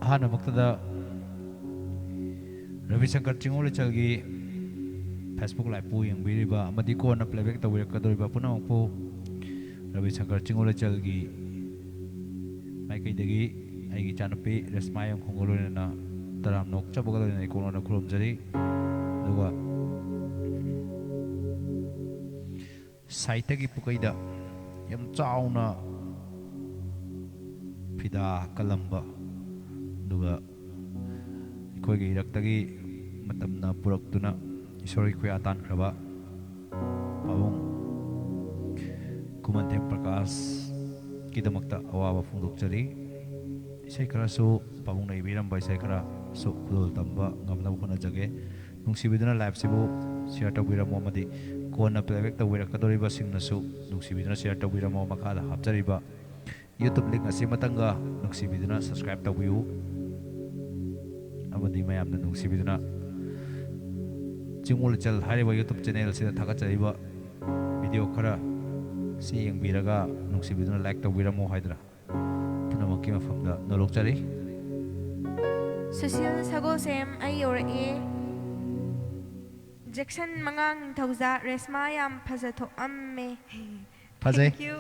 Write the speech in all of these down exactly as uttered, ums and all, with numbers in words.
ꯑꯍꯥꯟꯕꯃꯛꯇꯗ Ravi Shankar ꯆꯤꯡꯉꯨ ꯂꯩꯆꯜꯒꯤ Facebook Liveꯄꯨ ꯌꯦꯡꯕꯤꯔꯤꯕ ꯑꯃꯗꯤ ꯀꯣꯟꯅ playback ꯇꯧꯕꯤꯔꯛꯀꯗꯧꯔꯤꯕ ꯄꯨꯝꯅꯃꯛꯄꯨ ꯔꯕꯤ ꯁꯪꯀꯔ ꯆꯤꯡꯉꯨ ꯂꯩꯆꯜꯒꯤ ꯃꯥꯏꯀꯩꯗꯒꯤ ꯑꯩꯒꯤ ꯏꯆꯥꯅꯨꯄꯤ ꯔꯦꯁꯃꯥ ꯌꯣꯡꯈꯣꯡꯒ ꯂꯣꯏꯅꯅ ꯇꯔꯥꯝꯅ ꯑꯣꯛꯆꯕꯒ ꯂꯣꯏꯅꯅ ꯏꯀꯣꯛꯅꯅ ꯈꯨꯔꯨꯝꯖꯔꯤ꯫ ꯑꯗꯨꯒ ꯁꯥꯍꯤꯇ꯭ꯌꯒꯤ ꯄꯨꯀꯩꯗ ꯌꯥꯝ ꯆꯥꯎꯅ ꯐꯤꯗꯥ ꯀꯜꯂꯝꯕ, ꯑꯗꯨꯒ ꯑꯩꯈꯣꯏꯒꯤ ꯏꯔꯛꯇꯒꯤ ꯃꯇꯝꯅ ꯄꯨꯔꯛꯇꯨꯅ ꯏꯁꯣꯔꯒꯤ ꯈꯨꯌꯥ ꯇꯥꯟꯈ꯭ꯔꯕ ꯄꯥꯕꯨꯡ ꯈꯨꯃꯟꯊꯦꯝ ꯄ꯭ꯔꯀꯥꯁꯀꯤꯗꯃꯛꯇ ꯑꯋꯥꯕ ꯐꯣꯡꯗꯣꯛꯆꯔꯤ꯫ ꯏꯁꯩ ꯈꯔꯁꯨ, ꯄꯥꯕꯨꯡꯅ ꯏꯕꯤꯔꯝꯕ ꯏꯁꯩ ꯈꯔꯁꯨ ꯈꯨꯗꯣꯜ ꯇꯝꯕ ꯉꯝꯅꯕ ꯍꯣꯠꯅꯖꯒꯦ꯫ ꯅꯨꯡꯁꯤꯕꯤꯗꯨꯅ liveꯁꯤꯕꯨ share ꯇꯧꯕꯤꯔꯝꯃꯣ, ꯑꯃꯗꯤ ꯀꯣꯟꯅ playback ꯇꯧꯕꯤꯔꯛꯀꯗꯧꯔꯤꯕꯁꯤꯡꯅꯁꯨ ꯅꯨꯡꯁꯤꯕꯤꯗꯨꯅ share ꯇꯧꯕꯤꯔꯝꯃꯣ꯫ ꯃꯈꯥꯗ ꯍꯥꯞꯆꯔꯤꯕ YouTube link ꯑꯁꯤꯃꯇꯪꯒ ꯅꯨꯡꯁꯤꯕꯤꯗꯨꯅ subscribe ꯇꯧꯕꯤꯌꯨ, ꯑꯃꯗꯤ ꯃꯌꯥꯝꯅ ꯅꯨꯡꯁꯤꯕꯤꯗꯨꯅ ꯆꯤꯡꯉꯨ ꯂꯩꯆꯜ ꯍꯥꯏꯔꯤꯕ YouTube channel ꯑꯁꯤꯗ ꯊꯥꯒꯠꯆꯔꯤꯕ video ꯈꯔ ꯁꯤ ꯌꯦꯡꯕꯤꯔꯒ ꯅꯨꯡꯁꯤꯕꯤꯗꯨꯅ like ꯇꯧꯕꯤꯔꯝꯃꯣ ꯍꯥꯏꯗꯅ ꯄꯨꯝꯅꯃꯛꯀꯤ ꯃꯐꯝꯗ ꯅꯣꯂꯣꯛꯆꯔꯤ꯫ ꯁꯨꯁꯤꯜ ꯁꯒꯣꯜꯁꯦꯝ, ꯑꯩ ꯌꯧꯔꯛꯑꯦ꯫ ꯖꯦꯛꯁꯟ ꯃꯉꯥꯡ ꯅꯤꯡꯊꯧꯖꯥ, ꯔꯦꯁꯃꯥ ꯌꯥꯝ ꯐꯖꯊꯣꯛꯑꯝꯃꯦ꯫ ꯐꯖꯩ꯫ Thank you꯫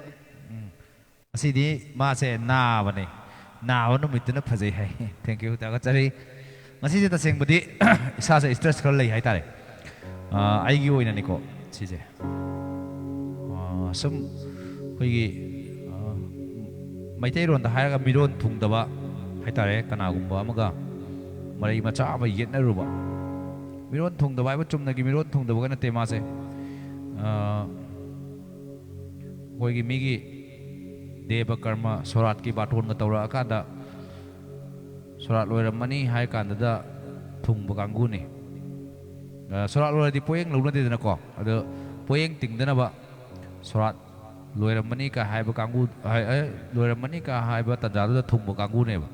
ꯉꯁꯤꯗꯤ ꯃꯥꯁꯦ ꯅꯥꯕꯅꯦ, ꯅꯥꯕ ꯅꯨꯃꯤꯠꯇꯨꯅ ꯐꯖꯩ ꯍꯥꯏ꯫ Thank you, ꯊꯥꯒꯠꯆꯔꯤ꯫ ꯉꯁꯤꯁꯦ ꯇꯁꯦꯡꯕꯗꯤ ꯏꯁꯥꯁꯦ stress ꯈꯔ ꯂꯩ ꯍꯥꯏꯇꯥꯔꯦ꯫ ꯑꯥ, ꯑꯩꯒꯤ ꯑꯣꯏꯅꯅꯤꯀꯣ ꯁꯤꯁꯦ꯫ ꯑꯥ, ꯁꯨꯝ ꯑꯩꯈꯣꯏꯒꯤ, ꯑꯥ, ꯃꯩꯇꯩꯔꯣꯟꯗ ꯍꯥꯏꯔꯒ ꯃꯤꯔꯣꯟ ꯊꯨꯡꯗꯕ ꯍꯥꯏꯇꯥꯔꯦ꯫ ꯀꯅꯥꯒꯨꯝꯕ ꯑꯃꯒ ꯃꯔꯩ ꯃꯆꯥ ꯑꯃ ꯌꯦꯠꯅꯔꯨꯕ, ꯃꯤꯔꯣꯟ ꯊꯨꯡꯗꯕ ꯍꯥꯏꯕ ꯆꯨꯝꯅꯒꯤ ꯃꯤꯔꯣꯟ ꯊꯨꯡꯗꯕꯒ ꯅꯠꯇꯦ ꯃꯥꯁꯦ꯫ ꯑꯥ, ꯑꯩꯈꯣꯏꯒꯤ ꯃꯤꯒꯤ ꯗꯦꯕ ꯀꯔꯃ ꯁꯣꯔꯥꯠꯀꯤ ꯕꯥꯇꯣꯟꯒ ꯇꯧꯔꯛꯑꯀꯥꯟꯗ ꯁꯣꯔꯥꯠ ꯂꯣꯏꯔꯝꯃꯅꯤ ꯍꯥꯏ ꯀꯥꯟꯗꯨꯗ ꯊꯨꯡꯕ ꯀꯥꯡꯕꯨꯅꯤ꯫ ꯑ, ꯁꯣꯔꯥꯠ ꯂꯣꯏꯔꯗꯤ ꯄꯣꯌꯦꯡ ꯂꯧꯅꯗꯦꯗꯅꯀꯣ꯫ ꯑꯗꯣ ꯄꯣꯌꯦꯡ ꯇꯤꯡꯗꯅꯕ ꯁꯣꯔꯥꯠ ꯂꯣꯏꯔꯝꯃꯅꯤ ꯀ ꯍꯥꯏꯕ ꯀꯥꯡꯕꯨ, ꯍꯥꯏ-, ꯑꯦ, ꯂꯣꯏꯔꯝꯃꯅꯤ ꯀ ꯍꯥꯏꯕ ꯇꯥꯟꯖꯥꯗꯨꯗ ꯊꯨꯡꯕ ꯀꯥꯡꯕꯨꯅꯦꯕ꯫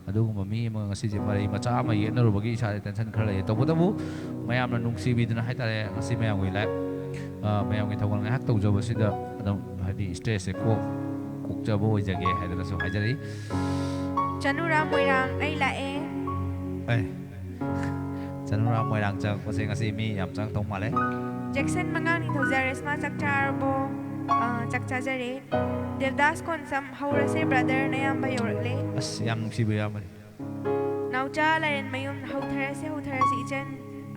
ꯑꯗꯨꯒꯨꯝꯕ ꯃꯤ ꯑꯃꯒ ꯉꯁꯤꯁꯦ ꯃꯔꯩ ꯃꯆꯥ ꯑꯃ ꯌꯦꯠꯅꯔꯨꯕꯒꯤ ꯏꯁꯥꯁꯦ tension ꯈꯔ ꯂꯩꯌꯦ꯫ ꯇꯧꯕꯇꯕꯨ ꯃꯌꯥꯝꯅ ꯅꯨꯡꯁꯤꯕꯤꯗꯨꯅ ꯍꯥꯏꯇꯥꯔꯦ, ꯉꯁꯤ ꯃꯌꯥꯝꯒꯤ live, ꯑ, ꯃꯌꯥꯝꯒꯤ ꯊꯧꯒꯜ ꯉꯥꯏꯍꯥꯛ ꯇꯧꯖꯕꯁꯤꯗ ꯑꯗꯨꯝ ꯍꯥꯏꯗꯤ stressꯁꯦ ꯀꯣꯛ, ꯀꯣꯛꯆꯕ ꯑꯣꯏꯖꯒꯦ ꯍꯥꯏꯗꯅꯁꯨ ꯍꯥꯏꯖꯔꯤ꯫ ꯆꯅꯨꯔꯥ ꯃꯣꯏꯔꯥꯡ, ꯑꯩ ꯂꯥꯛꯑꯦ꯫ ꯑꯦ, ꯆꯅꯨꯔꯥ ꯃꯣꯏꯔꯥꯡ ꯆꯪꯉꯛꯄꯁꯦ ꯉꯁꯤ ꯃꯤ ꯌꯥꯝ ꯆꯪꯉꯛꯇꯧ ꯃꯥꯜꯂꯦ꯫ ꯖꯦꯛꯁꯟ ꯃꯉꯥꯡꯅꯤꯡꯊꯧ ꯖꯥꯔꯦꯁꯃꯥ, ꯆꯥꯛ ꯆꯥꯔꯕꯣ? ꯑꯥ, ꯆꯥꯛ ꯆꯥꯖꯔꯦ꯫ ꯗꯦꯕꯗꯥꯁ ꯀꯣꯟꯁꯝ, ꯍꯧꯔꯁꯦ ꯕ꯭ꯔꯗꯔ, ꯅꯌꯥꯝꯕ ꯌꯧꯔꯛꯂꯦ꯫ ꯑꯁ, ꯌꯥꯝ ꯅꯨꯡꯁꯤꯕ ꯏꯌꯥꯝꯕꯅꯤ꯫ ꯅꯥꯎꯆꯥ ꯂꯥꯏꯔꯦꯟꯃꯌꯨꯝ, ꯍꯧꯊꯔꯁꯦ, ꯍꯧꯊꯔꯁꯦ ꯏꯆꯟ꯫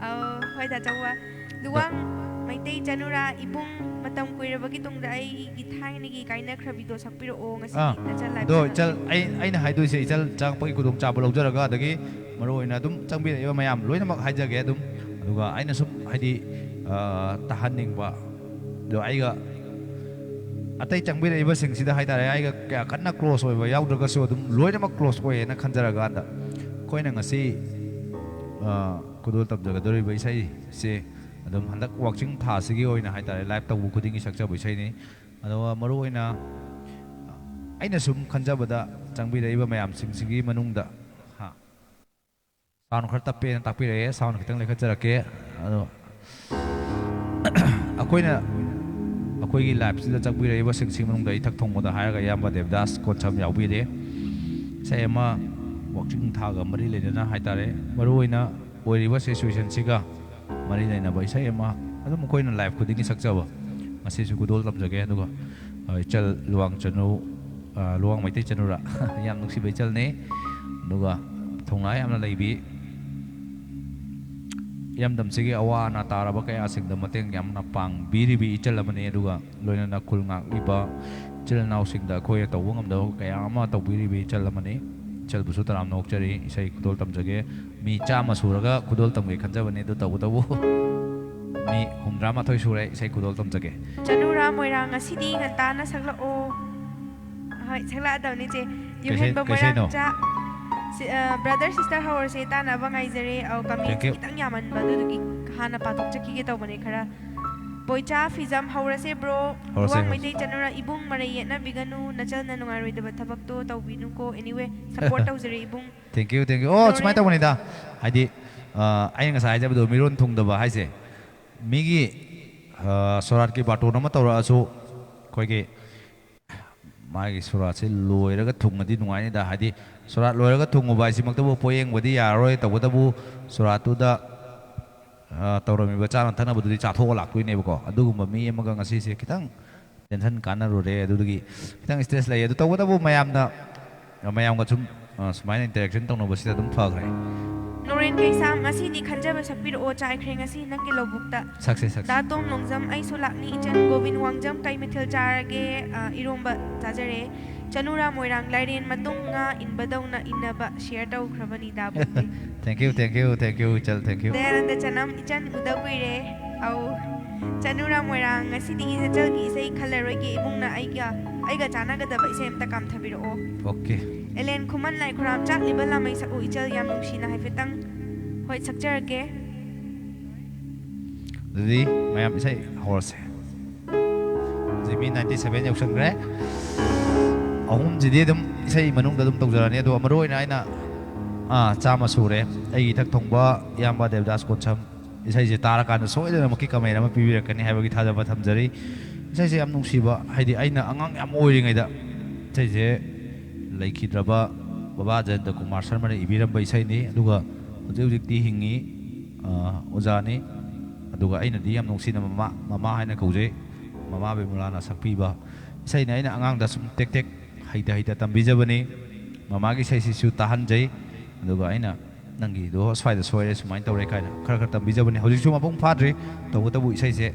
ꯑꯥ, ꯍꯣꯏ ꯗꯥ ꯆꯧꯕ꯫ ꯂꯨꯋꯥꯡ ꯃꯩꯇꯩ ꯆꯅꯨꯔꯥ, ꯏꯕꯨꯡ, ꯃꯇꯝ ꯀꯨꯏꯔꯕꯒꯤ ꯇꯨꯡꯗ ꯑꯩꯒꯤ ꯊꯥꯏꯅꯒꯤ ꯀꯥꯏꯅꯈ꯭ꯔꯕꯤꯗꯣ ꯁꯛꯄꯤꯔꯛꯑꯣ ꯉꯁꯤꯗꯤ꯫ ꯑꯥ, ꯅꯆꯟ ꯑꯗꯣ live ꯏꯆꯜ, ꯑꯩ, ꯑꯩꯅ ꯍꯥꯏꯗꯣꯏꯁꯦ, ꯏꯆꯜ ꯆꯪꯉꯛꯄꯒꯤ ꯈꯨꯗꯣꯡꯆꯥꯕ ꯂꯧꯖꯔꯒ, ꯑꯗꯒꯤ ꯃꯔꯨꯑꯣꯏꯅ ꯑꯗꯨꯝ ꯆꯪꯕꯤꯔꯛꯏꯕ ꯃꯌꯥꯝ ꯂꯣꯏꯅꯃꯛ ꯍꯥꯏꯖꯒꯦ ꯑꯗꯨꯝ꯫ ꯑꯗꯨꯒ ꯑꯩꯅ ꯁꯨꯝ ꯍꯥꯏꯗꯤ, ꯑ, ꯇꯥꯍꯟꯅꯤꯡꯕ, ꯑꯗꯣ ꯑꯩꯒ ꯑꯇꯩ ꯆꯪꯕꯤꯔꯛꯏꯕꯁꯤꯡꯁꯤꯗ ꯍꯥꯏꯇꯥꯔꯦ, ꯑꯩꯒ ꯀꯌꯥ ꯀꯟꯅ close ꯑꯣꯏꯕ ꯌꯥꯎꯗ꯭ꯔꯒꯁꯨ ꯑꯗꯨꯝ ꯂꯣꯏꯅꯃꯛ close ꯑꯣꯏꯌꯦꯅ ꯈꯟꯖꯔꯀꯥꯟꯗ, ꯑꯩꯈꯣꯏꯅ ꯉꯁꯤ, ꯑ, ꯈꯨꯗꯣꯜ ꯇꯝꯖꯒꯗꯧꯔꯤꯕ ꯏꯁꯩꯁꯦ ꯑꯗꯨꯝ ꯍꯟꯗꯛ ꯋꯥꯛꯆꯤꯡ ꯊꯥꯁꯤꯒꯤ ꯑꯣꯏꯅ ꯍꯥꯏꯇꯥꯔꯦ, live ꯇꯧꯕ ꯈꯨꯗꯤꯡꯒꯤ ꯁꯛꯆꯕ ꯏꯁꯩꯅꯤ꯫ ꯑꯗꯨꯒ ꯃꯔꯨꯑꯣꯏꯅ ꯑꯩꯅ ꯁꯨꯝ ꯈꯟꯖꯕꯗ, ꯆꯪꯕꯤꯔꯛꯏꯕ ꯃꯌꯥꯝꯁꯤꯡꯁꯤꯒꯤ ꯃꯅꯨꯡꯗ, ꯍꯥ, sound ꯈꯔ ꯇꯞꯄꯦꯅ ꯇꯥꯛꯄꯤꯔꯛꯑꯦ, sound ꯈꯤꯇꯪ ꯂꯩꯈꯠꯆꯔꯛꯀꯦ꯫ ꯑꯗꯣ ꯑꯩꯈꯣꯏꯅ, ꯑꯩꯈꯣꯏꯒꯤ liveꯁꯤꯗ ꯆꯪꯕꯤꯔꯛꯏꯕꯁꯤꯡꯁꯤꯒꯤ ꯃꯅꯨꯡꯗ ꯑꯩ ꯏꯊꯛ ꯊꯣꯡꯕꯗ ꯍꯥꯏꯔꯒ ꯏꯌꯥꯝꯕ ꯗꯦꯕꯗꯥꯁ ꯀꯣꯟꯁꯝ ꯌꯥꯎꯕꯤꯔꯦ꯫ ꯏꯁꯩ ꯑꯃ ꯋꯥꯛꯆꯤꯡ ꯊꯥꯒ ꯃꯔꯤ ꯂꯩꯅꯅ ꯍꯥꯏꯇꯥꯔꯦ, ꯃꯔꯨꯑꯣꯏꯅ ꯑꯣꯏꯔꯤꯕ situationꯁꯤꯒ ꯃꯔꯤ ꯂꯩꯅꯕ ꯏꯁꯩ ꯑꯃ ꯑꯗꯨꯝ ꯑꯩꯈꯣꯏꯅ live ꯈꯨꯗꯤꯡꯒꯤ ꯁꯛꯆꯕ, ꯉꯁꯤꯁꯨ ꯈꯨꯗꯣꯜ ꯇꯝꯖꯒꯦ꯫ ꯑꯗꯨꯒ, ꯑ, ꯏꯆꯜ ꯂꯨꯋꯥꯡ ꯆꯅꯨ, ꯑ, ꯂꯨꯋꯥꯡ ꯃꯩꯇꯩ ꯆꯅꯨꯔꯥ, ꯌꯥꯝ ꯅꯨꯡꯁꯤꯕ ꯏꯆꯜꯅꯤ꯫ ꯑꯗꯨꯒ ꯊꯧꯅꯥ ꯌꯥꯝꯅ ꯂꯩꯕꯤ, ꯏꯔꯝꯗꯝꯁꯤꯒꯤ ꯑꯋꯥ ꯑꯅꯥ ꯇꯥꯔꯕ ꯀꯌꯥꯁꯤꯡꯗ ꯃꯇꯦꯡ ꯌꯥꯝꯅ ꯄꯥꯡꯕꯤꯔꯤꯕꯤ ꯏꯆꯜ ꯑꯃꯅꯤ꯫ ꯑꯗꯨꯒ ꯂꯣꯏꯅꯅ ꯈꯨꯜ ꯉꯥꯛꯂꯤꯕ ꯏꯆꯤꯜ ꯏꯅꯥꯎꯁꯤꯡꯗ ꯑꯩꯈꯣꯏꯅ ꯇꯧꯕ ꯉꯝꯗꯕ ꯀꯌꯥ ꯑꯃ ꯇꯧꯕꯤꯔꯤꯕꯤ ꯏꯆꯜ ꯑꯃꯅꯤ꯫ ꯏꯆꯜꯕꯨꯁꯨ ꯇꯔꯥꯝꯅ ꯑꯣꯛꯆꯔꯤ꯫ ꯏꯁꯩ ꯈꯨꯗꯣꯜ ꯇꯝꯖꯒꯦ꯫ ꯃꯤ ꯆꯥꯝꯃ ꯁꯨꯔꯒ ꯈꯨꯗꯣꯜ ꯇꯝꯒꯦ ꯈꯟꯖꯕꯅꯤ, ꯑꯗꯨ ꯇꯧꯕꯇꯕꯨ ꯃꯤ ꯍꯨꯝꯗ꯭ꯔꯥ ꯃꯥꯊꯣꯏ ꯁꯨꯔꯦ꯫ ꯏꯁꯩ ꯈꯨꯗꯣꯜ ꯇꯝꯖꯒꯦ꯫ ꯆꯅꯨꯔꯥ ꯃꯣꯏꯔꯥꯡ, ꯉꯁꯤꯗꯤ ꯉꯟꯇꯥꯅ ꯁꯛꯂꯛꯑꯣ꯫ ꯍꯣꯏ, ꯁꯛꯂꯛꯑꯗꯕꯅꯤ ꯆꯦ꯫ ꯀꯩꯁꯩ-, ꯌꯨꯍꯦꯟꯕꯝ ꯀꯩꯁꯩꯅꯣ? ꯃꯣꯏꯔꯥꯡꯆꯥ꯫ ꯁꯤ-, ꯑ, brother sister ꯍꯧꯔꯁꯦ, ꯇꯥꯅꯕ ꯉꯥꯏꯖꯔꯦ꯫ ꯑꯧ, commentꯁꯦ Thank you꯫ ꯈꯤꯇꯪ ꯌꯥꯝꯃꯟꯕ, ꯑꯗꯨꯗꯨꯒꯤ ꯍꯥꯟꯅ ꯄꯥꯊꯣꯛꯆꯈꯤꯒꯦ ꯇꯧꯕꯅꯦ ꯈꯔ꯫ ꯕꯣꯏꯆꯥ ꯐꯤꯖꯝ, ꯍꯧꯔꯁꯦ bro꯫ ꯍꯧꯔꯁꯦ, ꯂꯨꯋꯥꯡ ꯍꯧꯔꯁꯦ꯫ ꯃꯩꯇꯩ ꯆꯅꯨꯔꯥ, ꯏꯕꯨꯡ ꯃꯔꯩ ꯌꯦꯠꯅꯕꯤꯒꯅꯨ, ꯅꯆꯜꯅ ꯅꯨꯡꯉꯥꯏꯔꯣꯏꯗꯕ ꯊꯕꯛꯇꯣ ꯇꯧꯕꯤꯅꯨꯀꯣ꯫ Anyway, support ꯇꯧꯖꯔꯦ ꯏꯕꯨꯡ꯫ Thank you, thank you꯫ ꯑꯣ, ꯇꯧꯔꯦ꯫ ꯁꯨꯃꯥꯏꯅ ꯇꯧꯕꯅꯤꯗ, ꯍꯥꯏꯗꯤ, ꯑ, ꯑꯩꯅ ꯉꯁꯥꯏ ꯍꯥꯏꯖꯕꯗꯣ, ꯃꯤꯔꯣꯟ ꯊꯨꯡꯗꯕ ꯍꯥꯏꯁꯦ, ꯃꯤꯒꯤ, ꯑ, ꯁꯣꯔꯥꯠꯀꯤ ꯕꯥꯔꯇꯣꯟ ꯑꯃ ꯇꯧꯔꯛꯑꯁꯨ, ꯑꯩꯈꯣꯏꯒꯤ ꯃꯥꯒꯤ ꯁꯨꯔꯥꯠꯁꯦ ꯂꯣꯏꯔꯒ ꯊꯨꯡꯉꯗꯤ ꯅꯨꯡꯉꯥꯏꯅꯤꯗ꯫ ꯍꯥꯏꯗꯤ ꯁꯨꯔꯥꯠ ꯂꯣꯏꯔꯒ ꯊꯨꯡꯉꯨꯕ ꯍꯥꯏꯁꯤꯃꯛꯇꯕꯨ ꯄꯣꯌꯦꯡꯕꯗꯤ ꯌꯥꯔꯔꯣꯏ꯫ ꯇꯧꯕꯇꯕꯨ ꯁꯨꯔꯥꯠꯇꯨꯗ, ꯑ, ꯇꯧꯔꯝꯃꯤꯕ ꯆꯥꯅ ꯊꯛꯅꯕꯗꯨꯗꯤ ꯆꯥꯊꯣꯛꯑ ꯂꯥꯛꯇꯣꯏꯅꯦꯕꯀꯣ꯫ ꯑꯗꯨꯒꯨꯝꯕ ꯃꯤ ꯑꯃꯒ ꯉꯁꯤꯁꯦ ꯈꯤꯇꯪ tension ꯀꯥꯟꯅꯔꯨꯔꯦ꯫ ꯑꯗꯨꯗꯒꯤ ꯈꯤꯇꯪ stress ꯂꯩ꯫ ꯑꯗꯨ ꯇꯧꯕꯇꯕꯨ ꯃꯌꯥꯝꯅ, ꯃꯌꯥꯝꯒ ꯁꯨꯝ, ꯑ, ꯁꯨꯃꯥꯏꯅ interaction ꯇꯧꯅꯕꯁꯤꯗ ꯑꯗꯨꯝ ꯐꯈ꯭ꯔꯦ꯫ ꯅꯣꯔꯦꯟ ꯀꯩꯁꯥꯝ, ꯉꯁꯤꯗꯤ ꯈꯟꯖꯕ ꯁꯛꯄꯤꯔꯛꯑꯣ, ꯆꯥꯏꯈ꯭ꯔꯦ ꯉꯁꯤ ꯅꯪꯒꯤ ꯂꯧꯕꯨꯛꯇ꯫ ꯁꯛꯁꯦ, ꯁꯛꯁꯦ꯫ ꯗꯥ ꯇꯣꯝ ꯅꯣꯡꯖꯝ, ꯑꯩꯁꯨ ꯂꯥꯛꯅꯤ꯫ ꯏꯆꯟ ꯒꯣꯕꯤꯟ ꯋꯥꯡꯖꯝ, ꯀꯩ ꯃꯊꯦꯜ ꯆꯥꯔꯒꯦ? ꯑ, ꯏꯔꯣꯝꯕ ꯆꯥꯖꯔꯦ꯫ ꯆꯅꯨꯔꯥ ꯃꯣꯏꯔꯥꯡ, ꯂꯥꯏꯔꯦꯟ ꯃꯇꯨꯡ ꯉꯥ ꯏꯟꯕꯗꯧꯅ ꯏꯟꯅꯕ share ꯇꯧꯈ꯭ꯔꯕꯅꯤ the Bobby. Thank you, thank you, thank you, ꯏꯆꯜ, thank you꯫ Dayananda ꯆꯅꯝ, ꯏꯆꯟ ꯎꯗ ꯀꯨꯏꯔꯦ꯫ ꯑꯧ꯫ ꯆꯅꯨꯔꯥ ꯃꯣꯏꯔꯥꯡ, ꯉꯁꯤꯗꯤ ꯏꯆꯜꯒꯤ ꯏꯁꯩ ꯈꯜꯂꯔꯣꯏꯒꯦ, ꯏꯕꯨꯡꯅ ꯑꯩꯒ, ꯑꯩꯒ ꯆꯥꯟꯅꯒꯗꯕ ꯏꯁꯩ ꯑꯝꯇ ꯀꯥꯝꯊꯕꯤꯔꯛꯑꯣ꯫ Okay꯫ ꯑꯦꯂꯦꯟ ꯈꯨꯃꯟ ꯂꯥꯏꯈꯨꯔꯥꯝ, ꯆꯥꯛꯂꯤꯕ ꯂꯥꯃꯩ ꯁꯛꯎ ꯏꯆꯜ ꯌꯥꯝ ꯅꯨꯡꯁꯤꯅ ꯍꯥꯏꯐꯦꯠꯇꯪ꯫ ꯍꯣꯏ, ꯁꯛꯆꯔꯛꯀꯦ꯫ ꯑꯗꯨꯗꯤ ꯃꯌꯥꯝ ꯏꯁꯩ ꯍꯧꯔꯁꯦ꯫ ꯍꯧꯖꯤꯛ ꯃꯤ ninety seven ꯌꯧꯁꯟꯈ꯭ꯔꯦ꯫ ꯑꯍꯨꯝꯁꯤꯗꯤ ꯑꯗꯨꯝ ꯏꯁꯩ ꯃꯅꯨꯡꯗ ꯑꯗꯨꯝ ꯇꯧꯖꯔꯅꯤ꯫ ꯑꯗꯣ ꯃꯔꯨ ꯑꯣꯏꯅ ꯑꯩꯅ, ꯑꯥ, ꯆꯥꯝꯃ ꯁꯨꯔꯦ꯫ ꯑꯩꯒꯤ ꯏꯊꯛ ꯊꯣꯡꯕ ꯏꯌꯥꯝꯕ ꯗꯦꯕꯗꯥꯁ ꯀꯣꯟꯁꯝ ꯏꯁꯩꯁꯦ ꯇꯥꯔꯀꯥꯟꯗ ꯁꯣꯏꯗꯅꯃꯛꯀꯤ comment ꯑꯃ ꯄꯤꯕꯤꯔꯛꯀꯅꯤ ꯍꯥꯏꯕꯒꯤ ꯊꯥꯖꯕ ꯊꯝꯖꯔꯤ꯫ ꯏꯁꯩꯁꯦ ꯌꯥꯝ ꯅꯨꯡꯁꯤꯕ, ꯍꯥꯏꯗꯤ ꯑꯩꯅ ꯑꯉꯥꯡ ꯌꯥꯝ ꯑꯣꯏꯔꯤꯉꯩꯗ ꯏꯁꯩꯁꯦ ꯂꯩꯈꯤꯗ꯭ꯔꯕ ꯕꯕꯥ ꯖꯌꯟꯇ ꯀꯨꯃꯥꯔ ꯁꯔꯃꯅ ꯏꯕꯤꯔꯝꯕ ꯏꯁꯩꯅꯤ꯫ ꯑꯗꯨꯒ ꯍꯧꯖꯤꯛ ꯍꯧꯖꯤꯛꯇꯤ ꯍꯤꯡꯉꯤ, ꯑ, ꯑꯣꯖꯥꯅꯤ꯫ ꯑꯗꯨꯒ ꯑꯩꯅꯗꯤ ꯌꯥꯝ ꯅꯨꯡꯁꯤꯅ ꯃꯃꯥ, ꯃꯃꯥ ꯍꯥꯏꯅ ꯀꯧꯖꯩ꯫ ꯃꯃꯥ ꯕꯤꯃꯂꯥꯅ ꯁꯛꯄꯤꯕ ꯏꯁꯩꯅꯤ꯫ ꯑꯩꯅ ꯑꯉꯥꯡꯗ ꯁꯨꯝ ꯇꯦꯛ ꯇꯦꯛ ꯍꯩꯇ ꯍꯩꯇ ꯇꯝꯕꯤꯖꯕꯅꯤ꯫ ꯃꯃꯥꯒꯤ ꯏꯁꯩꯁꯤꯁꯨ ꯇꯥꯍꯟꯖꯩ꯫ ꯑꯗꯨꯒ ꯑꯩꯅ "ꯅꯪꯒꯤꯗꯣ ꯁ꯭ꯋꯥꯏꯗ ꯁꯣꯏꯔꯦ, ꯁꯨꯃꯥꯏꯅ ꯇꯧꯔꯦ" ꯀꯥꯏꯅ ꯈꯔ ꯈꯔ ꯇꯝꯕꯤꯖꯕꯅꯤ꯫ ꯍꯧꯖꯤꯛꯁꯨ ꯃꯄꯨꯡ ꯐꯥꯗ꯭ꯔꯤ, ꯇꯧꯕꯇꯕꯨ ꯏꯁꯩꯁꯦ,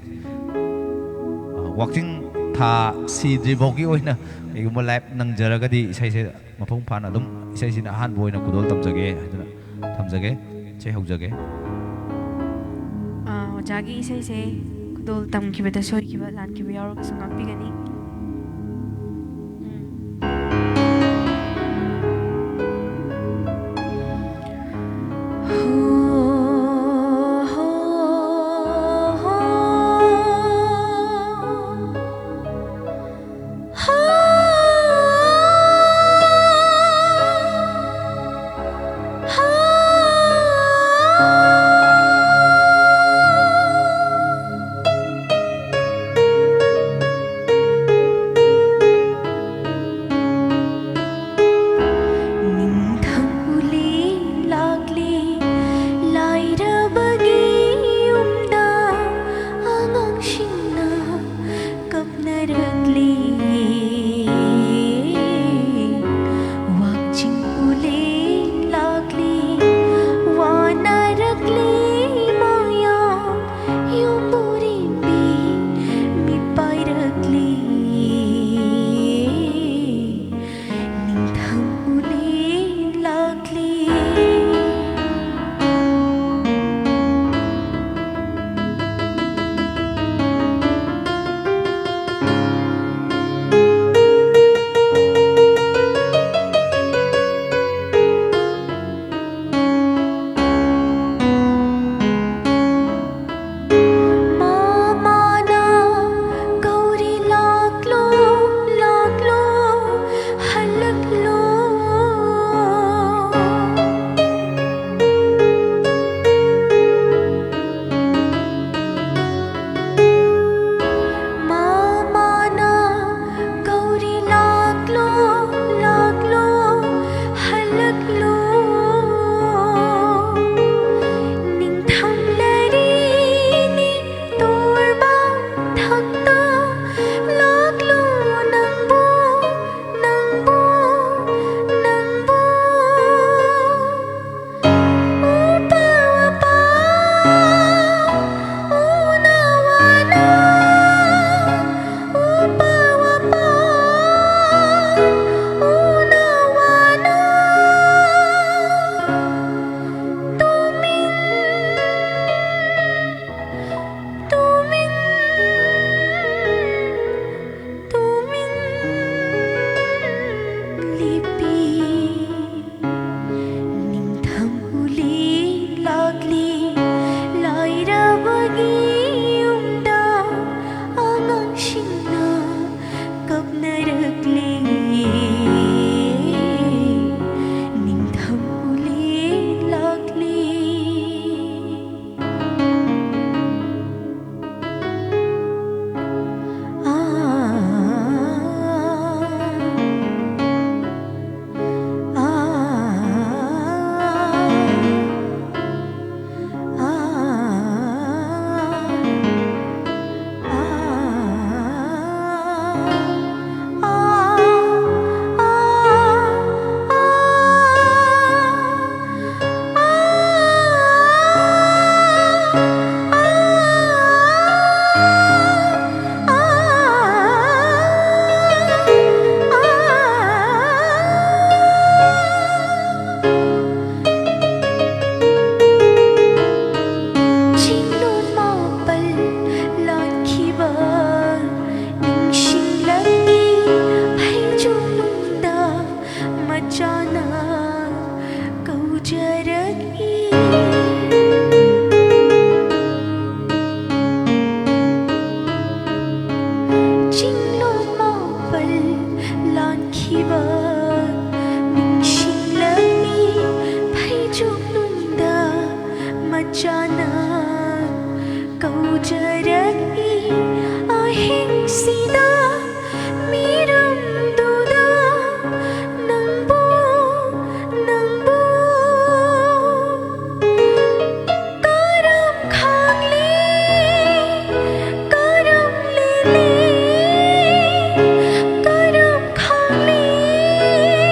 ꯑ, ꯋꯥꯛꯆꯤꯡ ꯊꯥ ꯁꯤꯗ꯭ꯔꯤ ꯐꯥꯎꯒꯤ ꯑꯣꯏꯅ ꯀꯩꯒꯨꯝꯕ live ꯅꯪꯖꯔꯒꯗꯤ ꯏꯁꯩꯁꯦ ꯃꯄꯨꯡ ꯐꯥꯅ ꯑꯗꯨꯝ ꯏꯁꯩꯁꯤꯅ ꯑꯍꯥꯟꯕ ꯑꯣꯏꯅ ꯈꯨꯗꯣꯜ ꯇꯝꯖꯒꯦ ꯍꯥꯏꯗꯨꯅ ꯊꯝꯖꯒꯦ꯫ ꯏꯁꯩ ꯍꯧꯖꯒꯦ꯫ ꯑꯥ, ꯑꯣꯖꯥꯒꯤ ꯏꯁꯩꯁꯦ ꯈꯨꯗꯣꯜ ꯇꯝꯈꯤꯕꯗ ꯁꯣꯏꯈꯤꯕ ꯂꯥꯟꯈꯤꯕ ꯌꯥꯎꯔꯒꯁꯨ ꯉꯥꯛꯄꯤꯒꯅꯤ꯫ ꯃꯆꯥꯅ ꯀꯧꯖꯔꯛꯏ꯫ ꯆꯤꯡꯂꯣꯟ ꯃꯥꯄꯜ ꯂꯥꯟꯈꯤꯕ ꯅꯤꯡꯁꯤꯡꯂꯛꯏ꯫ ꯐꯩꯖꯣꯝ ꯅꯨꯡꯗ ꯃꯆꯥꯅ ꯀꯧꯖꯔꯛꯏ꯫ ꯑꯍꯤꯡꯁꯤꯗ ꯃꯤꯔꯝꯗꯨꯗ ꯅꯪꯕꯨ, ꯅꯪꯕꯨ ꯀꯔꯝ ꯈꯪꯂꯤ, ꯀꯔꯝ ꯂꯦꯜꯂꯤ, ꯀꯔꯝ ꯈꯪꯂꯤ,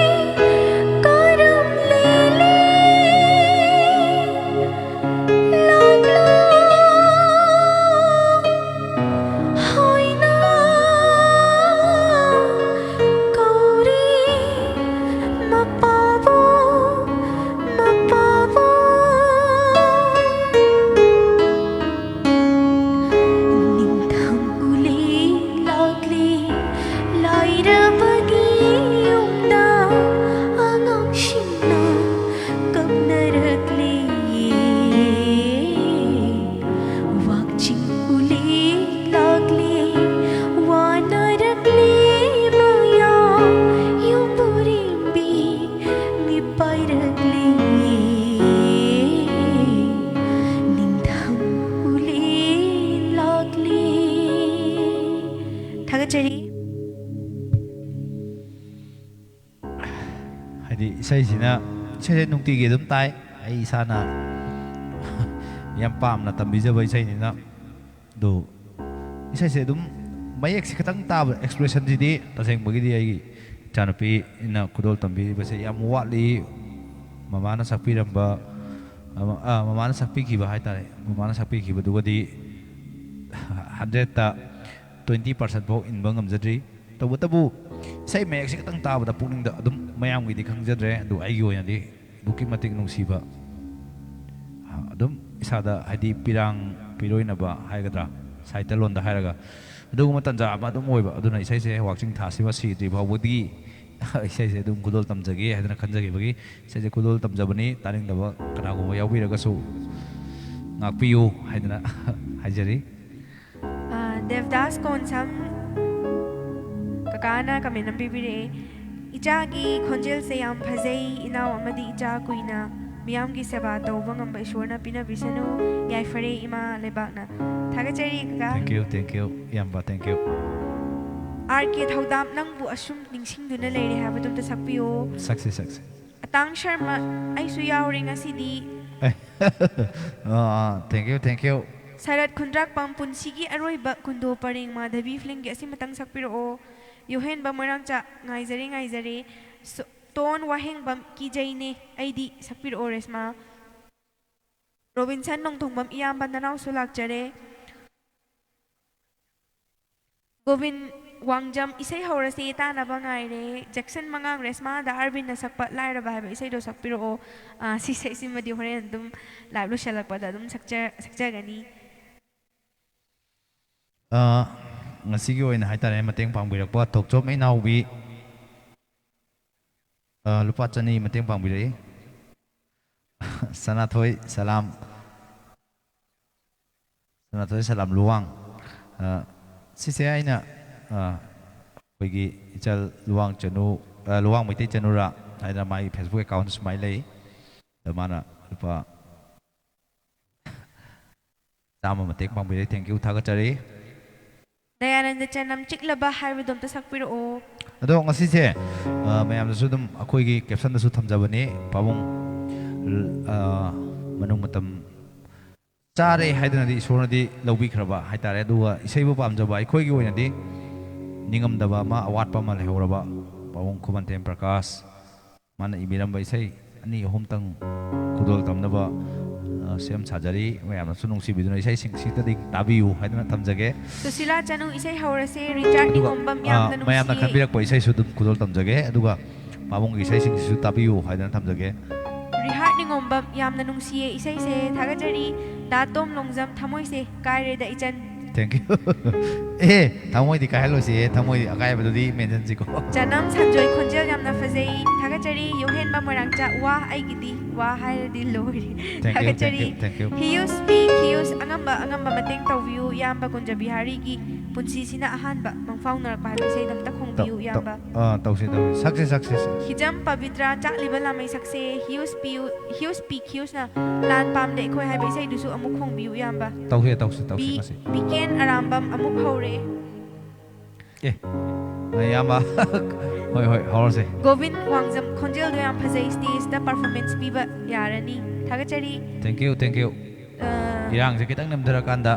ꯀꯔꯝ ꯂꯦꯜꯂꯤ꯫ ꯂꯥꯛꯂꯣ ꯍꯥꯏꯅ ꯀꯧꯔꯤ ꯃꯄꯥꯕꯨ, ꯃꯄꯥꯕꯨ꯫ ꯅꯤꯡꯊꯝ ꯎꯂꯦ ꯂꯥꯛꯂꯦ, ꯂꯥꯏꯔꯕꯒꯤ ꯌꯨꯝꯗ ꯑꯉꯥꯡꯁꯤꯡꯅ ꯀꯞꯅꯔꯛꯂꯦ꯫ ꯋꯥꯛꯆꯤꯡ ꯎꯂꯦ ꯂꯥꯛꯂꯦ, ꯋꯥꯅꯔꯛꯂꯦ ꯃꯌꯥꯝ, ꯌꯨꯝꯕꯨꯔꯦꯝꯕꯤ ꯃꯤꯠ ꯄꯥꯏꯔꯛꯂꯦ꯫ ꯅꯤꯡꯊꯝ ꯎꯂꯦ ꯂꯥꯛꯂꯦ꯫ ꯊꯥꯒꯠꯆꯔꯤ꯫ ꯍꯥꯏꯗꯤ ꯏꯁꯩꯁꯤꯅ, ꯏꯁꯩꯁꯦ ꯅꯨꯡꯇꯤꯒꯤ ꯑꯗꯨꯝ ꯇꯥꯏ꯫ ꯑꯩ ꯏꯁꯥꯅ ꯌꯥꯝ ꯄꯥꯝꯅ ꯇꯝꯕꯤꯖꯕ ꯏꯁꯩꯅꯤꯅ꯫ ꯑꯗꯨ ꯏꯁꯩꯁꯦ ꯑꯗꯨꯝ ꯃꯌꯦꯛꯁꯦ ꯈꯤꯇꯪ ꯇꯥꯕ, ꯑꯦꯛꯁꯄ꯭ꯔꯦꯁꯟꯁꯤꯗꯤ ꯇꯁꯦꯡꯕꯒꯤꯗꯤ ꯑꯩꯒꯤ ꯏꯆꯥꯅꯨꯄꯤꯅ ꯈꯨꯗꯣꯜ ꯇꯝꯕꯤꯔꯤꯕꯁꯦ ꯌꯥꯝ ꯋꯥꯠꯂꯤ꯫ ꯃꯃꯥꯅ ꯁꯛꯄꯤꯔꯝꯕ, ꯑ, ꯑ, ꯃꯃꯥꯅ ꯁꯛꯄꯤꯈꯤꯕ ꯍꯥꯏ ꯇꯥꯔꯦ, ꯃꯃꯥꯅ ꯁꯛꯄꯤꯈꯤꯕꯗꯨꯒꯗꯤ ꯍꯟꯗ꯭ꯔꯦꯠꯇ ꯇ꯭ꯋꯦꯟꯇꯤ ꯄꯥꯔꯁꯦꯟ ꯐꯥꯎ ꯏꯟꯕ ꯉꯝꯖꯗ꯭ꯔꯤ꯫ ꯇꯧꯕꯇꯕꯨ ꯏꯁꯩ ꯃꯌꯦꯛꯁꯦ ꯈꯤꯇꯪ ꯇꯥꯕꯗ ꯄꯨꯛꯅꯤꯡꯗ ꯑꯗꯨꯝ, ꯃꯌꯥꯝꯒꯤꯗꯤ ꯈꯪꯖꯗ꯭ꯔꯦ, ꯑꯗꯨ ꯑꯩꯒꯤ ꯑꯣꯏꯅꯗꯤ ꯑꯗꯨꯛꯀꯤ ꯃꯇꯤꯛ ꯅꯨꯡꯁꯤꯕ, ꯑ, ꯑꯗꯨꯝ ꯏꯁꯥꯗ, ꯍꯥꯏꯗꯤ, ꯄꯤꯔꯥꯡ ꯄꯤꯔꯣꯏꯅꯕ ꯍꯥꯏꯒꯗ꯭ꯔꯥ, ꯁꯥꯍꯤꯇ꯭ꯌ ꯂꯣꯟꯗ ꯍꯥꯏꯔꯒ, ꯑꯗꯨꯒꯨꯝꯕ ꯇꯟꯖꯥ ꯑꯃ ꯑꯗꯨꯝ ꯑꯣꯏꯕ꯫ ꯑꯗꯨꯅ ꯏꯁꯩꯁꯦ ꯋꯥꯛꯆꯤꯡ ꯊꯥꯁꯤꯃ ꯁꯤꯗ꯭ꯔꯤ ꯐꯥꯎꯕꯗꯤ ꯏꯁꯩꯁꯦ ꯑꯗꯨꯝ ꯈꯨꯗꯣꯜ ꯇꯝꯖꯒꯦ ꯍꯥꯏꯗꯅ ꯈꯟꯖꯈꯤꯕꯒꯤ ꯏꯁꯩꯁꯦ ꯈꯨꯗꯣꯜ ꯇꯝꯖꯕꯅꯤ꯫ ꯇꯥꯅꯤꯡꯗꯕ ꯀꯅꯥꯒꯨꯝꯕ ꯌꯥꯎꯕꯤꯔꯒꯁꯨ ꯉꯥꯛꯄꯤꯌꯨ ꯍꯥꯏꯗꯅ ꯍꯥꯏꯖꯔꯤ꯫ ꯑ, ꯗꯦꯕꯗꯥꯁ ꯀꯣꯟꯁꯝ ꯀꯀꯥꯅ ꯀꯃꯦꯟ ꯑꯃ ꯄꯤꯕꯤꯔꯛꯑꯦ꯫ "ꯏꯆꯥꯒꯤ ꯈꯣꯟꯖꯦꯜꯁꯦ ꯌꯥꯝ ꯐꯖꯩ꯫ ꯏꯅꯥꯎ ꯑꯃꯗꯤ ꯏꯆꯥ ꯀꯨꯏꯅ ꯃꯤꯌꯥꯝꯒꯤ ꯁꯦꯕꯥ ꯇꯧꯕ ꯉꯝꯕ ꯏꯁꯣꯔꯅ ꯄꯤꯅꯕꯤꯁꯅꯨ꯫ ꯌꯥꯏꯐꯔꯦ ꯏꯃꯥ ꯂꯩꯕꯥꯛꯅ꯫" ꯊꯥꯒꯠꯆꯔꯤ ꯀꯀꯥ꯫ Thank you, thank you, ꯏꯌꯥꯝꯕ, thank you꯫ "ꯑꯥꯔ ꯀꯦ ꯊꯧꯗꯥꯝ, ꯅꯪꯕꯨ ꯑꯁꯨꯝ ꯅꯤꯡꯁꯤꯡꯗꯨꯅ ꯂꯩꯔꯦ" ꯍꯥꯏꯕꯗꯨ ꯑꯝꯇ ꯁꯛꯄꯤꯌꯣ꯫ ꯁꯛꯁꯤ, ꯁꯛꯁꯤ꯫ "ꯑꯇꯥꯡ ꯁꯔꯃ, ꯑꯩꯁꯨ ꯌꯥꯎꯔꯦ ꯉꯁꯤꯗꯤ꯫" ꯑꯥ, thank you, thank you꯫ "ꯁꯔꯠ ꯈꯨꯟꯗ꯭ꯔꯥꯛꯄꯝ, ꯄꯨꯟꯁꯤꯒꯤ ꯑꯔꯣꯏꯕ ꯀꯨꯟꯗꯣ ꯄꯔꯦꯡ ꯃꯥꯙꯕꯤ ꯐꯤꯂꯝꯒꯤ ꯑꯁꯤꯃꯇꯪ ꯁꯛꯄꯤꯔꯛꯑꯣ꯫" ꯌꯣꯍꯦꯟꯕꯝ ꯃꯣꯏꯔꯥꯡꯆꯥꯛ, "ꯉꯥꯏꯖꯔꯦ, ꯉꯥꯏꯖꯔꯦ꯫" ꯁꯣ-, ꯇꯣꯟ ꯋꯥꯍꯦꯡꯕꯝ, "ꯀꯤꯖꯩꯅꯦ ꯑꯩꯗꯤ", ꯁꯛꯄꯤꯔꯛꯑꯣ ꯔꯦꯁꯃꯥ꯫ ꯔꯣꯕꯤꯟꯁꯟ ꯅꯣꯡꯊꯣꯡꯕꯝ, "ꯏꯌꯥꯝꯕ ꯅꯅꯥꯎꯁꯨ ꯂꯥꯛꯆꯔꯦ꯫" ꯒꯣꯕꯤꯟ ꯋꯥꯡꯖꯝ, "ꯏꯁꯩ ꯍꯧꯔꯁꯤ, ꯇꯥꯅꯕ ꯉꯥꯏꯔꯦ꯫" ꯖꯦꯛꯁꯟ ꯃꯉꯥꯡ, "ꯔꯦꯁꯃꯥꯗ ꯑꯥꯔꯕꯤꯟꯅ ꯁꯛꯄ ꯂꯥꯏꯔꯕ" ꯍꯥꯏꯕ ꯏꯁꯩꯗꯣ ꯁꯛꯄꯤꯔꯛꯑꯣ꯫ ꯑ, ꯁꯤ ꯏꯁꯩꯁꯤꯃꯗꯤ ꯍꯣꯔꯦꯟ ꯑꯗꯨꯝ live ꯂꯣꯏꯁꯤꯜꯂꯛꯄꯗ ꯑꯗꯨꯝ ꯁꯛꯆ-, ꯁꯛꯆꯒꯅꯤ꯫ ꯑ, ꯉꯁꯤꯒꯤ ꯑꯣꯏꯅ ꯍꯥꯏꯇꯥꯔꯦ, ꯃꯇꯦꯡ ꯄꯥꯡꯕꯤꯔꯛꯄ ꯊꯣꯛꯆꯣꯝ ꯏꯅꯥꯎꯕꯤ, ꯑ, ꯂꯨꯄꯥ ꯆꯅꯤ ꯃꯇꯦꯡ ꯄꯥꯡꯕꯤꯔꯛꯏ꯫ ꯁꯅꯥꯊꯣꯏ ꯁꯂꯥꯝ, ꯁꯅꯥꯊꯣꯏ ꯁꯂꯥꯝ ꯂꯨꯋꯥꯡ꯫ ꯑ, ꯁꯤꯁꯦ ꯑꯩꯅ, ꯑ, ꯑꯩꯈꯣꯏꯒꯤ ꯏꯆꯜ ꯂꯨꯋꯥꯡ ꯆꯅꯨ, ꯑ, ꯂꯨꯋꯥꯡ ꯃꯩꯇꯩ ꯆꯅꯨꯔꯥ ꯍꯥꯏꯗꯅ ꯃꯥꯒꯤ Facebook account ꯁꯨꯃꯥꯏꯅ ꯂꯩ꯫ ꯑꯗ ꯃꯥꯅ ꯂꯨꯄꯥ ꯆꯥꯝꯃ ꯃꯇꯦꯡ ꯄꯥꯡꯕꯤꯔꯦ꯫ Thank you, ꯊꯥꯒꯠꯆꯔꯤ꯫ ꯗꯌꯥꯅꯟꯗ ꯆꯅꯝ, "ꯆꯤꯛꯂꯕ" ꯍꯥꯏꯕꯗꯣ ꯑꯝꯇ ꯁꯛꯄꯤꯔꯛꯑꯣ꯫ ꯑꯗꯣ ꯉꯁꯤꯁꯦ, ꯑ, ꯃꯌꯥꯝꯗꯁꯨ ꯑꯗꯨꯝ ꯑꯩꯈꯣꯏꯒꯤ caption ꯗꯁꯨ ꯊꯝꯖꯕꯅꯤ, ꯄꯥꯕꯨꯡ, ꯑ, ꯃꯅꯨꯡ ꯃꯇꯝ ꯆꯥꯔꯦ ꯍꯥꯏꯗꯅꯗꯤ ꯏꯁꯣꯔꯅꯗꯤ ꯂꯧꯕꯤꯈ꯭ꯔꯕ ꯍꯥꯏꯇꯥꯔꯦ꯫ ꯑꯗꯨꯒ ꯏꯁꯩꯕꯨ ꯄꯥꯝꯖꯕ ꯑꯩꯈꯣꯏꯒꯤ ꯑꯣꯏꯅꯗꯤ ꯅꯤꯡꯉꯝꯗꯕ ꯑꯃ, ꯑꯋꯥꯠꯄ ꯑꯃ ꯂꯩꯍꯧꯔꯕ ꯄꯥꯕꯨꯡ ꯈꯨꯃꯟꯊꯦꯝ ꯄ꯭ꯔꯀꯥꯁ, ꯃꯥꯅ ꯏꯕꯤꯔꯝꯕ ꯏꯁꯩ ꯑꯅꯤ ꯑꯍꯨꯝꯇꯪ ꯈꯨꯗꯣꯜ ꯇꯝꯅꯕ, ꯑ, ꯁꯦꯝ ꯁꯥꯖꯔꯤ꯫ ꯃꯌꯥꯝꯅꯁꯨ ꯅꯨꯡꯁꯤꯕꯤꯗꯨꯅ ꯏꯁꯩꯁꯤꯡꯁꯤꯗꯗꯤ ꯇꯥꯕꯤꯌꯨ ꯍꯥꯏꯗꯨꯅ ꯊꯝꯖꯒꯦ꯫ ꯁꯨꯁꯤꯂꯥ ꯆꯅꯨ, "ꯏꯁꯩ ꯍꯧꯔꯁꯦ", ꯔꯤꯆꯥꯔꯗ ꯑꯗꯨꯒ, ꯅꯤꯉꯣꯝꯕꯝ, ꯑ, "ꯌꯥꯝꯅ ꯃꯌꯥꯝꯅ ꯅꯨꯡꯁꯤꯌꯦ"꯫ ꯈꯟꯕꯤꯔꯛꯄ ꯏꯁꯩꯁꯨ ꯑꯗꯨꯝ ꯈꯨꯗꯣꯜ ꯇꯝꯖꯒꯦ꯫ ꯑꯗꯨꯒ ꯄꯥꯕꯨꯡꯒꯤ ꯏꯁꯩꯁꯤꯡꯁꯤꯁꯨ ꯇꯥꯕꯤꯌꯨ ꯍꯥꯏꯗꯅ ꯊꯝꯖꯒꯦ꯫ ꯔꯤꯍꯥꯔꯠ ꯅꯤꯉꯣꯝꯕꯝ, "ꯌꯥꯝꯅ ꯅꯨꯡꯁꯤꯌꯦ ꯏꯁꯩꯁꯦ, ꯊꯥꯒꯠꯆꯔꯤ"꯫ ꯗꯥ ꯇꯣꯝ ꯂꯣꯡꯖꯝ, "ꯊꯃꯣꯏꯁꯦ ꯀꯥꯏꯔꯦꯗ ꯏꯆꯟ"꯫ Thank you. A, ꯊꯃꯣꯏꯗꯤ ꯀꯥꯏꯍꯜꯂꯣꯏꯁꯦ, ꯊꯃꯣꯏꯗꯤ ꯑꯀꯥꯏꯕꯗꯨꯗꯤ mention ꯁꯤꯀꯣ꯫ ꯆꯅꯝ ꯁꯟꯖꯣꯏ ꯈꯣꯟꯖꯦꯜ ꯌꯥꯝꯅ ꯐꯖꯩ꯫ ꯊꯥꯒꯠꯆꯔꯤ꯫ ꯌꯣꯍꯦꯟꯕ ꯃꯣꯏꯔꯥꯡꯆꯥ꯫ ꯋꯥ ꯑꯩꯒꯤꯗꯤ ꯋꯥ ꯍꯥꯏꯔꯗꯤ ꯂꯣꯏꯔꯦ꯫ Thank you, thank ꯊꯥꯒꯠꯆꯔꯤ꯫ You, thank you. ꯍꯤꯌꯨꯁ ꯄꯤ ꯈꯤꯌꯨꯁ ꯑꯉꯝꯕ ꯑꯉꯝꯕ ꯃꯇꯦꯡ ꯇꯧꯕꯤꯌꯨ ꯏꯌꯥꯝꯕ ꯀꯨꯟꯖꯕꯤꯍꯥꯔꯤꯒꯤ ꯄꯨꯟꯁꯤꯁꯤꯅ ꯑꯍꯥꯟꯕ ꯃꯪꯐꯥꯎꯅꯔꯛꯄ ꯍꯥꯏꯕ ꯏꯁꯩꯗꯣ ꯑꯝꯇ ꯈꯣꯡꯕꯤꯌꯨ ꯏꯌꯥꯝꯕ꯫ ꯑꯥ, ꯇꯧꯁꯦ ꯇꯧꯁꯦ, ꯁꯛꯁꯦ ꯁꯛꯁꯦ ꯁꯛꯁꯦ꯫ ꯍꯤꯖꯝ ꯄꯕꯤꯇ꯭ꯔ ꯆꯥꯛꯂꯤꯕ ꯂꯥꯃꯩ ꯁꯛꯁꯦ꯫ ꯍꯤꯌꯨꯁ ꯄꯤꯌꯨ ꯍꯤꯌꯨꯁ ꯄꯤ ꯈꯤꯌꯨꯁꯅ ꯂꯥꯟ ꯄꯥꯝꯗꯦ ꯑꯩꯈꯣꯏ ꯍꯥꯏꯕ ꯏꯁꯩꯗꯨꯁꯨ ꯑꯃꯨꯛ ꯈꯣꯡꯕꯤꯌꯨ ꯏꯌꯥꯝꯕ꯫ ꯇꯧꯁꯦ ꯇꯧꯁꯦ ꯇꯧꯁꯦ ꯕꯤ ꯃꯁꯤ꯫ ꯕꯤꯀꯦꯟ ꯑꯔꯥꯝꯕꯝ ꯑꯃꯨꯛ ꯍꯧꯔꯦ꯫ ꯑꯦ, ꯏꯌꯥꯝꯕ꯫ ꯍꯣꯏ ꯍꯣꯏ, ꯍꯧꯔꯁꯦ꯫ ꯒꯣꯕꯤꯟ ꯋꯥꯡꯖꯝ ꯈꯣꯟꯖꯦꯜꯗꯣ ꯌꯥꯝ ꯐꯖꯩ, stageꯇ performance ꯄꯤꯕ ꯌꯥꯔꯅꯤ꯫ ꯊꯥꯒꯠꯆꯔꯤ꯫ Thank you, thank you꯫ ꯑ, ꯏꯔꯥꯡꯁꯦ ꯈꯤꯇꯪ ꯅꯦꯝꯊꯔꯀꯥꯟꯗ,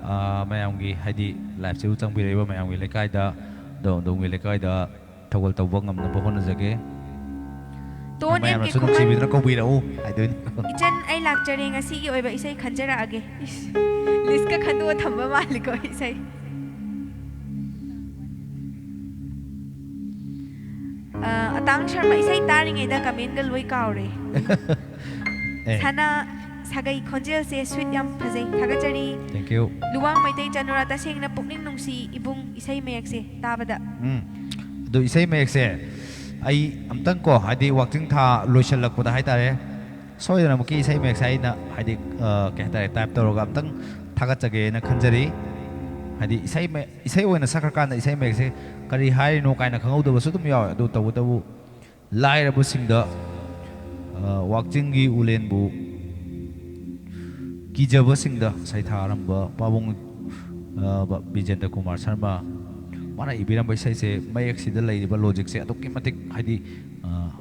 ꯑ, ꯃꯌꯥꯝꯒꯤ, ꯍꯥꯏꯗꯤ, liveꯁꯤꯕꯨ ꯆꯪꯕꯤꯔꯛꯏꯕ ꯃꯌꯥꯝꯒꯤ ꯂꯩꯀꯥꯏꯗ, ꯑꯗꯣ ꯑꯗꯣꯝꯒꯤ ꯂꯩꯀꯥꯏꯗ ꯊꯧꯒꯜ ꯇꯧꯕ ꯉꯝꯅꯕ ꯍꯣꯠꯅꯖꯒꯦ꯫ ꯇꯣꯟ ꯑꯦꯝ ꯀꯦ ꯃꯌꯥꯝꯅꯁꯨ ꯈꯨꯃꯟ꯫ ꯅꯨꯡꯁꯤꯕꯤꯗꯨꯅ ꯀꯧꯕꯤꯔꯛꯎ ꯍꯥꯏꯗꯣꯏꯅꯤ꯫ ꯏꯆꯟ, ꯑꯩ ꯂꯥꯛꯆꯔꯦ, ꯉꯁꯤꯒꯤ ꯑꯣꯏꯕ ꯏꯁꯩ ꯈꯟꯖꯔꯛꯑꯒꯦ꯫ ꯏꯁ, listꯀ ꯈꯟꯗꯣꯛꯑ ꯊꯝꯕ ꯃꯥꯜꯂꯤꯀꯣ ꯏꯁꯩ꯫ ꯑ, ꯑꯇꯥꯡ ꯁꯔꯃ ꯏꯁꯩ ꯇꯥꯔꯤꯉꯩꯗ commentꯀ ꯂꯣꯏ ꯀꯥꯎꯔꯦ꯫ ꯑꯦ꯫ ꯁꯅꯥ ꯁꯥꯒꯩ ꯈꯣꯟꯖꯦꯜꯁꯦ sweet ꯌꯥꯝ ꯐꯖꯩ, ꯊꯥꯒꯠꯆꯔꯤ꯫ Thank you꯫ ꯂꯨꯋꯥꯡ ꯃꯩꯇꯩ ꯆꯅꯨꯔꯥ, ꯇꯁꯦꯡꯅ ꯄꯨꯛꯅꯤꯡ ꯅꯨꯡꯁꯤ ꯏꯕꯨꯡ ꯏꯁꯩ ꯃꯌꯦꯛꯁꯦ ꯇꯥꯕꯗ꯫ ꯎꯝ꯫ ꯑꯗꯨ ꯏꯁꯩ ꯃꯌꯦꯛꯁꯦ ꯑꯩ ꯑꯝꯇꯪ ꯀꯣ, ꯍꯥꯏꯗꯤ ꯋꯥꯛꯆꯤꯡ ꯊꯥ ꯂꯣꯏꯁꯤꯜꯂꯛꯄꯗ ꯍꯥꯏꯇꯥꯔꯦ, ꯁꯣꯏꯗꯅꯃꯛꯀꯤ ꯏꯁꯩ ꯃꯌꯦꯛꯁꯦ ꯑꯩꯅ, ꯍꯥꯏꯗꯤ, ꯑ, ꯀꯩ ꯍꯥꯏꯇꯥꯔꯦ, type ꯇꯧꯔꯒ ꯑꯝꯇꯪ ꯊꯥꯒꯠꯆꯒꯦꯅ ꯈꯟꯖꯔꯤ꯫ ꯍꯥꯏꯗꯤ ꯏꯁꯩ ꯃ-, ꯏꯁꯩ ꯑꯣꯏꯅ ꯁꯛꯈ꯭ꯔꯀꯥꯟꯗ ꯏꯁꯩ ꯃꯌꯦꯛꯁꯦ ꯀꯔꯤ ꯍꯥꯏꯔꯤꯅꯣ ꯀꯥꯏꯅ ꯈꯪꯍꯧꯗꯕꯁꯨ ꯑꯗꯨꯝ ꯌꯥꯎꯋꯦ꯫ ꯑꯗꯨ ꯇꯧꯕꯇꯕꯨ ꯂꯥꯏꯔꯕꯁꯤꯡꯗ, ꯑ, ꯋꯥꯛꯆꯤꯡꯒꯤ ꯎꯂꯦꯟꯕꯨ ꯀꯤꯖꯕꯁꯤꯡꯗ ꯁꯩꯊꯥꯔꯝꯕ ꯄꯥꯕꯨꯡ, ꯑ, ꯕ-, ꯕꯤꯖꯦꯟꯗ꯭ꯔ ꯀꯨꯃꯥꯔ ꯁꯔꯃ, ꯃꯥꯅ ꯏꯕꯤꯔꯝꯕ ꯏꯁꯩꯁꯦ, ꯃꯌꯦꯛꯁꯤꯗ ꯂꯩꯔꯤꯕ logicꯁꯦ ꯑꯗꯨꯛꯀꯤ ꯃꯇꯤꯛ, ꯍꯥꯏꯗꯤ, ꯑ,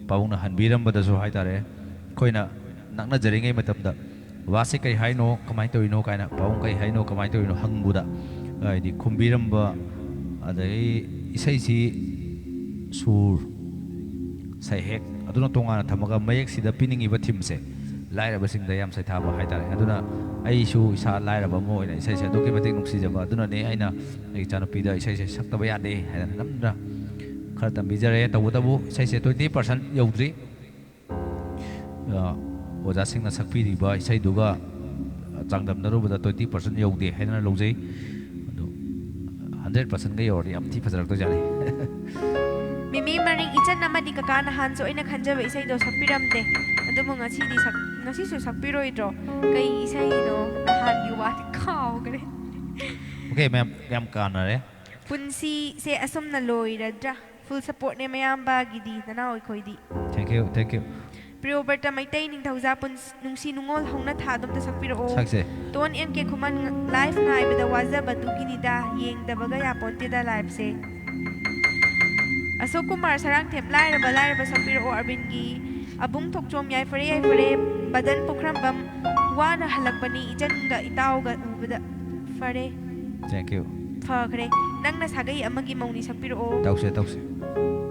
ꯄꯥꯕꯨꯡꯅ ꯍꯟꯕꯤꯔꯝꯕꯗꯁꯨ ꯍꯥꯏꯇꯥꯔꯦ, ꯑꯩꯈꯣꯏꯅ ꯅꯛꯅꯖꯔꯤꯉꯩ ꯃꯇꯝꯗ, "ꯕꯕꯥꯁꯦ ꯀꯩ ꯍꯥꯏꯅꯣ, ꯀꯃꯥꯏꯅ ꯇꯧꯔꯤꯅꯣ?" ꯀꯥꯏꯅ, "ꯄꯥꯕꯨꯡ ꯀꯩ ꯍꯥꯏꯅꯣ, ꯀꯃꯥꯏꯅ ꯇꯧꯔꯤꯅꯣ?" ꯍꯪꯕꯗ, ꯍꯥꯏꯗꯤ ꯈꯨꯝꯕꯤꯔꯝꯕ, ꯑꯗꯒꯤ ꯏꯁꯩꯁꯤ ꯁꯨꯔ, ꯁꯩꯍꯦꯛ ꯑꯗꯨꯅ ꯇꯣꯉꯥꯟꯅ ꯊꯝꯃꯒ, ꯃꯌꯦꯛꯁꯤꯗ ꯄꯤꯅꯤꯡꯉꯤꯕ themeꯁꯦ ꯂꯥꯏꯔꯕꯁꯤꯡꯗ ꯌꯥꯝ ꯁꯩꯊꯥꯕ ꯍꯥꯏꯇꯥꯔꯦ꯫ ꯑꯗꯨꯅ ꯑꯩꯁꯨ ꯏꯁꯥ ꯂꯥꯏꯔꯕ ꯑꯃ ꯑꯣꯏꯅ ꯏꯁꯩꯁꯦ ꯑꯗꯨꯛꯀꯤ ꯃꯇꯤꯛ ꯅꯨꯡꯁꯤꯖꯕ, ꯑꯗꯨꯅꯅꯦ ꯑꯩꯅ ꯑꯩ ꯏꯆꯥꯅꯨꯄꯤꯗ ꯏꯁꯩꯁꯦ ꯁꯛꯇꯕ ꯌꯥꯗꯦ ꯍꯥꯏꯗꯅ ꯅꯝꯗꯨꯅ ꯈꯔ ꯇꯝꯕꯤꯖꯔꯦ꯫ ꯇꯧꯕꯇꯕꯨ ꯏꯁꯩꯁꯦ twenty percent ꯌꯧꯗ꯭ꯔꯤ꯫ ꯑ, ꯑꯣꯖꯥꯁꯤꯡꯅ ꯁꯛꯄꯤꯔꯤꯕ ꯏꯁꯩꯗꯨꯒ ꯆꯥꯡꯗꯝꯅꯔꯨꯕꯗ twenty percent ꯌꯧꯗꯦ ꯍꯥꯏꯗꯅ ꯂꯧꯖꯩ꯫ ꯑꯗꯨ hundred percentꯒ ꯌꯧꯔꯗꯤ ꯌꯥꯝ ꯊꯤ ꯐꯖꯔꯛꯇꯣꯏꯖꯥꯠꯅꯤ꯫ ꯃꯤꯃꯤ ꯃꯔꯤꯡ, ꯏꯆꯟ ꯑꯃꯗꯤ ꯀꯀꯥ ꯅꯍꯥꯟꯁꯨ ꯑꯩꯅ ꯈꯟꯖꯕ ꯏꯁꯩꯗꯣ ꯁꯛꯄꯤꯔꯝꯗꯦ꯫ ꯑꯗꯨꯕꯨ ꯉꯁꯤꯗꯤ ꯁꯛ-, ꯉꯁꯤꯁꯨ ꯁꯛꯄꯤꯔꯣꯏꯗ꯭ꯔꯣ? ꯀꯩ ꯏꯁꯩꯅꯣ? ꯅꯍꯥꯟꯒꯤ ꯋꯥꯗꯤ ꯀꯥꯎꯈ꯭ꯔꯦ꯫ Okay, ꯃꯌꯥꯝ, ꯌꯥꯝ ꯀꯥꯟꯅꯔꯦ꯫ ꯄꯨꯟꯁꯤꯁꯦ ꯑꯁꯨꯝꯅ ꯂꯣꯏꯔꯗ꯭ꯔꯥ? Full supportꯅꯦ ꯃꯌꯥꯝꯕꯒꯤꯗꯤ, ꯅꯅꯥꯎ ꯑꯩꯈꯣꯏꯗꯤ꯫ Thank you, thank you꯫ ꯄ꯭ꯔꯤꯌꯣꯕ꯭ꯔꯇ Meitei ꯅꯤꯡꯊꯧꯖꯥ ꯄꯨꯟꯁ-, ꯅꯨꯡꯁꯤ ꯅꯨꯡꯉꯣꯜ ꯍꯧꯅ ꯊꯥꯗꯣꯝꯇ ꯁꯛꯄꯤꯔꯛꯑꯣ꯫ ꯁꯛꯁꯦ꯫ ꯇꯣꯟ ꯑꯦꯝ ꯀꯦ ꯈꯨꯃꯟ, live ꯉꯥꯏꯕꯗ ꯋꯥꯖꯕꯗꯨꯒꯤꯅꯤꯗ, ꯌꯦꯡꯗꯕꯒ ꯌꯥꯄꯣꯟꯇꯦꯗ liveꯁꯦ꯫ ꯑꯁꯣꯛ ꯀꯨꯃꯥꯔ ꯁꯔꯥꯡꯊꯦꯝ, ꯂꯥꯏꯔꯕ ꯂꯥꯏꯔꯕ ꯁꯛꯄꯤꯔꯛꯑꯣ ꯑꯔꯕꯤꯟꯒꯤ꯫ ꯑꯕꯨꯡ ꯊꯣꯛꯆꯣꯝ, ꯌꯥꯏꯐꯔꯦ ꯌꯥꯏꯐꯔꯦ꯫ ꯕꯗꯟ ꯄꯨꯈ꯭ꯔꯝꯕꯝ, ꯋꯥꯅ ꯍꯜꯂꯛꯄꯅꯤ ꯏꯆꯟꯒ ꯏꯇꯥꯎꯒ ꯎꯕꯗ꯫ ꯐꯔꯦ꯫ Thank you꯫ ꯐꯈ꯭ꯔꯦ꯫ ꯅꯪꯅ ꯁꯥꯒꯩ ꯑꯃꯒꯤ ꯃꯧꯅꯤ ꯁꯛꯄꯤꯔꯛꯑꯣ꯫ ꯇꯧꯁꯦ, ꯇꯧꯁꯦ꯫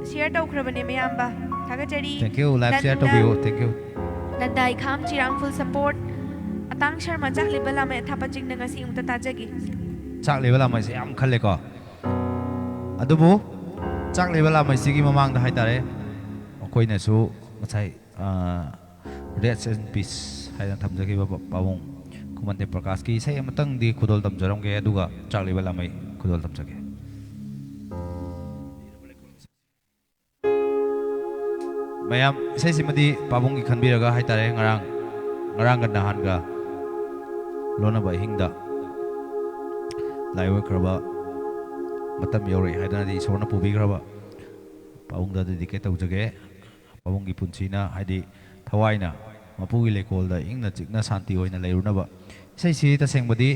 Share ꯇꯧꯈ꯭ꯔꯕꯅꯦ ꯃꯌꯥꯝꯕ꯫ ꯊꯥꯒꯠꯆꯔꯤ꯫ Thank you, live share Nanda-, ꯇꯧꯕꯤꯌꯨ, thank you꯫ ꯅꯟꯗꯥꯏꯈꯥꯝ ꯆꯤꯔꯥꯡꯐꯨꯜ support꯫ ꯑꯇꯥꯡ ꯁꯔꯃ ꯆꯥꯛꯂꯤꯕ ꯂꯥꯃꯩ ꯑꯊꯥꯞꯄ ꯆꯤꯡꯗ ꯉꯁꯤ ꯑꯃꯨꯛꯇ ꯇꯥꯖꯒꯦ꯫ ꯆꯥꯛꯂꯤꯕ ꯂꯥꯃꯩꯁꯦ ꯌꯥꯝ ꯈꯜꯂꯦꯀꯣ꯫ ꯑꯗꯨꯕꯨ ꯆꯥꯛꯂꯤꯕ ꯂꯥꯃꯩꯁꯤꯒꯤ ꯃꯃꯥꯡꯗ ꯍꯥꯏꯇꯥꯔꯦ, ꯑꯩꯈꯣꯏꯅꯁꯨ ꯉꯁꯥꯏ, ꯑ, Rest in peace ꯍꯥꯏꯅ ꯊꯝꯖꯈꯤꯕ ꯄ-, ꯄꯥꯕꯨꯡ ꯈꯨꯃꯟꯊꯦꯝ ꯄ꯭ꯔꯀꯥꯁꯀꯤ ꯏꯁꯩ ꯑꯃꯇꯪꯗꯤ ꯈꯨꯗꯣꯜ ꯇꯝꯖꯔꯝꯒꯦ, ꯑꯗꯨꯒ ꯆꯥꯛꯂꯤꯕ ꯂꯥꯃꯩ ꯈꯨꯗꯣꯜ ꯇꯝꯖꯒꯦ꯫ ꯃꯌꯥꯝ, ꯏꯁꯩꯁꯤꯃꯗꯤ ꯄꯥꯕꯨꯡꯒꯤ ꯈꯟꯕꯤꯔꯒ ꯍꯥꯏꯇꯥꯔꯦ, ꯉꯔꯥꯡ, ꯉꯔꯥꯡꯒ ꯅꯍꯥꯟꯒ ꯂꯣꯟꯅꯕ ꯑꯍꯤꯡꯗ ꯂꯥꯏ ꯑꯣꯏꯈ꯭ꯔꯕ, ꯃꯇꯝ ꯌꯧꯔꯛꯑꯦ ꯍꯥꯏꯗꯅꯗꯤ ꯏꯁꯣꯔꯅ ꯄꯨꯕꯤꯈ꯭ꯔꯕ ꯄꯥꯕꯨꯡꯗ dedicate ꯇꯧꯖꯒꯦ꯫ ꯄꯥꯕꯨꯡꯒꯤ ꯄꯨꯟꯁꯤꯅ, ꯍꯥꯏꯗꯤ, ꯊꯋꯥꯏꯅ ꯃꯄꯨꯒꯤ ꯂꯩꯀꯣꯜꯗ ꯏꯪꯅ ꯆꯤꯛꯅ ꯁꯥꯟꯇꯤ ꯑꯣꯏꯅ ꯂꯩꯔꯨꯅꯕ꯫ ꯏꯁꯩꯁꯤ ꯇꯁꯦꯡꯕꯗꯤ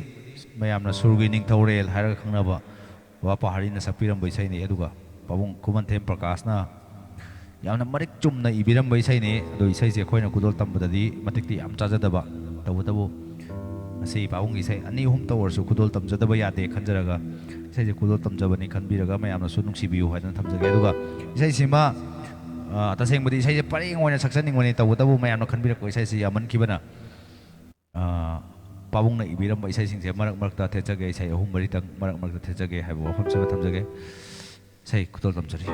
ꯃꯌꯥꯝꯅ ꯁꯨꯔꯒꯤ ꯅꯤꯡꯊꯧꯔꯦꯜ ꯍꯥꯏꯔꯒ ꯈꯪꯅꯕ ꯕꯕꯥ ꯄꯥꯍꯥꯔꯤꯅ ꯁꯛꯄꯤꯔꯝꯕ ꯏꯁꯩꯅꯤ, ꯑꯗꯨꯒ ꯄꯥꯕꯨꯡ ꯈꯨꯃꯟꯊꯦꯝ ꯄ꯭ꯔꯀꯥꯁꯅ ꯌꯥꯝꯅ ꯃꯔꯤꯛ ꯆꯨꯝꯅ ꯏꯕꯤꯔꯝꯕ ꯏꯁꯩꯅꯤ꯫ ꯑꯗꯣ ꯏꯁꯩꯁꯦ ꯑꯩꯈꯣꯏꯅ ꯈꯨꯗꯣꯜ ꯇꯝꯕꯗꯗꯤ ꯃꯇꯤꯛꯇꯤ ꯌꯥꯝ ꯆꯥꯖꯗꯕ, ꯇꯧꯕꯇꯕꯨ ꯉꯁꯤ ꯄꯥꯕꯨꯡꯒꯤ ꯏꯁꯩ ꯑꯅꯤ ꯑꯍꯨꯝꯇ ꯑꯣꯏꯔꯁꯨ ꯈꯨꯗꯣꯜ ꯇꯝꯖꯗꯕ ꯌꯥꯗꯦ ꯈꯟꯖꯔꯒ ꯏꯁꯩꯁꯦ ꯈꯨꯗꯣꯜ ꯇꯝꯖꯕꯅꯤ ꯈꯟꯕꯤꯔꯒ ꯃꯌꯥꯝꯅꯁꯨ ꯅꯨꯡꯁꯤꯕꯤꯌꯨ ꯍꯥꯏꯗꯅ ꯊꯝꯖꯒꯦ꯫ ꯑꯗꯨꯒ ꯏꯁꯩꯁꯤꯃ, ꯑ, ꯇꯁꯦꯡꯕꯗꯤ ꯏꯁꯩꯁꯦ ꯄꯔꯦꯡ ꯑꯣꯏꯅ ꯁꯛꯆꯅꯤꯡꯕꯅꯤ, ꯇꯧꯕꯇꯕꯨ ꯃꯌꯥꯝꯅ ꯈꯟꯕꯤꯔꯛꯄ ꯏꯁꯩꯁꯤ ꯌꯥꯝꯃꯟꯈꯤꯕꯅ, ꯑ, ꯄꯥꯕꯨꯡꯅ ꯏꯕꯤꯔꯝꯕ ꯏꯁꯩꯁꯤꯡꯁꯦ ꯃꯔꯛ ꯃꯔꯛꯇ ꯊꯦꯠꯆꯒꯦ, ꯏꯁꯩ ꯑꯍꯨꯝ ꯃꯔꯤꯇꯪ ꯃꯔꯛ ꯃꯔꯛꯇ ꯊꯦꯠꯆꯒꯦ ꯍꯥꯏꯕ ꯋꯥꯐꯝꯁꯤꯃ ꯊꯝꯖꯒꯦ꯫ ꯏꯁꯩ ꯈꯨꯗꯣꯜ ꯇꯝꯖꯔꯤ꯫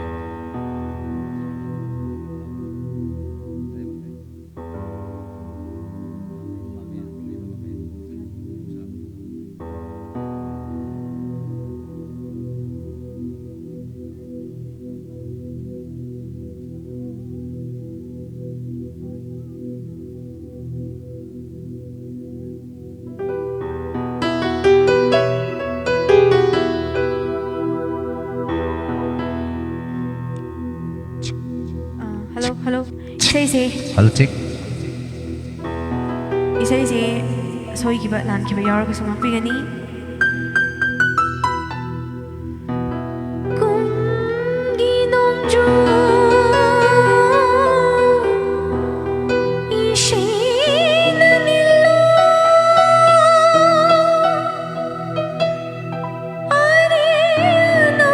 Hello, hello. ꯏꯁꯩꯁꯦ, ꯍꯜꯂꯣ, ꯆꯦꯛ꯫ ꯏꯁꯩꯁꯦ ꯁꯣꯏꯈꯤꯕ, ꯂꯥꯟꯈꯤꯕ ꯌꯥꯎꯔꯒꯁꯨ ꯉꯥꯛꯄꯤꯒꯅꯤ꯫ ꯀꯨꯝꯒꯤ ꯅꯣꯡꯖꯨ ꯏꯁꯩꯅ ꯅꯤꯜꯂꯨ꯫ ꯑꯔꯦꯅ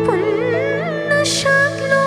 ꯄꯨꯟꯅ ꯁꯛꯂꯣ꯫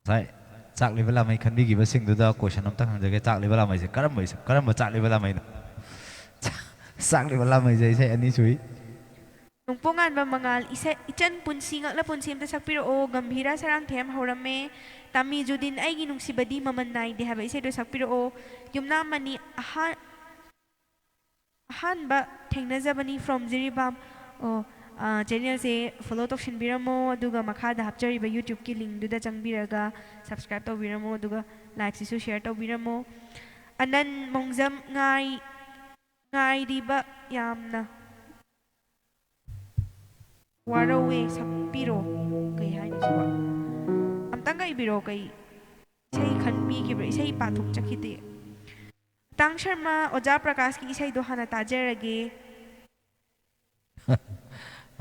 ꯉꯁꯥꯏ ꯆꯥꯛꯂꯤꯕ ꯂꯥꯃꯩ ꯈꯟꯕꯤꯈꯤꯕꯁꯤꯡꯗꯨꯗ question ꯑꯝꯇ ꯍꯪꯖꯒꯦ꯫ ꯆꯥꯛꯂꯤꯕ ꯂꯥꯃꯩꯁꯦ ꯀꯔꯝꯕ, ꯀꯔꯝꯕ ꯆꯥꯛꯂꯤꯕ ꯂꯥꯃꯩꯅꯣ? ꯆꯥꯛꯂꯤꯕ ꯂꯥꯃꯩꯁꯦ ꯏꯁꯩ ꯑꯅꯤ ꯁꯨꯏ꯫ ꯅꯣꯡꯄꯣꯛꯉꯥꯟꯕ ꯃꯉꯥꯜ, ꯏꯁꯩ, ꯏꯆꯟ ꯄꯨꯟꯁꯤ ꯉꯛꯂ ꯄꯨꯟꯁꯤ ꯑꯝꯇ ꯁꯛꯄꯤꯔꯛꯑꯣ꯫ ꯒꯝꯚꯤꯔꯥ ꯁꯔꯥꯡꯊꯦꯝ ꯍꯧꯔꯝꯃꯦ꯫ ꯇꯥꯃꯤꯖꯨꯗꯤꯟ ꯑꯩꯒꯤ ꯅꯨꯡꯁꯤꯕꯗꯤ ꯃꯃꯜ ꯅꯥꯏꯗꯦ ꯍꯥꯏꯕ ꯏꯁꯩꯗꯣ ꯁꯛꯄꯤꯔꯛꯑꯣ꯫ ꯌꯨꯝꯅꯥꯝ ꯃꯅꯤ ꯑꯍꯥ-, ꯑꯍꯥꯟꯕ ꯊꯦꯡꯅꯖꯕꯅꯤ from ꯖꯤꯔꯤꯕꯥꯝ꯫ ꯑꯣ, ꯑꯥ, channelꯁꯦ follow ꯇꯧꯁꯤꯟꯕꯤꯔꯝꯃꯣ, ꯑꯗꯨꯒ ꯃꯈꯥꯗ ꯍꯥꯞꯆꯔꯤꯕ YouTubeꯀꯤ linkꯗꯨꯗ ꯆꯪꯕꯤꯔꯒ subscribe ꯇꯧꯕꯤꯔꯝꯃꯣ, ꯑꯗꯨꯒ likeꯁꯤꯁꯨ share ꯇꯧꯕꯤꯔꯝꯃꯣ꯫ ꯑꯅꯟ ꯃꯣꯡꯖꯝ ꯉꯥꯏ-, ꯉꯥꯏꯔꯤꯕ ꯌꯥꯝꯅ ꯋꯥꯔꯧꯋꯦ, ꯁꯛꯄꯤꯔꯣ꯫ ꯀꯩ ꯍꯥꯏꯅꯣ ꯁꯤꯕꯣ? ꯑꯝꯇꯪꯒ ꯏꯕꯤꯔꯣ, ꯀꯩ ꯏꯁꯩ ꯈꯟꯕꯤꯈꯤꯕ꯭ꯔꯥ? ꯏꯁꯩ ꯄꯥꯊꯣꯛꯆꯈꯤꯗꯦ꯫ ꯇꯥꯡ ꯁꯔꯃ, ꯑꯣꯖꯥ ꯄ꯭ꯔꯀꯥꯁꯀꯤ ꯏꯁꯩꯗꯣ ꯍꯥꯟꯅ ꯇꯥꯖꯔꯒꯦ꯫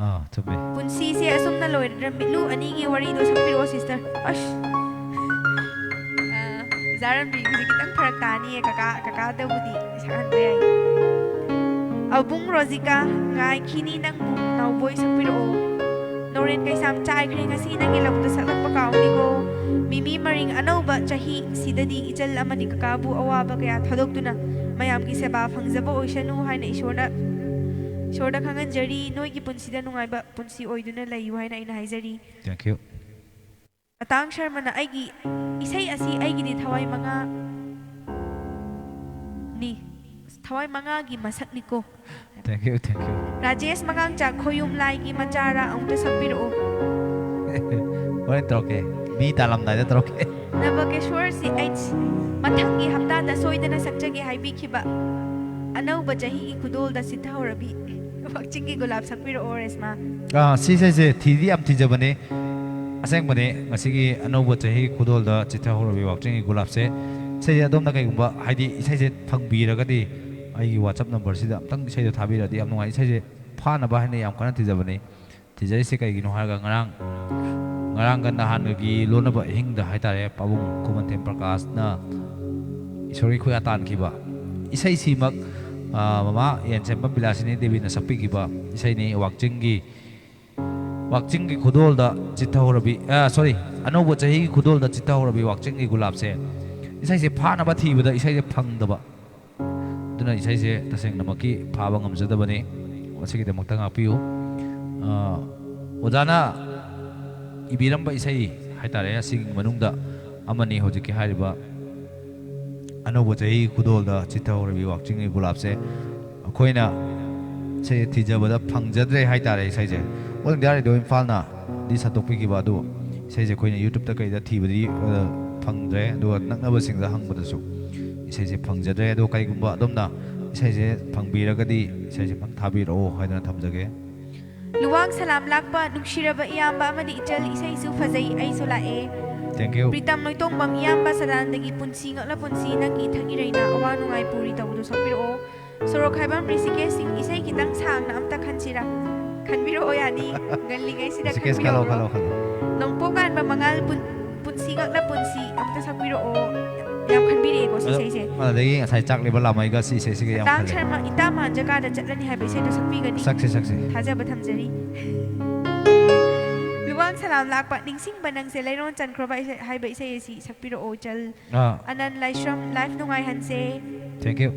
ꯑꯥ, ꯆꯨꯝꯃꯦ꯫ ꯄꯨꯟꯁꯤꯁꯦ ꯑꯁꯨꯝꯅ ꯂꯣꯏꯔꯗ꯭ꯔꯥ? ꯃꯤꯠꯂꯨ ꯑꯅꯤꯒꯤ ꯋꯥꯔꯤꯗꯣ ꯁꯛꯄꯤꯔꯛꯑꯣ, sister꯫ ꯑꯁ꯫ ꯑꯥ, ꯑꯣꯖꯥ ꯔꯟꯕꯤ, ꯍꯧꯖꯤꯛ ꯈꯤꯇꯪ ꯐꯔꯛ ꯇꯥꯅꯤꯌꯦ, ꯀꯀꯥ, ꯀꯀꯥꯗꯕꯨꯗꯤ ꯁꯛꯍꯟꯕ ꯌꯥꯏ꯫ ꯑꯕꯨꯡ ꯔꯣꯖꯤꯀꯥ, ꯉꯥꯏꯈꯤꯅꯤ ꯅꯪꯕꯨ, ꯅꯥꯎꯕꯣꯏ ꯁꯛꯄꯤꯔꯛꯑꯣ꯫ ꯅꯣꯔꯦꯟ ꯀꯩꯁꯥꯝ, ꯆꯥꯏꯈ꯭ꯔꯦ ꯉꯁꯤ ꯅꯪꯒꯤ ꯂꯧꯗ ꯁꯛꯂꯛꯄ ꯀꯥꯎꯅꯤꯀꯣ꯫ ꯃꯤꯃꯤ ꯃꯔꯤꯡ, ꯑꯅꯧꯕ ꯆꯍꯤ ꯁꯤꯗꯗꯤ ꯏꯆꯜ ꯑꯃꯗꯤ ꯀꯀꯥꯕꯨ ꯑꯋꯥꯕ ꯀꯌꯥ ꯊꯥꯗꯣꯛꯇꯨꯅ ꯃꯌꯥꯝꯒꯤ ꯁꯦꯕꯥ ꯐꯪꯖꯕ ꯑꯣꯏꯁꯅꯨ ꯍꯥꯏꯅ ꯏꯁꯣꯔꯅ, ꯏꯁꯣꯔꯗ ꯈꯪꯍꯟꯖꯔꯤ꯫ ꯅꯣꯏꯒꯤ ꯄꯨꯟꯁꯤꯗ ꯅꯨꯡꯉꯥꯏꯕ ꯄꯨꯟꯁꯤ ꯑꯣꯏꯗꯨꯅ ꯂꯩꯌꯨ ꯍꯥꯏꯅ ꯑꯩꯅ ꯍꯥꯏꯖꯔꯤ꯫ Thank you꯫ ꯑꯇꯥꯡ ꯁꯔꯃꯅ ꯑꯩꯒꯤ ꯏꯁꯩ ꯑꯁꯤ ꯑꯩꯒꯤꯗꯤ ꯊꯋꯥꯏ ꯃꯉꯥ ꯅꯤ꯫ ꯊꯋꯥꯏ ꯃꯉꯥꯒꯤ ꯃꯁꯛꯅꯤꯀꯣ꯫ Thank you, thank you꯫ Rajesh ꯃꯉꯥꯡꯆꯥ, ꯈꯣꯌꯨꯝ ꯂꯥꯏꯒꯤ ꯃꯆꯥꯔꯥ ꯑꯃꯨꯛꯇ ꯁꯛꯄꯤꯔꯛꯑꯣ꯫ ꯍꯣꯔꯦꯟ ꯇꯧꯔꯛꯀꯦ꯫ ꯃꯤ ꯇꯥꯜꯂꯝꯗꯥꯏꯗ ꯇꯧꯔꯛꯀꯦ꯫ ꯅꯕꯀꯦꯁꯣꯔ ꯁꯤ ꯑꯩꯆ, ꯃꯊꯪꯒꯤ ꯍꯞꯇꯥꯗ ꯁꯣꯏꯗꯅ ꯁꯛꯆꯒꯦ ꯍꯥꯏꯕꯤꯈꯤꯕ꯫ ꯑꯅꯧꯕ ꯆꯍꯤꯒꯤ ꯈꯨꯗꯣꯜꯗ ꯆꯤꯠꯊꯍꯧꯔꯕꯤ꯫ ꯋꯥꯛꯆꯤꯡꯒꯤ ꯒꯨꯂꯥꯞ ꯁꯛꯄꯤꯔꯛꯑꯣ, ꯔꯦꯁꯃꯥ꯫ ꯑꯥ, ꯁꯤ ꯏꯁꯩꯁꯦ ꯊꯤꯗꯤ ꯌꯥꯝ ꯊꯤꯖꯕꯅꯦ꯫ ꯑꯁꯦꯡꯕꯅꯦ, ꯉꯁꯤꯒꯤ ꯑꯅꯧꯕ ꯆꯍꯤ ꯈꯨꯗꯣꯜꯗ ꯆꯤꯠꯊꯍꯧꯔꯕꯤ ꯋꯥꯛꯆꯤꯡꯒꯤ ꯒꯨꯂꯥꯞꯁꯦ꯫ ꯏꯁꯩꯁꯦ ꯑꯗꯣꯝꯅ ꯀꯩꯒꯨꯝꯕ, ꯍꯥꯏꯗꯤ, ꯏꯁꯩꯁꯦ ꯐꯪꯕꯤꯔꯒꯗꯤ ꯑꯩꯒꯤ WhatsApp number ꯁꯤꯗ ꯑꯝꯇꯪ ꯏꯁꯩꯗꯣ ꯊꯥꯕꯤꯔꯗꯤ ꯌꯥꯝ ꯅꯨꯡꯉꯥꯏ꯫ ꯏꯁꯩꯁꯦ ꯐꯥꯅꯕ ꯍꯥꯏꯅ ꯌꯥꯝ ꯀꯟꯅ ꯊꯤꯖꯕꯅꯦ꯫ ꯊꯤꯖꯔꯤꯁꯦ ꯀꯩꯒꯤꯅꯣ ꯍꯥꯏꯔꯒ, ꯉꯔꯥꯡ, ꯉꯔꯥꯡꯒ ꯅꯍꯥꯟꯒꯒꯤ ꯂꯣꯟꯅꯕ ꯑꯍꯤꯡꯗ ꯍꯥꯏꯇꯥꯔꯦ, ꯄꯥꯕꯨꯡ ꯈꯨꯃꯟꯊꯦꯝ ꯄ꯭ꯔꯀꯥꯁꯅ ꯏꯁꯣꯔꯒꯤ ꯈꯨꯌꯥ ꯇꯥꯟꯈꯤꯕ ꯏꯁꯩꯁꯤꯃꯛ, ꯑ, ꯃꯃꯥ ꯌꯦꯟꯁꯦꯝꯕ ꯕꯤꯂꯥꯁꯤꯅꯤ ꯗꯦꯕꯤꯅ ꯁꯛꯄꯤꯈꯤꯕ ꯏꯁꯩꯅꯤ, ꯋꯥꯛꯆꯤꯡꯒꯤ ꯋꯥꯛꯆꯤꯡꯒꯤ ꯈꯨꯗꯣꯜꯗ ꯆꯤꯠꯊꯍꯧꯔꯕꯤ, ꯑ, sorry, ꯑꯅꯧꯕ ꯆꯍꯤꯒꯤ ꯈꯨꯗꯣꯜꯗ ꯆꯤꯠꯊꯍꯧꯔꯕꯤ ꯋꯥꯛꯆꯤꯡꯒꯤ ꯒꯨꯂꯥꯞꯁꯦ, ꯏꯁꯩꯁꯦ ꯐꯥꯅꯕ ꯊꯤꯕꯗ ꯏꯁꯩꯁꯦ ꯐꯪꯗꯕ꯫ ꯑꯗꯨꯅ ꯏꯁꯩꯁꯦ ꯇꯁꯦꯡꯅꯃꯛꯀꯤ ꯐꯥꯕ ꯉꯝꯖꯗꯕꯅꯤ꯫ ꯃꯁꯤꯒꯤꯗꯃꯛꯇ ꯉꯥꯛꯄꯤꯌꯨ꯫ ꯑ, ꯑꯣꯖꯥꯅ ꯏꯕꯤꯔꯝꯕ ꯏꯁꯩ ꯍꯥꯏꯇꯥꯔꯦ, ꯑꯁꯤꯒꯤ ꯃꯅꯨꯡꯗ ꯑꯃꯅꯤ ꯍꯧꯖꯤꯛꯀꯤ ꯍꯥꯏꯔꯤꯕ ꯑꯅꯧꯕ ꯆꯍꯤ ꯈꯨꯗꯣꯜꯗ ꯆꯤꯠꯊꯍꯧꯔꯕꯤ ꯋꯥꯛꯆꯤꯡꯒꯤ ꯒꯨꯂꯥꯞꯁꯦ꯫ ꯑꯩꯈꯣꯏꯅ ꯁꯦ ꯊꯤꯖꯕꯗ ꯐꯪꯖꯗ꯭ꯔꯦ ꯍꯥꯏꯇꯥꯔꯦ ꯏꯁꯩꯁꯦ꯫ All India Radio ꯏꯝꯐꯥꯜꯅꯗꯤ ꯁꯟꯗꯣꯛꯄꯤꯈꯤꯕ ꯑꯗꯨ, ꯏꯁꯩꯁꯦ ꯑꯩꯈꯣꯏꯅ YouTube-ꯇ ꯀꯩꯗ ꯊꯤꯕꯗꯤ, ꯑ, ꯐꯪꯗ꯭ꯔꯦ꯫ ꯑꯗꯨꯒ ꯅꯛꯅꯕꯁꯤꯡꯗ ꯍꯪꯕꯗꯁꯨ ꯏꯁꯩꯁꯦ ꯐꯪꯖꯗ꯭ꯔꯦ꯫ ꯑꯗꯣ ꯀꯩꯒꯨꯝꯕ ꯑꯗꯣꯝꯅ ꯏꯁꯩꯁꯦ ꯐꯪꯕꯤꯔꯒꯗꯤ ꯏꯁꯩꯁꯦ ꯑꯝꯇꯪ ꯊꯥꯕꯤꯔꯛꯑꯣ ꯍꯥꯏꯗꯅ ꯊꯝꯖꯒꯦ꯫ ꯂꯨꯋꯥꯡ ꯁꯂꯥꯝ ꯂꯥꯛꯄ ꯅꯨꯡꯁꯤꯔꯕ ꯏꯌꯥꯝꯕ ꯑꯃꯗꯤ ꯏꯆꯜ, ꯏꯁꯩꯁꯨ ꯐꯖꯩ, ꯑꯩꯁꯨ ꯂꯥꯛꯑꯦ꯫ Thank you꯫ ꯄ꯭ꯔꯤꯇꯝ ꯅꯣꯏꯇꯣꯡꯕꯝ ꯏꯌꯥꯝꯕ ꯁꯗꯥꯅꯟꯗꯒꯤ ꯄꯨꯟꯁꯤ ꯉꯛꯂ ꯄꯨꯟꯁꯤ ꯅꯪꯒꯤ ꯏꯊꯛ ꯏꯔꯩꯅ ꯑꯋꯥ ꯅꯨꯡꯉꯥꯏ ꯄꯨꯔꯤ ꯇꯧꯕꯗꯨ ꯁꯛꯄꯤꯔꯛꯑꯣ꯫ ꯁꯣꯔꯣꯛ ꯈꯥꯏꯕꯝ ꯔꯤꯁꯤꯀꯦꯁ ꯁꯤꯡ ꯏꯁꯩ ꯈꯤꯇꯪ ꯁꯥꯡꯅ ꯑꯝꯇ ꯈꯟꯁꯤꯔꯥ? ꯈꯟꯕꯤꯔꯛꯑꯣ, ꯌꯥꯅꯤ꯫ ꯉꯜꯂꯤꯉꯩꯁꯤꯗ ꯔꯤꯁꯤꯀꯦꯁ ꯈꯜꯂꯣ, ꯈꯟꯕꯤꯍꯧꯔꯣ꯫ ꯈꯜꯂꯣ, ꯈꯜꯂꯣ꯫ ꯅꯣꯡꯄꯣꯛ ꯉꯥꯟꯕ ꯃꯉꯥꯜ ꯄꯨꯟ-, ꯄꯨꯟꯁꯤ ꯉꯛꯂ ꯄꯨꯟꯁꯤ ꯑꯝꯇ ꯁꯛꯄꯤꯔꯛꯑꯣ꯫ ꯌꯥꯝ ꯈꯟꯕꯤꯔꯛꯑꯦꯀꯣ ꯁꯤ ꯑꯗꯣ, ꯏꯁꯩꯁꯦ꯫ ꯑꯗꯒꯤ ꯉꯁꯥꯏ ꯆꯥꯛꯂꯤꯕ ꯂꯥꯃꯩꯒ ꯁꯤ ꯏꯁꯩꯁꯤꯒ ꯌꯥꯝ ꯇꯥꯡ ꯈꯜꯂꯦ꯫ ꯁꯔꯃ ꯏꯇꯥ ꯃꯥꯟꯖꯀꯥꯗ ꯆꯠꯂꯅꯤ ꯍꯥꯏꯕ ꯏꯁꯩꯗꯣ ꯁꯛꯄꯤꯒꯅꯤ꯫ ꯁꯛꯁꯦ, ꯁꯛꯁꯦ꯫ ꯊꯥꯖꯕ ꯊꯝꯖꯔꯤ꯫ ꯂꯨꯋꯥꯡ ꯁꯂꯥꯝ ꯂꯥꯛꯄ ꯅꯤꯡꯁꯤꯡꯕ ꯅꯪꯁꯦ ꯂꯩꯔꯣꯟ ꯆꯟꯈ꯭ꯔꯕ ꯏꯁꯩ ꯍꯥꯏꯕ ꯏꯁꯩ ꯑꯁꯤ ꯁꯛꯄꯤꯔꯛꯑꯣ, ꯏꯆꯜ꯫ ꯑꯥ꯫ ꯑꯅꯟ ꯂꯥꯏꯁ꯭ꯔꯝ, life ꯅꯨꯡꯉꯥꯏꯍꯟꯁꯦ꯫ Thank you꯫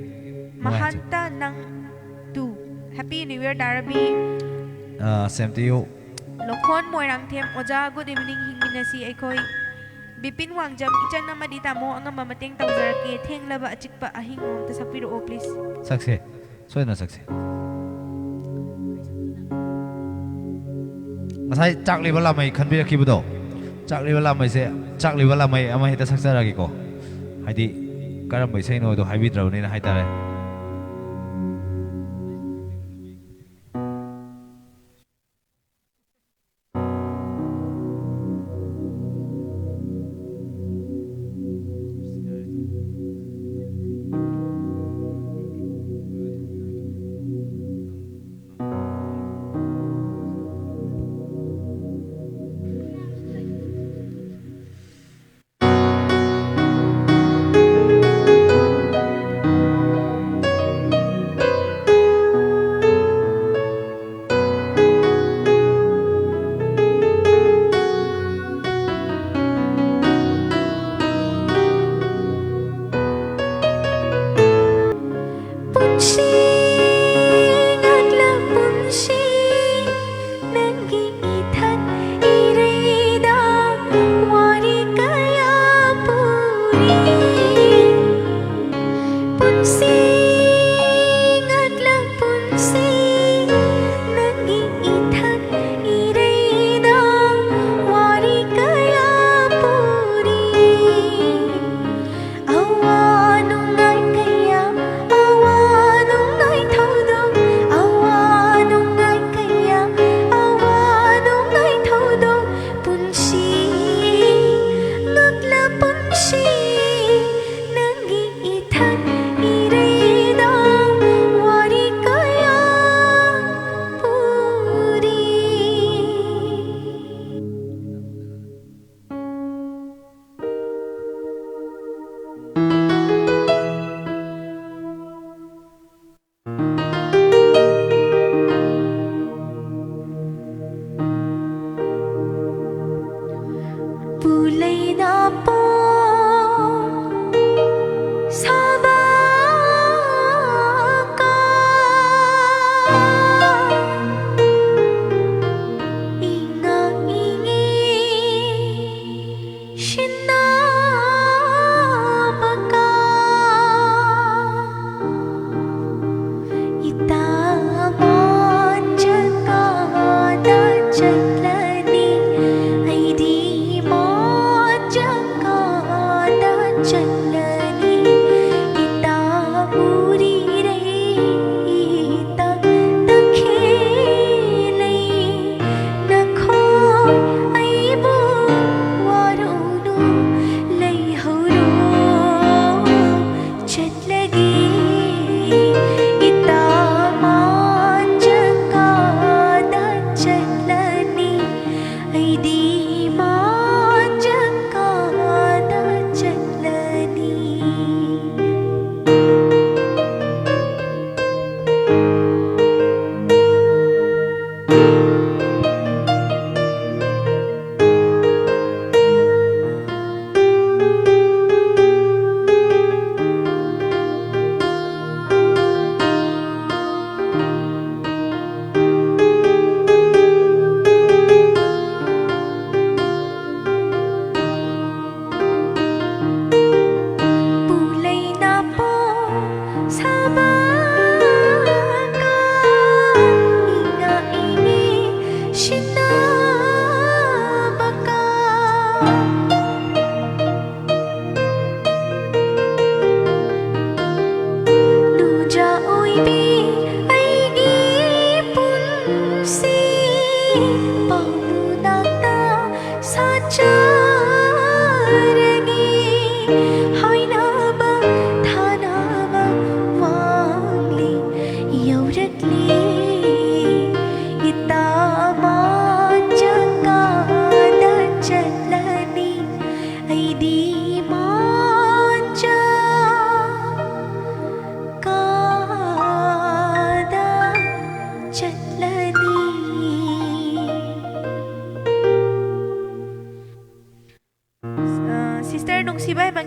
ꯅꯨꯡꯉꯥꯏꯍꯟꯁꯦ꯫ ꯃꯍꯥꯟꯇ ꯅꯪ ꯇꯨ꯫ Happy New Year ꯗꯥ ꯔꯕꯤ꯫ ꯑꯥ, same to you꯫ Lokhon Moirangthem, ꯑꯣꯖꯥ, good evening, ꯍꯤꯡꯃꯤꯟꯅꯁꯤ ꯑꯩꯈꯣꯏ꯫ ꯕꯤꯄꯤꯟ ꯋꯥꯡꯖꯝ, ꯏꯆꯟ ꯑꯃꯗꯤ ꯇꯥꯃꯣ ꯑꯉꯝꯕ ꯃꯇꯦꯡ ꯇꯧꯖꯔꯛꯀꯦ, ꯊꯦꯡꯂꯕ ꯑꯆꯤꯛꯄ ꯑꯍꯤꯡ ꯑꯃꯇ ꯁꯛꯄꯤꯔꯛꯑꯣ, please꯫ ꯁꯛꯁꯦ꯫ ꯁꯣꯏꯗꯅ ꯁꯛꯁꯦ꯫ ꯉꯁꯥꯏ ꯆꯥꯛꯂꯤꯕ ꯂꯥꯃꯩ ꯈꯟꯕꯤꯔꯛꯈꯤꯕꯗꯣ, ꯆꯥꯛꯂꯤꯕ ꯂꯥꯃꯩꯁꯦ, ꯆꯥꯛꯂꯤꯕ ꯂꯥꯃꯩ ꯑꯃ ꯍꯦꯛꯇ ꯁꯛꯆꯔꯛꯑꯒꯦꯀꯣ꯫ ꯍꯥꯏꯗꯤ, ꯀꯔꯝꯕ ꯏꯁꯩꯅꯣꯗꯣ ꯍꯥꯏꯕꯤꯗ꯭ꯔꯕꯅꯤꯅ ꯍꯥꯏꯇꯥꯔꯦ꯫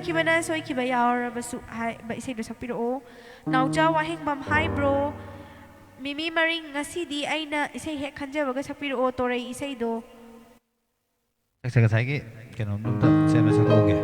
ꯈꯤꯕꯅ ꯁꯣꯏꯈꯤꯕ ꯌꯥꯎꯔꯕꯁꯨ ꯍꯥꯏꯕ ꯏꯁꯩꯗꯣ ꯁꯛꯄꯤꯔꯛꯑꯣ꯫ ꯅꯥꯎꯆꯥ ꯋꯥꯍꯦꯡꯕꯝ, ꯍꯥꯏ ꯕ꯭ꯔꯣ꯫ ꯃꯤꯃꯤ ꯃꯔꯤꯡ, ꯉꯁꯤꯗꯤ ꯑꯩꯅ ꯏꯁꯩ ꯍꯦꯛ ꯈꯟꯖꯕꯒ ꯁꯛꯄꯤꯔꯛꯑꯣ, ꯇꯣꯔꯩ ꯏꯁꯩꯗꯣ꯫ ꯁꯛꯁꯦ, ꯉꯁꯥꯏꯒꯤ ꯀꯩꯅꯣꯝꯗꯣ ꯑꯝꯇ ꯁꯦꯝꯃ ꯁꯛꯇꯣꯛꯑꯒꯦ꯫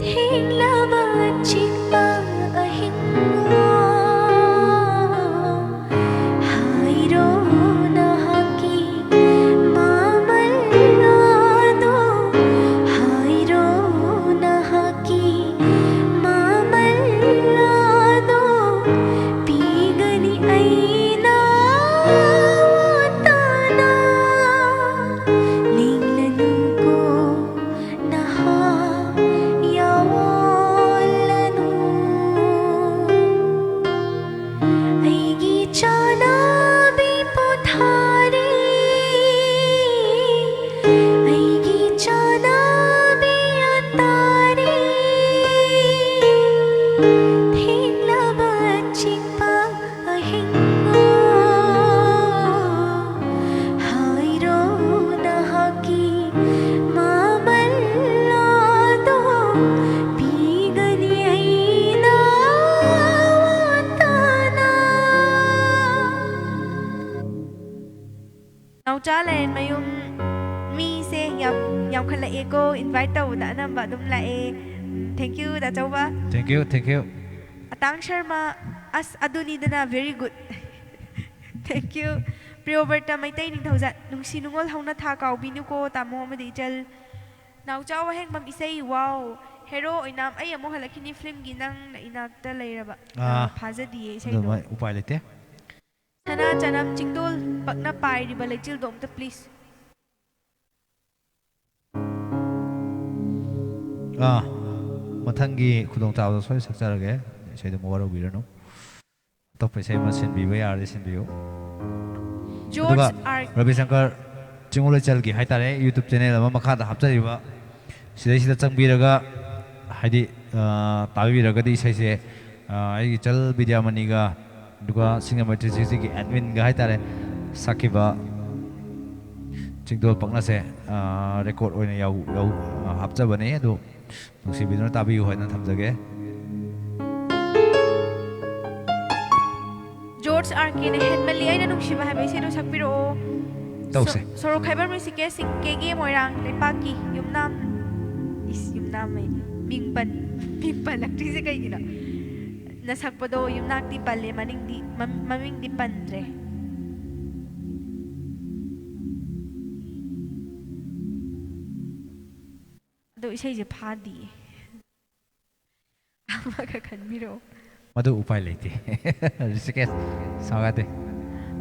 ꯊꯦꯡꯂꯕ ꯑꯆꯤꯛꯄ ꯑꯍꯤꯡꯂꯣ, ꯍꯥꯏꯔꯣ ꯅꯍꯥꯛꯀꯤ ꯃꯃꯜ ꯑꯗꯣ, ꯍꯥꯏꯔꯣ ꯅꯍꯥꯛꯀꯤ ꯃꯃꯜ ꯑꯗꯣ, ꯄꯤꯒꯅꯤ ꯑꯩꯅ ꯋꯥꯇꯅ꯫ ꯂꯦꯡꯂꯅꯨꯀꯣ ꯅꯍꯥ ꯌꯥꯑꯣꯜꯂꯅꯨ꯫ ꯑꯩꯒꯤ ꯆꯥꯅꯕꯤ ꯄꯣꯊꯥꯔꯤ, ꯑꯩꯒꯤ ꯆꯥꯅꯕꯤ ꯑꯇꯥꯔꯤ꯫ ꯊꯦꯡꯂꯕ ꯑꯆꯤꯛꯄ ꯑꯍꯤꯡꯂꯣ, ꯍꯥꯏꯔꯣ ꯅꯍꯥꯛꯀꯤ ꯃꯃꯜ ꯑꯗꯣ, ꯄꯤꯒꯅꯤ ꯑꯩꯅ ꯋꯥꯇꯅ꯫ ꯅꯥꯎꯆꯥ ꯂꯥꯏꯔꯦꯟꯃꯌꯨꯝ, ꯃꯤꯁꯦ ꯌꯥꯝ ꯌꯥꯝꯈꯠꯂꯛꯑꯦꯀꯣ, invite ꯇꯧꯕꯗ ꯑꯅꯝꯕ ꯑꯗꯨꯝ ꯂꯥꯛꯑꯦ꯫ Thank you ꯗꯥꯆꯧꯕ꯫ Thank you, thank you. ꯑꯇꯥꯡ Sharma, ꯑꯁ ꯑꯗꯨꯅꯤꯗꯅ, very good꯫ Thank you꯫ ꯄ꯭ꯔꯤꯌꯣꯕ꯭ꯔꯇ Meitei ꯅꯤꯡꯊꯧꯖꯥꯠ, ꯅꯨꯡꯁꯤ ꯅꯨꯡꯉꯣꯜ ꯍꯧꯅ ꯊꯥ ꯀꯥꯎꯕꯤꯅꯨꯀꯣ ꯇꯥꯃꯣ ꯑꯃꯗꯤ ꯏꯆꯜ꯫ ꯅꯥꯎꯆꯥ ꯋꯥꯍꯦꯡꯕꯝ ꯏꯁꯩ, wow꯫ ꯍꯦꯔꯣ ꯑꯣꯏꯅꯥꯝ, ꯑꯩ ꯑꯃꯨꯛ ꯍꯜꯂꯛꯈꯤꯅꯤ ꯐꯤꯂꯝꯒꯤ ꯅꯪꯅ ꯏꯅꯥꯛꯇ ꯂꯩꯔꯕ꯫ ꯑꯥ, ꯐꯥꯖꯗꯤꯌꯦ ꯏꯁꯩꯗꯣ꯫ ꯑꯗꯨꯃꯥꯏ ꯎꯄꯥꯏ ꯂꯩꯇꯦ꯫ ꯁꯅꯥ ꯆꯅꯝ ꯆꯤꯡꯗꯣꯜ ꯄꯛꯅ ꯄꯥꯏꯔꯤꯕ ꯂꯩꯆꯤꯜꯗꯣ ꯑꯝꯇ please꯫ ꯑꯥ, ꯃꯊꯪꯒꯤ ꯈꯨꯗꯣꯡꯆꯥꯕꯗ ꯁꯣꯏ ꯁꯛꯆꯔꯒꯦ꯫ ꯏꯁꯩꯗꯨ ꯃꯋꯥ ꯂꯧꯕꯤꯔꯅꯨ꯫ ꯑꯇꯣꯞꯄ ꯏꯁꯩ ꯑꯃ ꯁꯤꯟꯕꯤꯕ ꯌꯥꯔꯗꯤ ꯁꯤꯟꯕꯤꯌꯨ꯫ ꯑꯗꯨꯒ ꯖꯣꯔꯖ ꯑꯥꯔ ꯔꯕꯤ ꯁꯪꯀꯔ ꯆꯤꯡꯉꯨ ꯂꯩꯆꯜꯒꯤ ꯍꯥꯏꯇꯥꯔꯦ, YouTube channel ꯑꯃ ꯃꯈꯥꯗ ꯍꯥꯞꯆꯔꯤꯕ, ꯁꯤꯗꯩꯁꯤꯗ ꯆꯪꯕꯤꯔꯒ, ꯍꯥꯏꯗꯤ, ꯑ, ꯇꯥꯕꯤꯔꯒꯗꯤ ꯏꯁꯩꯁꯦ, ꯑ, ꯑꯩꯒꯤ ꯏꯆꯜ ꯕꯤꯗ꯭ꯌꯥꯃꯅꯤꯒ, ꯑꯗꯨꯒ ꯁꯤꯡꯖꯃꯩ three sixty ꯒꯤ admin ꯒ ꯍꯥꯏꯇꯥꯔꯦ, ꯁꯛꯈꯤꯕ ꯆꯤꯡꯗꯣꯜ ꯄꯛꯅꯁꯦ, ꯑ, record ꯑꯣꯏꯅ ꯌꯥꯎ-, ꯌꯥꯎ-, ꯑ, ꯍꯥꯞꯆꯕꯅꯦ꯫ ꯑꯗꯣ ꯅꯨꯡꯁꯤꯕꯤꯗꯨꯅ ꯇꯥꯕꯤꯌꯨ ꯍꯥꯏꯅ ꯊꯝꯖꯒꯦ꯫ ꯖꯣꯔꯖ ꯑꯥꯔ ꯀꯦꯅ ꯍꯦꯟꯃꯜꯂꯤ ꯑꯩꯅ ꯅꯨꯡꯁꯤꯕ ꯍꯥꯏꯕ ꯏꯁꯩꯗꯣ ꯁꯛꯄꯤꯔꯛꯑꯣ꯫ ꯇꯧꯁꯦ꯫ ꯁꯣ-, ꯁꯣꯔꯣꯛ ꯈꯥꯏꯕꯝ ꯔꯤꯁꯤꯀꯦꯁ ꯁꯤꯡ, ꯀꯦꯒꯦ ꯃꯣꯏꯔꯥꯡ ꯂꯩꯄꯥꯛꯀꯤ ꯌꯨꯝꯅꯥꯝ, ꯏꯁ, ꯌꯨꯝꯅꯥꯝ ꯑꯩ ꯃꯤꯡ ꯄꯟ-, ꯃꯤꯡ ꯄꯜꯂꯛꯇ꯭ꯔꯤꯁꯦ ꯀꯩꯒꯤꯅꯣ? ꯅ ꯁꯛꯄꯗꯣ ꯌꯨꯝꯅꯥꯛꯇꯤ ꯄꯜꯂꯦ, ꯃꯅꯤꯡꯗꯤ, ꯃꯝ-, ꯃꯃꯤꯡꯗꯤ ꯄꯟꯗ꯭ꯔꯦ꯫ ꯑꯗꯣ ꯏꯁꯩꯁꯦ ꯐꯥꯗꯤꯌꯦ꯫ ꯑꯃꯒ ꯈꯟꯕꯤꯔꯛꯑꯣ꯫ ꯃꯗꯨ ꯎꯄꯥꯏ ꯂꯩꯇꯦ꯫ ꯔꯤꯁꯤꯀꯦꯁ, ꯁꯥꯎ ꯌꯥꯗꯦ꯫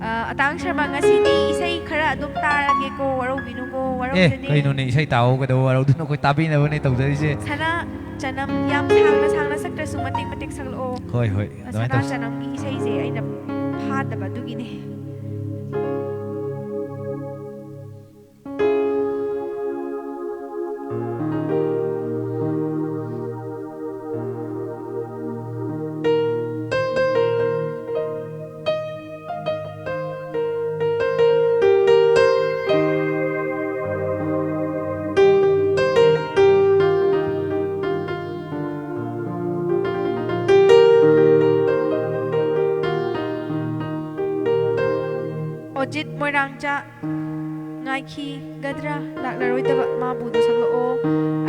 ꯑ, ꯑꯇꯥꯡ ꯁꯔꯃ, ꯉꯁꯤꯗꯤ ꯏꯁꯩ ꯈꯔ ꯑꯗꯨꯝ ꯇꯥꯔꯒꯦꯀꯣ, ꯋꯥꯔꯧꯕꯤꯅꯨꯀꯣ, ꯑꯦ, ꯋꯥꯔꯧꯖꯅꯤ꯫ ꯀꯩꯅꯣꯅꯦ, ꯏꯁꯩ ꯇꯥꯎꯑꯣ, ꯀꯩꯗꯧꯕ ꯋꯥꯔꯧꯗꯣꯏꯅꯣ? ꯑꯩꯈꯣꯏ ꯇꯥꯕꯤꯅꯕꯅꯦ ꯇꯧꯖꯔꯤꯁꯦ꯫ ꯁꯅꯥ ꯆꯅꯝ ꯌꯥꯝ ꯁꯥꯡꯅ ꯁꯥꯡꯅ ꯁꯛꯇ꯭ꯔꯁꯨ ꯃꯇꯦꯛ ꯃꯇꯦꯛ ꯁꯛꯂꯛꯑꯣ꯫ ꯍꯣꯏ, ꯍꯣꯏ, ꯑ, ꯑꯗꯨꯃꯥꯏꯅ ꯁꯅꯥ ꯇꯧꯁꯤ꯫ ꯆꯅꯝꯒꯤ ꯏꯁꯩꯁꯦ ꯑꯩꯅ ꯐꯥꯗꯕ ꯑꯗꯨꯒꯤꯅꯦ꯫ ꯑꯣꯖꯤꯠ ꯃꯣꯏꯔꯥꯡꯆꯥ, ꯉꯥꯏꯈꯤꯒꯗ꯭ꯔꯥ ꯂꯥꯛꯂꯔꯣꯏꯗꯕ ꯃꯥꯕꯨꯗꯣ ꯁꯛꯂꯛꯑꯣ꯫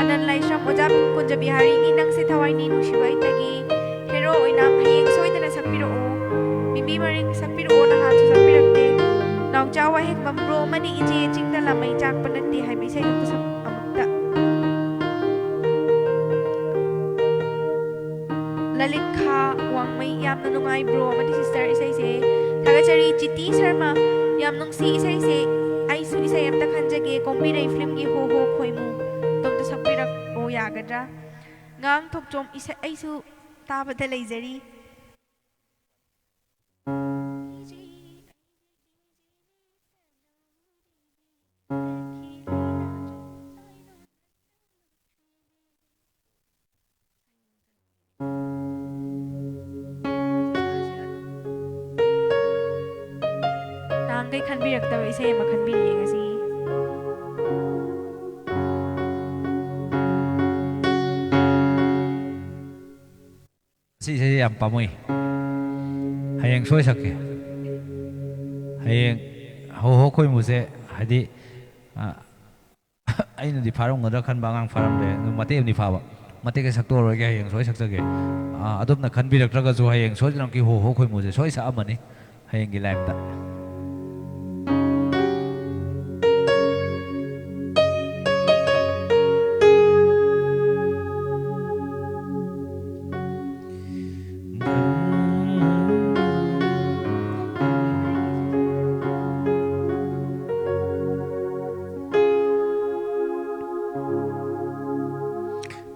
ꯑꯅꯟ ꯂꯥꯏꯁ꯭ꯔꯝ, ꯑꯣꯖꯥ ꯀꯨꯟꯖ ꯕꯤꯍꯥꯔꯤꯒꯤ ꯅꯪꯁꯦ ꯊꯋꯥꯏꯅꯤ ꯅꯨꯡꯁꯤꯕ ꯑꯩꯇꯒꯤ ꯍꯦꯔꯣ ꯑꯣꯏꯅ ꯍꯌꯦꯡ ꯁꯣꯏꯗꯅ ꯁꯛꯄꯤꯔꯛꯑꯣ꯫ ꯃꯤꯃꯤ ꯃꯔꯤꯡ ꯁꯛꯄꯤꯔꯛꯑꯣ, ꯅꯍꯥꯟꯁꯨ ꯁꯛꯄꯤꯔꯛꯇꯦ꯫ ꯅꯥꯎꯆꯥ ꯋꯥꯍꯦꯡꯕꯝ ꯕ꯭ꯔꯣ ꯑꯃꯅꯤ ꯏꯆꯦ ꯆꯤꯡꯗ ꯂꯥꯃꯩ ꯆꯥꯛꯄ ꯅꯠꯇꯦ ꯍꯥꯏꯕ ꯏꯁꯩꯗꯨ ꯑꯝꯇ ꯁꯛ-, ꯑꯃꯨꯛꯇ꯫ ꯂꯂꯤꯠ ꯈꯥ ꯋꯥꯡꯃꯩ, ꯌꯥꯝꯅ ꯅꯨꯡꯉꯥꯏ ꯕ꯭ꯔꯣ ꯑꯃꯗꯤ ꯁꯤꯁꯇꯔ ꯏꯁꯩꯁꯦ꯫ ꯊꯥꯒꯠꯆꯔꯤ ꯖꯤꯇꯤ ꯁꯔꯃ꯫ ꯌꯥꯝ ꯅꯨꯡꯁꯤ ꯏꯁꯩꯁꯦ꯫ ꯑꯩꯁꯨ ꯏꯁꯩ ꯑꯝꯇ ꯈꯟꯖꯒꯦ, ꯀꯣꯝꯕꯤꯔꯩ ꯐꯤꯂꯝꯒꯤ ꯍꯣ ꯍꯣ ꯈꯣꯏꯃꯨ꯫ ꯑꯗꯣꯝꯇ ꯁꯛꯄꯤꯔꯛꯑꯣ ꯌꯥꯒꯗ꯭ꯔꯥ? ꯉꯥꯡ ꯊꯣꯛꯆꯣꯝ ꯏꯁꯩ ꯑꯩꯁꯨ ꯇꯥꯕꯗ ꯂꯩꯖꯔꯤ꯫ ꯅꯍꯥꯟꯈꯩ ꯈꯟꯕꯤꯔꯛꯇꯕ ꯏꯁꯩ ꯑꯃ ꯈꯟꯕꯤꯔꯛꯑꯦ ꯉꯁꯤ꯫ ꯁꯤ ꯏꯁꯩꯁꯦ ꯌꯥꯝ ꯄꯥꯝꯃꯨꯏ꯫ ꯍꯌꯦꯡ ꯁꯣꯏ ꯁꯛꯀꯦ꯫ ꯍꯌꯦꯡ ꯍꯣ ꯍꯣ ꯈꯣꯏꯃꯨꯁꯦ, ꯍꯥꯏꯗꯤ, ꯑ, ꯑꯩꯅꯗꯤ ꯐꯥꯔꯝꯒꯗ꯭ꯔꯥ ꯈꯟꯕ, ꯑꯉꯥꯡ ꯐꯥꯔꯝꯗ꯭ꯔꯦ꯫ ꯑꯗꯨ ꯃꯇꯦꯛ ꯑꯃꯗꯤ ꯐꯥꯕ꯫ ꯃꯇꯦꯛꯁꯦ ꯁꯛꯇꯣꯛꯑꯔꯣꯏꯒꯦ, ꯍꯌꯦꯡ ꯁꯣꯏ ꯁꯛꯆꯒꯦ꯫ ꯑ, ꯑꯗꯣꯝꯅ ꯈꯟꯕꯤꯔꯛꯇ꯭ꯔꯒꯁꯨ ꯍꯌꯦꯡ ꯁꯣꯏꯗꯅꯃꯛꯀꯤ ꯍꯣ ꯍꯣ ꯈꯣꯏꯃꯨꯁꯦ ꯁꯣꯏ ꯁꯛꯑꯝꯃꯅꯤ꯫ ꯍꯌꯦꯡꯒꯤ ꯂꯥꯏꯞꯇ꯫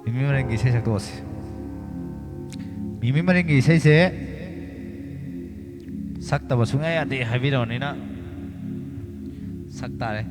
ꯃꯤꯃꯤ ꯃꯔꯦꯡꯒꯤ ꯏꯁꯩ ꯁꯛꯇꯣꯛꯑꯁꯤ꯫ ꯃꯤꯃꯤ ꯃꯔꯦꯡꯒꯤ ꯏꯁꯩꯁꯦ ꯁꯛꯇꯕ ꯁꯨꯡꯌꯥ ꯌꯥꯗꯦ ꯍꯥꯏꯕꯤꯔꯕꯅꯤꯅ ꯁꯛ ꯇꯥꯔꯦ꯫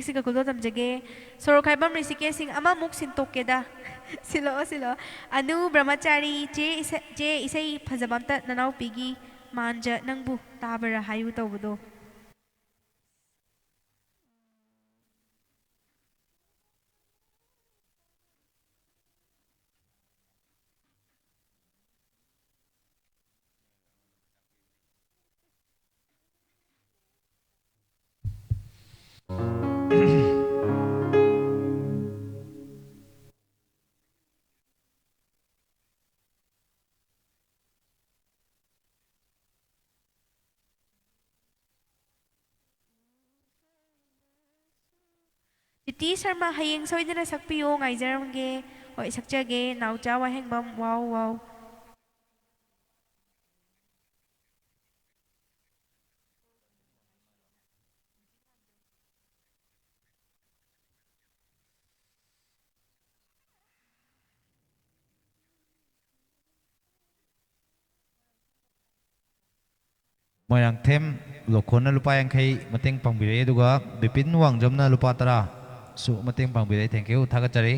ꯁꯤꯒ ꯈꯨꯗꯣꯜ ꯇꯝꯖꯒꯦ꯫ ꯁꯣꯔꯣꯛ ꯈꯥꯏꯕꯝ ꯔꯤꯁꯤꯀꯦꯁ ꯁꯤꯡ ꯑꯃꯃꯨꯛ ꯁꯤꯟꯇꯣꯛꯀꯦꯗ꯫ ꯁꯤꯜꯂꯛꯑꯣ, ꯁꯤꯜꯂꯛꯑꯣ꯫ ꯑꯅꯨ ꯕ꯭ꯔꯍꯃꯆꯥꯔꯤ, ꯆꯦ ꯏꯁꯩ, ꯆꯦ ꯏꯁꯩ ꯐꯖꯕ ꯑꯝꯇ ꯅꯅꯥꯎꯄꯤꯒꯤ ꯃꯥꯟꯖ ꯅꯪꯕꯨ ꯇꯥꯕꯔꯥ ꯍꯥꯏꯌꯨ ꯇꯧꯕꯗꯣ꯫ ꯖꯤꯇꯤ ꯁꯔꯃ, ꯍꯌꯦꯡ ꯁꯣꯏꯗꯅ ꯁꯛꯄꯤꯌꯣ, ꯉꯥꯏꯖꯔꯝꯒꯦ꯫ ꯍꯣꯏ, ꯁꯛꯆꯒꯦ, ꯅꯥꯎꯆꯥ ꯋꯥꯍꯦꯡꯕꯝ, ꯋꯥꯎ, ꯋꯥꯎ꯫ ꯃꯣꯏꯔꯥꯡꯊꯦꯝ ꯂꯣꯈꯣꯟꯅ ꯂꯨꯄꯥ ꯌꯥꯡꯈꯩ ꯃꯇꯦꯡ ꯄꯥꯡꯕꯤꯔꯛꯏ, ꯑꯗꯨꯒ ꯕꯤꯄꯤꯟ ꯋꯥꯡꯖꯝꯅ ꯂꯨꯄꯥ ꯇꯔꯥ ꯁꯨ ꯃꯇꯦꯡ ꯄꯥꯡꯕꯤꯔꯛꯏ꯫ Thank you, ꯊꯥꯒꯠꯆꯔꯤ꯫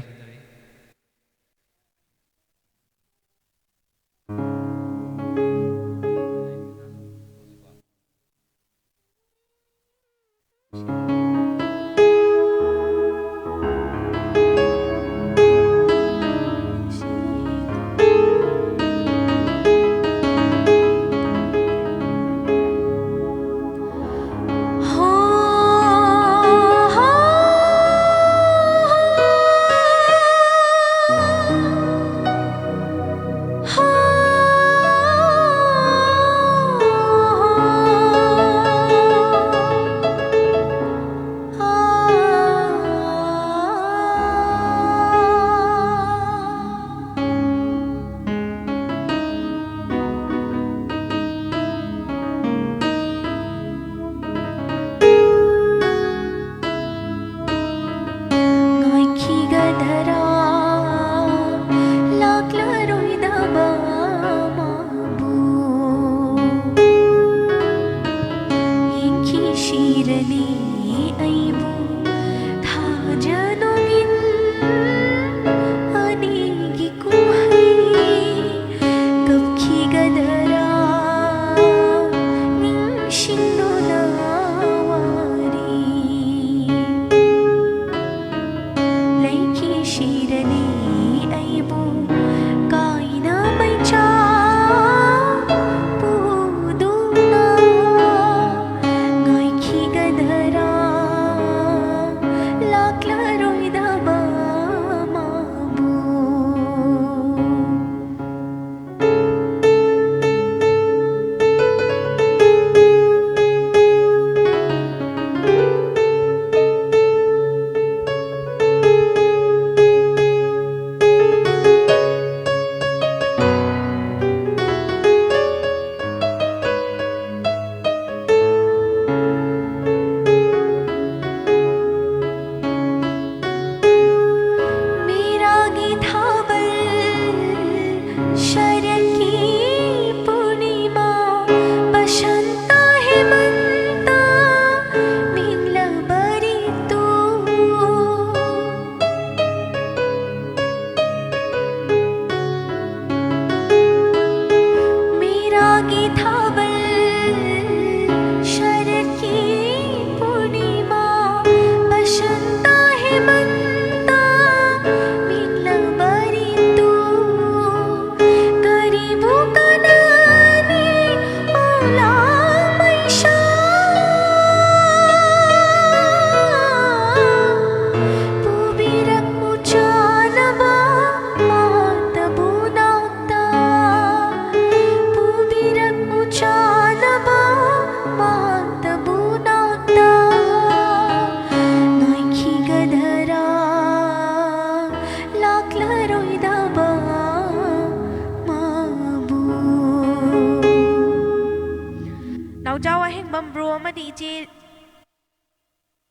ꯏꯆꯥ ꯋꯥꯍꯦꯡꯕꯝ ꯕ꯭ꯔꯣ ꯑꯃꯗꯤ ꯏꯆꯦ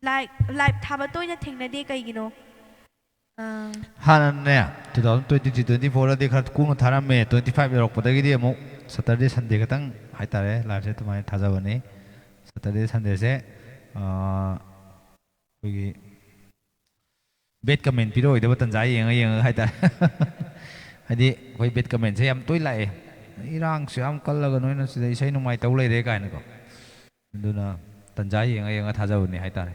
ꯂꯥꯏꯛ ꯂꯥꯏꯞ ꯊꯥꯕ ꯇꯣꯏꯅ ꯊꯦꯡꯅꯗꯦ ꯀꯩꯒꯤꯅꯣ? ꯑꯥ, ꯍꯥꯟꯅꯅꯦ, two thousand twenty three twenty ꯐꯣꯔꯗꯗꯤ ꯈꯔ ꯀꯨꯡꯅ ꯊꯥꯔꯝꯃꯦ꯫ ꯇ꯭ꯋꯦꯟꯇꯤ ꯐꯥꯏꯚ ꯌꯧꯔꯛꯄꯗꯒꯤꯗꯤ ꯑꯃꯨꯛ ꯁꯇꯔꯗꯦ ꯁꯟꯗꯦ ꯈꯛꯇꯪ ꯍꯥꯏꯇꯥꯔꯦ, ꯂꯥꯏꯞꯁꯦ ꯑꯗꯨꯃꯥꯏꯅ ꯊꯥꯖꯕꯅꯤ꯫ ꯁꯇꯔꯗꯦ ꯁꯟꯗꯦꯁꯦ ꯑꯩꯈꯣꯏꯒꯤ ꯕꯦꯠ ꯀꯃꯦꯟ ꯄꯤꯔꯛꯑꯣꯏꯗꯕ ꯇꯟꯖꯥ ꯌꯦꯡꯉ ꯌꯦꯡꯉꯒ ꯍꯥꯏꯇꯥꯔꯦ꯫ ꯍꯥꯏꯗꯤ ꯑꯩꯈꯣꯏ ꯕꯦꯠ ꯀꯃꯦꯟꯁꯦ ꯌꯥꯝ ꯇꯣꯏ ꯂꯥꯛꯑꯦ, "ꯏꯔꯥꯡꯁꯨ ꯌꯥꯝ ꯀꯜꯂꯒ ꯅꯣꯏꯅ ꯁꯤꯗ ꯏꯁꯩ ꯅꯨꯡꯉꯥꯏ ꯇꯧ ꯂꯩꯔꯦ" ꯀꯥꯏꯅꯀꯣ꯫ ꯑꯗꯨꯅ ꯇꯟꯖꯥ ꯌꯦꯡꯉ ꯌꯦꯡꯉ ꯊꯥꯖꯕꯅꯤ ꯍꯥꯏꯇꯥꯔꯦ꯫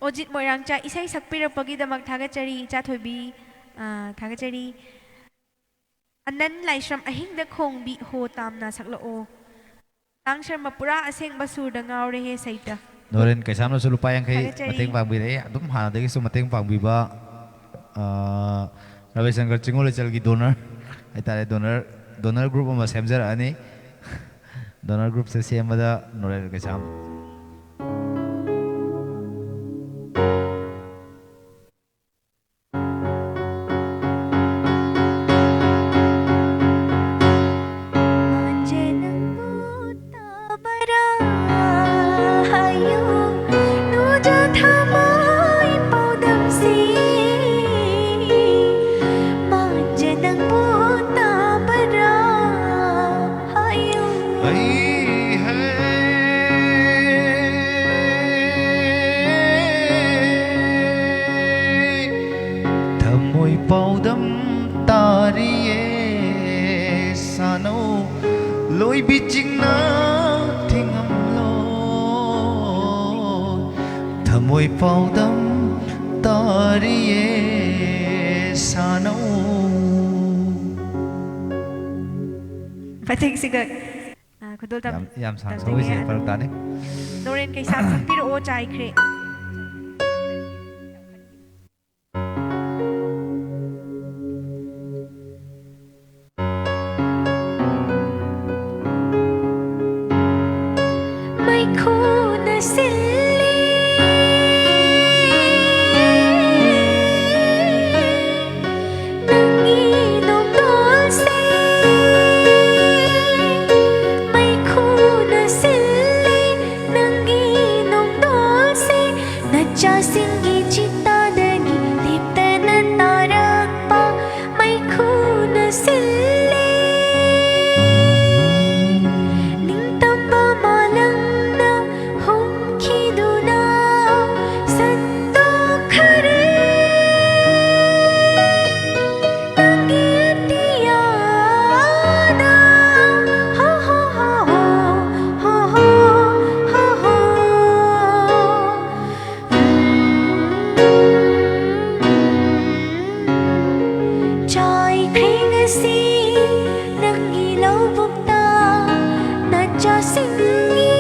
ꯑꯣꯖꯤꯠ ꯃꯣꯏꯔꯥꯡꯆꯥ ꯏꯁꯩ ꯁꯛꯄꯤꯔꯛꯄꯒꯤꯗꯃꯛ ꯊꯥꯒꯠꯆꯔꯤ ꯏꯆꯥ ꯊꯣꯏꯕꯤ꯫ ꯑꯥ, ꯊꯥꯒꯠꯆꯔꯤ꯫ ꯑꯅꯟ ꯂꯥꯏꯁ꯭ꯔꯝ ꯑꯍꯤꯡꯗ ꯈꯣꯡꯕꯤ ꯍꯣ ꯇꯥꯝꯅ ꯁꯛꯂꯛꯑꯣ꯫ ꯇꯥꯡ ꯁꯔꯃ ꯄꯨꯔꯥ ꯑꯁꯦꯡꯕ ꯁꯨꯔꯗ ꯉꯥꯎꯔꯦꯍꯦ ꯁꯩꯇ꯫ ꯅꯣꯔꯦꯟ ꯀꯩꯁꯥꯝꯅꯁꯨ ꯂꯨꯄꯥ ꯌꯥꯡꯈꯩ ꯊꯥꯒꯠꯆꯔꯤ꯫ ꯃꯇꯦꯡ ꯄꯥꯡꯕꯤꯔꯛꯑꯦ꯫ ꯑꯗꯨꯝ ꯍꯥꯟꯅꯗꯒꯤꯁꯨ ꯃꯇꯦꯡ ꯄꯥꯡꯕꯤꯕ, ꯑꯥ, ꯔꯕꯤꯁꯪꯀꯔ ꯆꯤꯡꯉꯨ ꯂꯩꯆꯜꯒꯤ ꯗꯣꯅꯔ ꯍꯥꯏꯇꯥꯔꯦ, ꯗꯣꯅꯔ, ꯗꯣꯅꯔ ꯒ꯭ꯔꯨꯞ ꯑꯃ ꯁꯦꯝꯖꯔꯛꯑꯅꯤ꯫ ꯗꯣꯅꯔ ꯒ꯭ꯔꯨꯞꯁꯦ ꯁꯦꯝꯕꯗ ꯅꯣꯔꯦꯟ ꯀꯩꯁꯥꯝ꯫ ꯊꯃꯣꯏ ꯄꯥꯎꯗꯝ ꯇꯥꯔꯤꯌꯦ ꯁꯥꯅꯧ, ꯂꯣꯏꯕꯤ ꯆꯤꯡꯅ ꯊꯤꯡꯉꯝꯂꯣ꯫ ꯊꯃꯣꯏ ꯄꯥꯎꯗꯝ ꯇꯥꯔꯤꯌꯦ ꯁꯥꯅꯧ꯫ ꯃꯇꯦꯡꯁꯤꯒ ꯑ, ꯈꯨꯗꯣꯜ ꯇꯝ- ꯌꯥꯝ, ꯌꯥꯝ ꯁꯥꯡ ꯇꯝꯖꯒꯦ꯫ ꯁꯣꯏꯁꯦ ꯐꯔꯛ ꯇꯥꯅꯤ꯫ ꯅꯣꯔꯦꯟ ꯀꯩꯁꯥꯝ ꯁꯛꯄꯤꯔꯛꯑꯣ ꯆꯥꯏꯈ꯭ꯔꯦ꯫ ꯃꯩꯈꯨꯅ ꯁꯤꯜꯂꯤ ꯅꯪꯒꯤ ꯅꯣꯡꯗꯣꯜꯁꯦ꯫ ꯃꯩꯈꯨꯅ ꯁꯤꯜꯂꯤ ꯁꯤ ꯅꯪꯒꯤ ꯂꯧꯕꯨꯛꯇ ꯅꯆꯥꯁꯤꯡꯒꯤ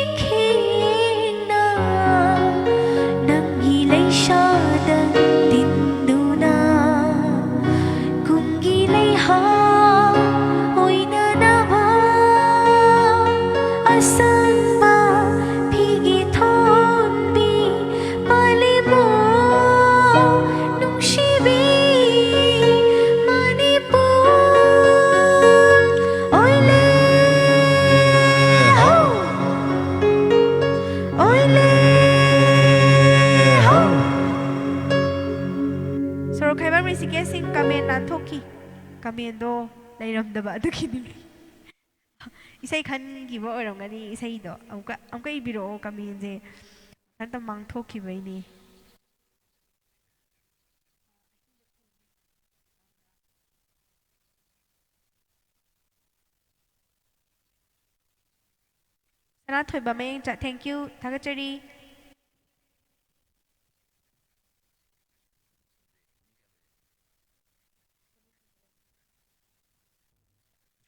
ꯏꯈꯦꯡꯅ ꯅꯪꯒꯤ ꯂꯩꯁꯥꯗ ꯇꯤꯟꯗꯨꯅ ꯀꯨꯝꯒꯤ ꯂꯩꯍꯥꯎ ꯑꯣꯏꯅꯅꯕ ꯑꯁꯪꯕ ꯐꯤꯒꯤ ꯊꯣꯟꯕꯤ ꯄꯥꯂꯤꯃꯣ ꯅꯨꯡꯁꯤꯕꯤ ꯃꯅꯤꯄꯨꯔ ꯑꯣꯏꯂꯦ ꯍꯣ, ꯑꯣꯏꯂꯦ ꯍꯣ꯫ ꯁꯣꯔꯣꯛ ꯈꯥꯏꯕꯝ ꯔꯤꯁꯤꯀꯦꯁ ꯁꯤꯡ ꯀꯃꯦꯟ ꯅꯥꯟꯊꯣꯛꯈꯤ꯫ ꯀꯃꯦꯟꯗꯣ ꯂꯩꯔꯝꯗꯕ ꯑꯗꯨꯒꯤꯅꯤ꯫ ꯏꯁꯩ ꯈꯟꯈꯤꯕ ꯑꯣꯏꯔꯝꯒꯅꯤ ꯏꯁꯩꯗꯣ꯫ ꯑꯃꯨꯛꯀ, ꯑꯃꯨꯛꯀ ꯏꯕꯤꯔꯛꯑꯣ ꯀꯃꯦꯟꯁꯦ꯫ ꯃꯊꯟꯇ ꯃꯥꯡꯊꯣꯛꯈꯤꯕꯩꯅꯦ꯫ ꯁꯅꯥꯊꯣꯏꯕ ꯃꯌꯦꯡꯆꯥ, thank you, ꯊꯥꯒꯠꯆꯔꯤ꯫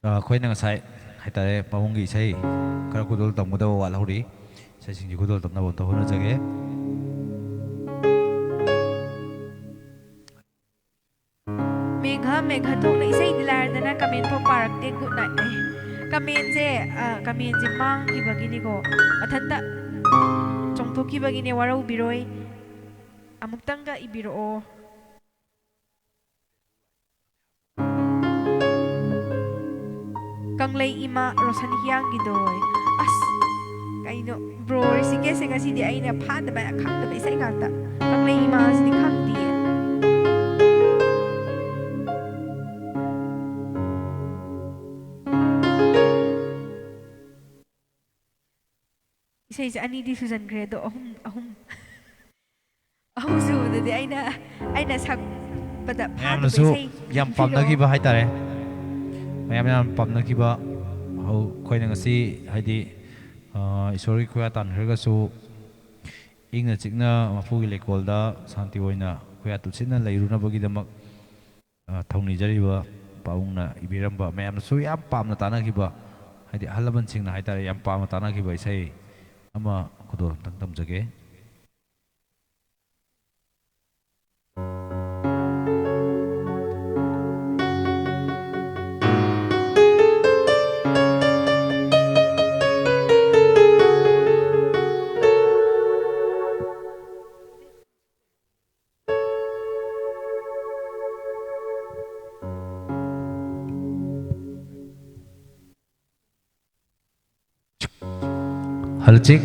ꯑ, ꯑꯩꯈꯣꯏꯅ ꯉꯁꯥꯏ ꯍꯥꯏꯇꯥꯔꯦ, ꯄꯥꯕꯨꯡꯒꯤ ꯏꯁꯩ ꯈꯔ ꯈꯨꯗꯣꯜ ꯇꯝꯒꯗꯕ ꯋꯥꯠꯍꯧꯔꯤ꯫ ꯏꯁꯩꯁꯤꯡꯁꯤ ꯈꯨꯗꯣꯜ ꯇꯝꯅꯕ ꯑꯝꯇ ꯍꯣꯠꯅꯖꯒꯦ꯫ ꯃꯦꯘ, ꯃꯦꯘ ꯊꯣꯛꯅ ꯏꯁꯩꯗꯤ ꯂꯥꯏꯔꯗꯅ ꯀꯃꯦꯟ ꯐꯥꯎ ꯄꯥꯔꯛꯇꯦ꯫ Good night ꯅꯦ꯫ ꯀꯃꯦꯟꯁꯦ, ꯑ, ꯀꯃꯦꯟꯁꯦ ꯃꯥꯡꯈꯤꯕꯒꯤꯅꯤꯀꯣ꯫ ꯃꯊꯟꯇ ꯆꯣꯡꯊꯣꯛꯈꯤꯕꯒꯤꯅꯦ, ꯋꯥꯔꯧꯕꯤꯔꯣꯏ꯫ ꯑꯃꯨꯛꯇꯪꯒ ꯏꯕꯤꯔꯛꯑꯣ꯫ ꯀꯪꯂꯩ ꯏꯃꯥ ꯔꯣꯁꯟ ꯍꯤꯌꯥꯡꯒꯤꯗꯣ꯫ ꯑꯁ, ꯀꯩꯅꯣ, ꯕ꯭ꯔꯣ ꯔꯤꯁꯤꯀꯦꯁꯁꯦ ꯉꯁꯤꯗꯤ ꯑꯩꯅ ꯐꯥꯗꯕ, ꯈꯪꯗꯕ ꯏꯁꯩ ꯉꯥꯛꯇ꯫ ꯀꯪꯂꯩ ꯏꯃꯥꯁꯤꯗꯤ ꯈꯪꯗꯤꯌꯦ꯫ ꯏꯁꯩꯁꯦ ꯑꯅꯤꯗꯤ ꯁꯨꯖꯟꯈ꯭ꯔꯦ, ꯑꯗꯣ ꯑꯍꯨꯝ, ꯑꯍꯨꯝ, ꯑꯍꯨꯝ ꯁꯨꯕꯗꯗꯤ ꯑꯩꯅ, ꯑꯩꯅ ꯁꯛꯄꯗ ꯐꯥꯗꯕ ꯃꯌꯥꯝꯅꯁꯨ ꯏꯁꯩ ꯌꯥꯝ ꯄꯤꯕꯤꯔꯛꯑꯣ꯫ ꯄꯥꯝꯅꯈꯤꯕ ꯍꯥꯏꯇꯥꯔꯦ꯫ ꯃꯌꯥꯝ ꯌꯥꯝ ꯄꯥꯝꯅꯈꯤꯕ ꯍꯧ-, ꯑꯩꯈꯣꯏꯅ ꯉꯁꯤ ꯍꯥꯏꯗꯤ, ꯑ, ꯏꯁꯣꯔꯒꯤ ꯈꯨꯌꯥ ꯇꯥꯟꯈ꯭ꯔꯒꯁꯨ ꯏꯪꯅ ꯆꯤꯛꯅ ꯃꯄꯨꯒꯤ ꯂꯩꯀꯣꯜꯗ ꯁꯥꯟꯇꯤ ꯑꯣꯏꯅ ꯈꯨꯌꯥ ꯇꯨꯠꯁꯤꯟꯅ ꯂꯩꯔꯨꯅꯕꯒꯤꯗꯃꯛ ꯑ, ꯊꯧꯅꯤꯖꯔꯤꯕ ꯄꯥꯕꯨꯡꯅ ꯏꯕꯤꯔꯝꯕ, ꯃꯌꯥꯝꯅꯁꯨ ꯌꯥꯝ ꯄꯥꯝꯅ ꯇꯥꯅꯈꯤꯕ, ꯍꯥꯏꯗꯤ ꯑꯍꯜ ꯂꯃꯟꯁꯤꯡꯅ ꯍꯥꯏꯇꯥꯔꯦ, ꯌꯥꯝ ꯄꯥꯝꯅ ꯇꯥꯅꯈꯤꯕ ꯏꯁꯩ ꯑꯃ ꯈꯨꯗꯣꯜ ꯑꯝꯇꯪ ꯇꯝꯖꯒꯦ꯫ Hello, check.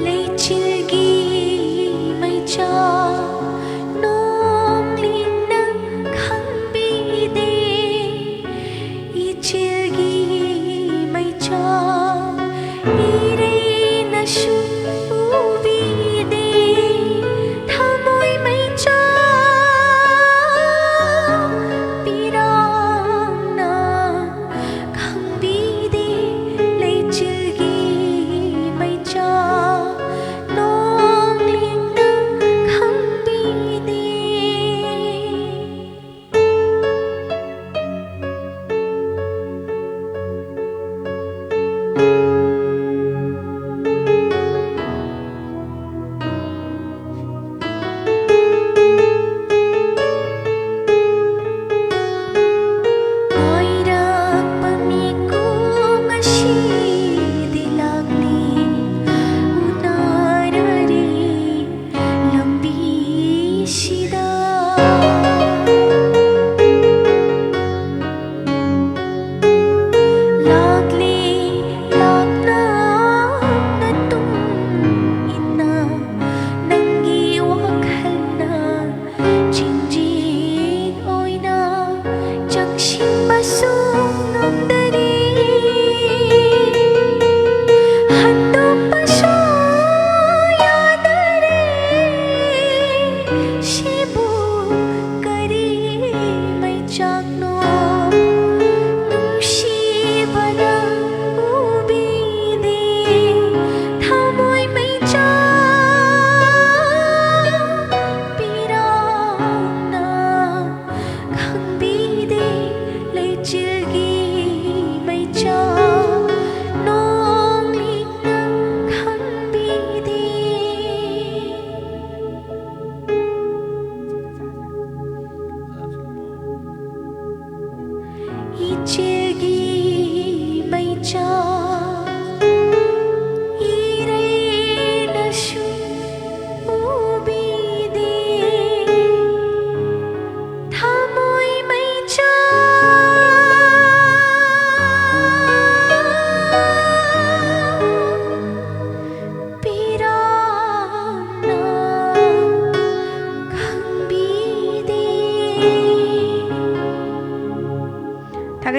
ꯂꯩꯆꯤꯜꯒꯤ ꯃꯩꯆꯥꯛ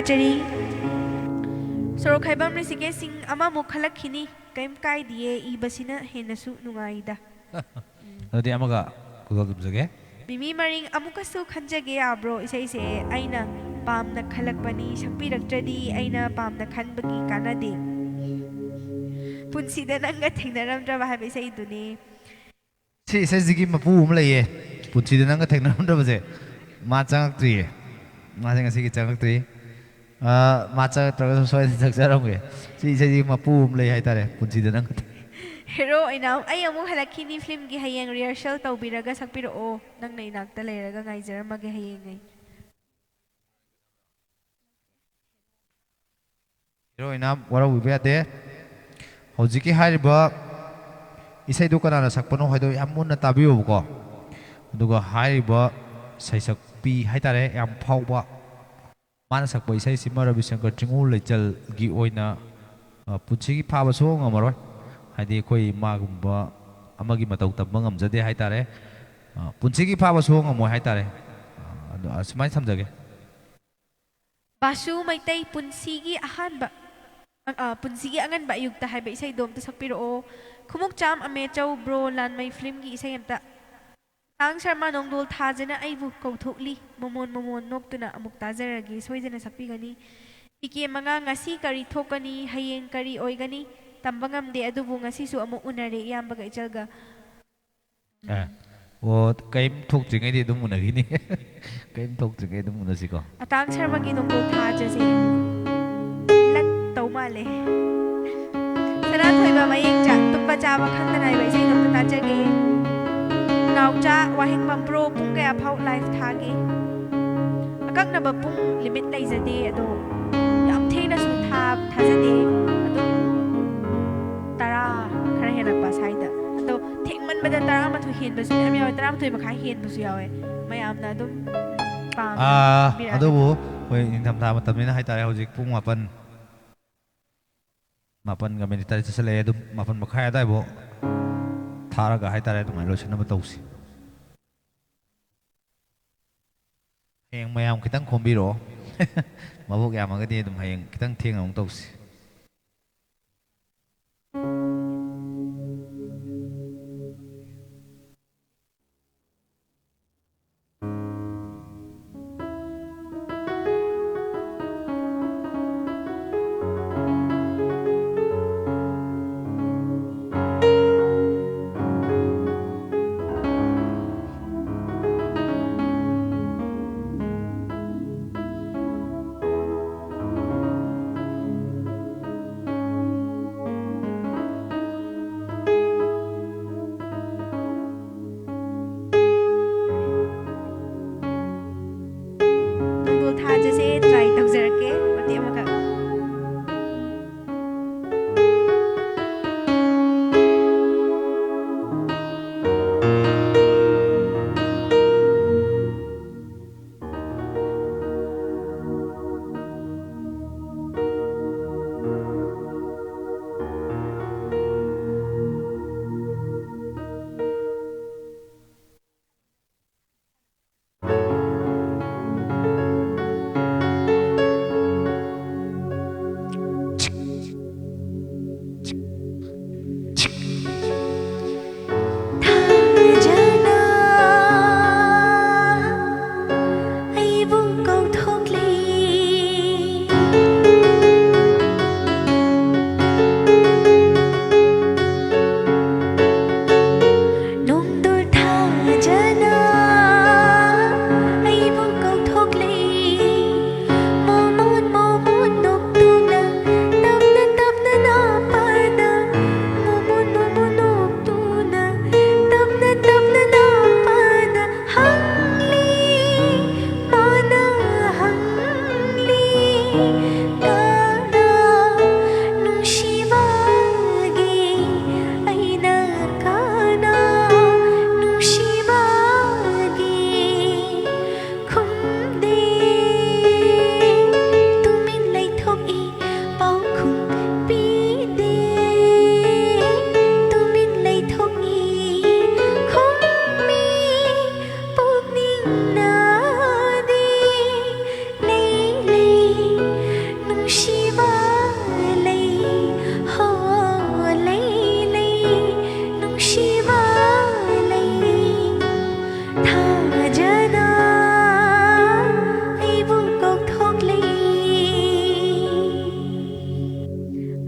ꯆꯔꯤ꯫ ꯁꯣꯔꯣꯛ ꯈꯥꯏꯕꯝ ꯔꯤꯁꯤꯀꯦꯁ ꯁꯤꯡ ꯑꯃꯃꯨꯛ ꯈꯜꯂꯛꯈꯤꯅꯤ꯫ ꯀꯩꯝ ꯀꯥꯏꯗꯤꯌꯦ, ꯏꯕꯁꯤꯅ ꯍꯦꯟꯅꯁꯨ ꯅꯨꯡꯉꯥꯏꯗ꯫ ꯑꯗꯨꯗꯤ ꯑꯃꯒ ꯈꯨꯗꯣꯜ ꯇꯝꯖꯒꯦ꯫ ꯃꯤꯃꯤ ꯃꯔꯤꯡ ꯑꯃꯨꯛꯀꯁꯨ ꯈꯟꯖꯒꯦ ꯌꯥꯕ꯭ꯔꯣ? ꯏꯁꯩꯁꯦ ꯑꯩꯅ ꯄꯥꯝꯅ ꯈꯜꯂꯛꯄꯅꯤ, ꯁꯛꯄꯤꯔꯛꯇ꯭ꯔꯗꯤ ꯑꯩꯅ ꯄꯥꯝꯅ ꯈꯟꯕꯒꯤ ꯀꯥꯟꯅꯗꯦ꯫ ꯄꯨꯟꯁꯤꯗ ꯅꯪꯒ ꯊꯦꯡꯅꯔꯝꯗ꯭ꯔꯕ ꯍꯥꯏꯕ ꯏꯁꯩꯗꯨꯅꯤ꯫ ꯁꯤ ꯏꯁꯩꯁꯤꯒꯤ ꯃꯄꯨ ꯑꯃ ꯂꯩꯌꯦ, ꯄꯨꯟꯁꯤꯗ ꯅꯪꯒ ꯊꯦꯡꯅꯔꯝꯗꯕꯁꯦ꯫ ꯃꯥ ꯆꯪꯉꯛꯇ꯭ꯔꯤꯌꯦ, ꯃꯥꯁꯦ ꯉꯁꯤꯒꯤ ꯆꯪꯉꯛꯇ꯭ꯔꯤ꯫ ꯑꯥ, ꯃꯥ ꯆꯪꯉꯛꯇ꯭ꯔꯒꯁꯨ ꯁꯣꯏꯗꯅ ꯆꯪꯖꯔꯝꯒꯦ꯫ ꯁꯤ ꯏꯁꯩꯁꯤꯒꯤ ꯃꯄꯨ ꯑꯃ ꯂꯩ ꯍꯥꯏꯇꯥꯔꯦ, ꯄꯨꯟꯁꯤꯗ ꯅꯪꯒ ꯊꯦꯡ- ꯍꯦꯔꯣ ꯑꯣꯏꯅ ꯑꯩ ꯑꯃꯨꯛ ꯍꯜꯂꯛꯈꯤꯅꯤ ꯐꯤꯂꯝꯒꯤ꯫ ꯍꯌꯦꯡ ꯔꯤꯍꯔꯁꯦꯜ ꯇꯧꯕꯤꯔꯒ ꯁꯛꯄꯤꯔꯛꯑꯣ꯫ ꯅꯪꯅ ꯏꯅꯥꯛꯇ ꯂꯩꯔꯒ ꯉꯥꯏꯖꯔꯝꯃꯒꯦ ꯍꯌꯦꯡ ꯑꯩ꯫ ꯍꯦꯔꯣ ꯑꯣꯏꯅ ꯋꯥꯔꯧꯕꯤꯕ ꯌꯥꯗꯦ꯫ ꯍꯧꯖꯤꯛꯀꯤ ꯍꯥꯏꯔꯤꯕ ꯏꯁꯩꯗꯨ ꯀꯅꯥꯅ ꯁꯛꯄꯅꯣ ꯍꯥꯏꯗꯣ ꯌꯥꯝ ꯃꯨꯟꯅ ꯇꯥꯕꯤꯌꯣꯕꯀꯣ꯫ ꯑꯗꯨꯒ ꯍꯥꯏꯔꯤꯕ ꯁꯩꯁꯛꯄꯤ ꯍꯥꯏꯇꯥꯔꯦ, ꯌꯥꯝ ꯐꯥꯎꯕ, ꯃꯥꯅ ꯁꯛꯄ ꯏꯁꯩꯁꯤꯃ ꯔꯕꯤꯁꯪꯀꯔ ꯆꯤꯡꯉꯨ ꯂꯩꯆꯜꯒꯤ ꯑꯣꯏꯅ, ꯑ, ꯄꯨꯟꯁꯤꯒꯤ ꯐꯥꯕ ꯁꯨꯡꯉꯝ ꯉꯝꯃꯔꯣꯏ꯫ ꯍꯥꯏꯗꯤ ꯑꯩꯈꯣꯏ ꯃꯥꯒꯨꯝꯕ ꯑꯃꯒꯤ ꯃꯇꯧ ꯇꯝꯕ ꯉꯝꯖꯗꯦ ꯍꯥꯏꯇꯥꯔꯦ꯫ ꯑ, ꯄꯨꯟꯁꯤꯒꯤ ꯐꯥꯕ ꯁꯨꯡꯉꯝ ꯉꯝꯃꯣꯏ ꯍꯥꯏꯇꯥꯔꯦ꯫ ꯑ, ꯑꯗꯣ ꯑꯁꯨꯃꯥꯏꯅ ꯊꯝꯖꯒꯦ꯫ ꯕꯥꯁꯨ ꯃꯩꯇꯩ, ꯄꯨꯟꯁꯤꯒꯤ ꯑꯍꯥꯟꯕ, ꯑ, ꯄꯨꯟꯁꯤꯒꯤ ꯑꯉꯟꯕ ꯑꯌꯨꯛꯇ ꯍꯥꯏꯕ ꯏꯁꯩꯗꯣ ꯑꯝꯇ ꯁꯛꯄꯤꯔꯛꯑꯣ꯫ ꯈꯨꯃꯨꯛꯆꯥꯝ ꯑꯃꯦꯆꯧ ꯕ꯭ꯔꯣ, ꯂꯥꯟꯃꯩ ꯐꯤꯂꯝꯒꯤ ꯏꯁꯩ ꯑꯝꯇ꯫ ꯇꯥꯡ ꯁꯔꯃ, ꯅꯣꯡꯗꯣꯜ ꯊꯥꯖꯅ ꯑꯩꯕꯨ ꯀꯧꯊꯣꯛꯂꯤ꯫ ꯃꯣꯃꯣꯟ ꯃꯣꯃꯣꯟ ꯅꯣꯛꯇꯨꯅ ꯑꯃꯨꯛ ꯇꯥꯖꯔꯒꯦ, ꯁꯣꯏꯗꯅ ꯁꯛꯄꯤꯒꯅꯤ꯫ ꯄꯤ ꯀꯦ ꯃꯉꯥ, ꯉꯁꯤ ꯀꯔꯤ ꯊꯣꯛꯀꯅꯤ, ꯍꯌꯦꯡ ꯀꯔꯤ ꯑꯣꯏꯒꯅꯤ, ꯇꯝꯕ ꯉꯝꯗꯦ, ꯑꯗꯨꯕꯨ ꯉꯁꯤꯁꯨ ꯑꯃꯨꯛ ꯎꯅꯔꯦ ꯏꯌꯥꯝꯕꯒ ꯏꯆꯜꯒ꯫ ꯑꯦ, ꯑꯣ, ꯀꯩꯝ ꯊꯣꯛꯇ꯭ꯔꯤꯉꯩꯗꯤ ꯑꯗꯨꯝ ꯎꯅꯈꯤꯅꯤ꯫ ꯀꯩꯝ ꯊꯣꯛꯇ꯭ꯔꯤꯉꯩ ꯑꯗꯨꯝ ꯎꯅꯁꯤꯀꯣ꯫ ꯑꯇꯥꯡ ꯁꯔꯃꯒꯤ ꯅꯣꯡꯗꯣꯜ ꯊꯥꯖꯁꯦ ꯂꯠ ꯇꯧ ꯃꯥꯜꯂꯦ꯫ ꯁꯅꯥꯊꯣꯏꯕ ꯃꯌꯦꯡꯆꯥ, ꯇꯨꯝꯕ ꯆꯥꯕ ꯈꯪꯗꯅ ꯍꯥꯏꯕ ꯏꯁꯩꯗꯣ ꯑꯝꯇ ꯇꯥꯖꯒꯦ꯫ ꯅꯥꯎꯆꯥ ꯋꯥꯍꯦꯡꯕꯝ ꯕ꯭ꯔꯣ, ꯄꯨꯡ ꯀꯌꯥ ꯐꯥꯎ ꯂꯥꯏꯚ ꯊꯥꯒꯦ? ꯑꯀꯛꯅꯕ ꯄꯨꯡ ꯂꯤꯃꯤꯠ ꯂꯩꯖꯗꯦ, ꯑꯗꯣ ꯌꯥꯝ ꯊꯦꯡꯅꯁꯨ ꯊꯥ-, ꯊꯥꯖꯗꯦ꯫ ꯑꯗꯨꯝ ꯇꯔꯥ ꯈꯔ ꯍꯦꯜꯂꯛꯄ ꯁ꯭ꯋꯥꯏꯗ꯫ ꯑꯗꯣ ꯊꯦꯡꯃꯟꯕꯗ ꯇꯔꯥꯃꯥꯊꯣꯏ ꯍꯦꯟꯕꯁꯨ ꯃꯌꯥꯝ ꯌꯥꯎꯋꯦ, ꯇꯔꯥꯃꯥꯊꯣꯏ ꯃꯈꯥꯏ ꯍꯦꯟꯕꯁꯨ ꯌꯥꯎꯋꯦ꯫ ꯃꯌꯥꯝꯅ ꯑꯗꯨꯝ ꯄꯥꯝꯅ ꯑꯥ, ꯈꯪꯕꯤꯔꯛꯑꯒꯗꯤ꯫ ꯑꯗꯨꯕꯨ ꯑꯩꯈꯣꯏ ꯅꯤꯡꯊꯝꯊꯥ ꯃꯇꯝꯅꯤꯅ ꯍꯥꯏꯇꯥꯔꯦ, ꯍꯧꯖꯤꯛ ꯄꯨꯡ ꯃꯥꯄꯟ, ꯃꯥꯄꯟꯒ ꯃꯤꯅꯤꯠ ꯇꯔꯦꯠ ꯆꯠꯁꯤꯜꯂꯛꯑꯦ꯫ ꯑꯗꯨꯝ ꯃꯥꯄꯟ ꯃꯈꯥꯏ ꯑꯗꯥꯏꯐꯥꯎ ꯊꯥꯔꯒ ꯍꯥꯏꯇꯥꯔꯦ, ꯑꯗꯨꯃꯥꯏꯅ ꯂꯣꯏꯁꯤꯟꯅꯕ ꯇꯧꯁꯤ꯫ ꯍꯌꯦꯡ ꯃꯌꯥꯝ ꯈꯤꯇꯪ ꯈꯣꯝꯕꯤꯔꯛꯑꯣ꯫ ꯃꯕꯨꯛ ꯌꯥꯝꯃꯒꯗꯤ ꯑꯗꯨꯝ ꯍꯌꯦꯡ ꯈꯤꯇꯪ ꯊꯦꯡꯅ ꯑꯃꯨꯛ ꯇꯧꯁꯤ꯫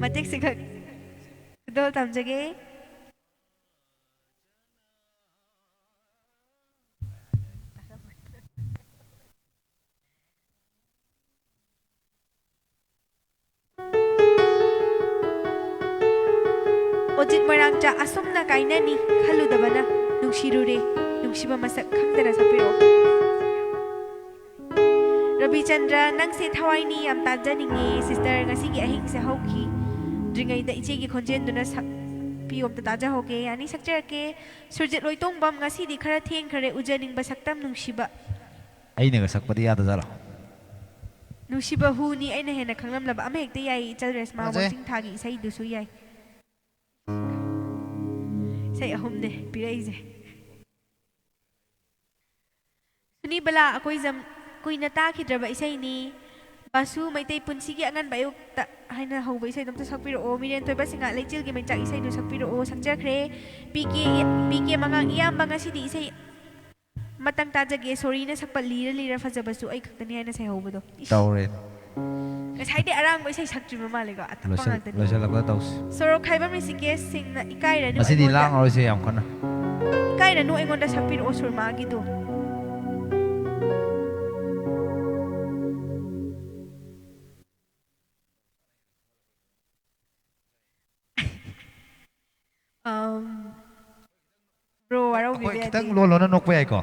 ꯃꯇꯦꯛꯁꯤꯈꯛ ꯈꯨꯗꯣꯜ ꯇꯝꯖꯒꯦ꯫ ꯑꯣꯖꯤꯠ ꯃꯣꯏꯔꯥꯡꯆꯥ, ꯑꯁꯨꯝꯅ ꯀꯥꯏꯅꯅꯤ ꯈꯜꯂꯨꯗꯕꯅ ꯅꯨꯡꯁꯤꯔꯨꯔꯦ, ꯅꯨꯡꯁꯤꯕ ꯃꯁꯛ ꯈꯪꯗꯅ ꯁꯛꯄꯤꯔꯛꯑꯣ꯫ ꯔꯕꯤꯆꯟꯗ꯭ꯔ, ꯅꯪꯁꯦ ꯊꯋꯥꯏꯅꯤ, ꯌꯥꯝ ꯇꯥꯖꯅꯤꯡꯉꯦ꯫ ꯁꯤꯁꯇꯔ, ꯉꯁꯤꯒꯤ ꯑꯍꯤꯡꯁꯦ ꯍꯧꯈꯤꯗ꯭ꯔꯤꯉꯩꯗ ꯏꯆꯦꯒꯤ ꯈꯣꯟꯖꯦꯜꯗꯨꯅ ꯁꯛꯄꯤꯌꯣ, ꯑꯝꯇ ꯇꯥꯖꯍꯧꯒꯦ꯫ ꯌꯥꯅꯤ, ꯁꯛꯆꯔꯛꯀꯦ꯫ ꯁꯨꯔꯖꯤꯠ ꯂꯣꯏꯇꯣꯡꯕꯝ, ꯉꯁꯤꯗꯤ ꯈꯔ ꯊꯦꯡꯈ꯭ꯔꯦ, ꯎꯖꯅꯤꯡꯕ ꯁꯛꯇꯝ ꯅꯨꯡꯁꯤꯕ꯫ ꯑꯩꯅꯒ ꯁꯛꯄꯗꯤ ꯌꯥꯗꯖꯥꯠꯂꯣ? ꯅꯨꯡꯁꯤꯕ ꯍꯨꯅꯤ ꯑꯩꯅ ꯍꯦꯟꯅ ꯈꯪꯂꯝꯂꯕ꯫ ꯑꯃ ꯍꯦꯛꯇ ꯌꯥꯏ, ꯏꯆꯜ ꯔꯦꯁꯃꯥ ꯐꯖꯩ꯫ ꯋꯥꯡꯖꯤꯡ ꯊꯥꯒꯤ ꯏꯁꯩꯗꯨꯁꯨ ꯌꯥꯏ꯫ ꯏꯁꯩ ꯑꯍꯨꯝꯅꯦ ꯄꯤꯔꯛꯏꯁꯦ꯫ ꯁꯨꯅꯤꯕꯂꯥ ꯑꯀꯣꯏꯖꯝ, ꯀꯨꯏꯅ ꯇꯥꯈꯤꯗ꯭ꯔꯕ ꯏꯁꯩꯅꯤ꯫ ꯕꯥꯁꯨ ꯃꯩꯇꯩ ꯄꯨꯟꯁꯤꯒꯤ ꯑꯉꯟꯕ ꯑꯌꯨꯛꯇ ꯍꯥꯏꯅ ꯍꯧꯕ ꯏꯁꯩꯗꯣ ꯑꯝꯇ ꯁꯛꯄꯤꯔꯛꯑꯣ꯫ ꯃꯤꯔꯦꯟ ꯊꯣꯏꯕ ꯁꯤꯡꯉꯥ ꯂꯩꯆꯤꯜꯒꯤ ꯃꯩꯆꯥꯛ ꯏꯁꯩꯗꯣ ꯁꯛꯄꯤꯔꯛꯑꯣ꯫ ꯁꯛꯆꯈ꯭ꯔꯦ꯫ ꯄꯤ ꯀꯦ, ꯄꯤ ꯀꯦ ꯃꯉꯥꯡ, ꯏꯌꯥꯝꯕ ꯉꯁꯤꯗꯤ ꯏꯁꯩ ꯑꯃꯇꯪ ꯇꯥꯖꯒꯦ꯫ ꯁꯣꯔꯤꯅ ꯁꯛꯄ ꯂꯤꯔ ꯂꯤꯔ ꯐꯖꯕꯁꯨ ꯑꯩ ꯈꯛꯇꯅꯤ ꯍꯥꯏꯅ ꯁꯩꯍꯧꯕꯗꯣ꯫ ꯏꯁ꯫ ꯇꯧꯔꯦ꯫ ꯉꯁꯥꯏꯗꯩ ꯑꯔꯥꯡꯕ ꯏꯁꯩ ꯁꯛꯇ꯭ꯔꯤꯕ ꯃꯥꯜꯂꯦꯀꯣ꯫ ꯑꯇꯞꯄ ꯂꯣꯏꯁꯤꯜ-, ꯉꯥꯛꯇꯅꯤ꯫ ꯂꯣꯏꯁꯤꯜꯂꯛꯄꯗ ꯇꯧꯁꯤ꯫ ꯁꯣꯔꯣꯛ ꯈꯥꯏꯕꯝ ꯔꯤꯁꯤꯀꯦꯁ ꯁꯤꯡꯅ ꯏꯀꯥꯏꯔꯅꯨ ꯉꯁꯤꯗꯤ ꯑꯩꯉꯣꯟꯗ꯫ ꯂꯥꯡꯉꯔꯣꯏꯁꯦ ꯌꯥꯝ ꯀꯟꯅ꯫ ꯏꯀꯥꯏꯔꯅꯨ ꯑꯩꯉꯣꯟꯗ ꯁꯛꯄꯤꯔꯛꯑꯣ ꯁꯨꯔꯃꯥꯒꯤꯗꯣ꯫ ꯑꯝ, ꯕ꯭ꯔꯣ ꯋꯥꯔꯧꯕꯤꯕ ꯑꯩꯈꯣꯏ ꯌꯥꯗꯦ꯫ ꯈꯤꯇꯪ ꯂꯣꯟ ꯂꯣꯟꯅ ꯅꯣꯛꯄ ꯌꯥꯏꯀꯣ?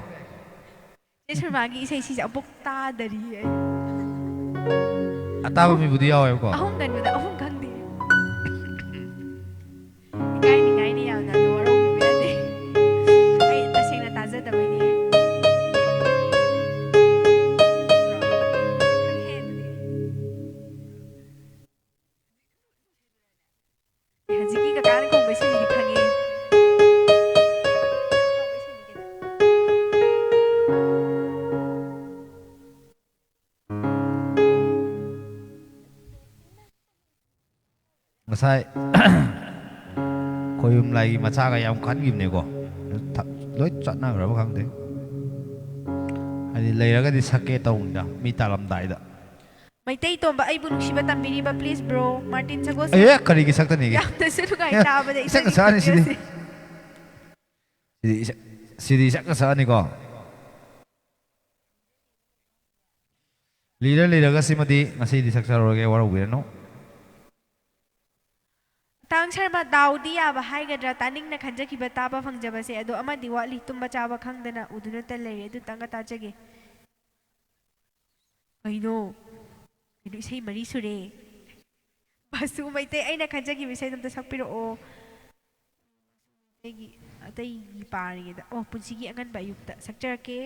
ꯆꯦ ꯁꯨꯔꯃꯥꯒꯤ ꯏꯁꯩ ꯁꯤꯁꯦ ꯑꯃꯨꯛ ꯇꯥꯗꯔꯤꯌꯦ ꯑꯩ꯫ ꯑꯇꯥꯕ ꯃꯤꯕꯨꯗꯤ ꯌꯥꯎꯋꯦꯕꯀꯣ꯫ ꯑꯍꯨꯝ ꯀꯟꯕꯗ ꯑꯍꯨꯝ ꯈꯪꯗꯦ꯫ ꯏꯀꯥꯏꯅꯤꯡꯉꯥꯏꯅꯤ ꯌꯥꯝꯅ, ꯑꯗꯣ ꯋꯥꯔꯧꯕꯤꯕ ꯌꯥꯗꯦ꯫ ꯑꯩ ꯇꯁꯦꯡꯅ ꯇꯥꯖꯗꯕꯩꯅꯦ꯫ ꯍꯧꯖꯤꯛꯀꯤ ꯀꯀꯥꯅ ꯈꯣꯡꯕ ꯏꯁꯩꯁꯤꯗꯤ ꯈꯪꯉꯦ꯫ ꯉꯁꯥꯏ ꯈꯣꯌꯨꯝ ꯂꯥꯏꯒꯤ ꯃꯆꯥꯒ ꯌꯥꯝ ꯈꯟꯈꯤꯕꯅꯦꯀꯣ꯫ ꯊ-, ꯂꯣꯏ ꯆꯠꯅꯈ꯭ꯔꯕ ꯈꯪꯗꯦ꯫ ꯍꯥꯏꯗꯤ ꯂꯩꯔꯒꯗꯤ ꯁꯛꯀꯦ ꯇꯧꯕꯅꯤꯗ ꯃꯤ ꯇꯥꯔꯝꯗꯥꯏꯗ꯫ ꯃꯩꯇꯩ ꯇꯣꯝꯕ ꯑꯩꯕꯨ ꯅꯨꯡꯁꯤꯕ ꯇꯝꯕꯤꯔꯤꯕ, please bro꯫ ꯃꯥꯔꯇꯤꯟ ꯁꯒꯣꯜꯁꯦ꯫ ꯑꯦ, ꯀꯔꯤꯒꯤ ꯁꯛꯇꯅꯤꯒꯦ? ꯌꯥꯝꯅꯁꯨ ꯅꯨꯡꯉꯥꯏ ꯑꯦ, ꯇꯥꯕꯗ ꯏꯁꯛ ꯏꯁꯩꯒꯤ ꯁꯛꯑꯅꯤ ꯁꯤꯗꯤ꯫ ꯈꯣꯟꯖꯦꯜꯁꯦ꯫ ꯁꯤꯗꯤ ꯏꯁꯛ-, ꯁꯤꯗꯤ ꯏꯁꯛ ꯁꯛꯑꯅꯤꯀꯣ꯫ ꯂꯤꯔ ꯂꯤꯔꯒ ꯁꯤꯃꯗꯤ ꯉꯁꯤꯗꯤ ꯁꯛꯆꯔꯔꯣꯏꯒꯦ, ꯋꯥꯔꯧꯕꯤꯔꯅꯨ꯫ ꯇꯥꯡ ꯁꯔꯃ, ꯗꯥꯎꯗꯤ ꯌꯥꯕ ꯍꯥꯏꯒꯗ꯭ꯔꯥ, ꯇꯥꯅꯤꯡꯅ ꯈꯟꯖꯈꯤꯕ ꯇꯥꯕ ꯐꯪꯖꯕꯁꯦ꯫ ꯑꯗꯣ ꯑꯃꯗꯤ ꯋꯥꯠꯂꯤ, ꯇꯨꯝꯕ ꯆꯥꯕ ꯈꯪꯗꯅ ꯎꯗꯨꯅꯇ ꯂꯩꯔꯦ꯫ ꯑꯗꯨꯇꯪꯒ ꯇꯥꯖꯒꯦ꯫ ꯀꯩꯅꯣ? ꯀꯩꯅꯣ, ꯏꯁꯩ ꯃꯔꯤ ꯁꯨꯔꯦ꯫ ꯕꯥꯁꯨ ꯃꯩꯇꯩ, ꯑꯩꯅ ꯈꯟꯖꯈꯤꯕ ꯏꯁꯩꯗꯣ ꯑꯝꯇ ꯁꯛꯄꯤꯔꯛꯑꯣ꯫ ꯑꯩꯒꯤ ꯑꯇꯩꯒꯤ ꯄꯥꯔꯤꯉꯩꯗ, ꯑꯣ, ꯄꯨꯟꯁꯤꯒꯤ ꯑꯉꯟꯕ ꯑꯌꯨꯛꯇ ꯁꯛꯆꯔꯛꯀꯦ꯫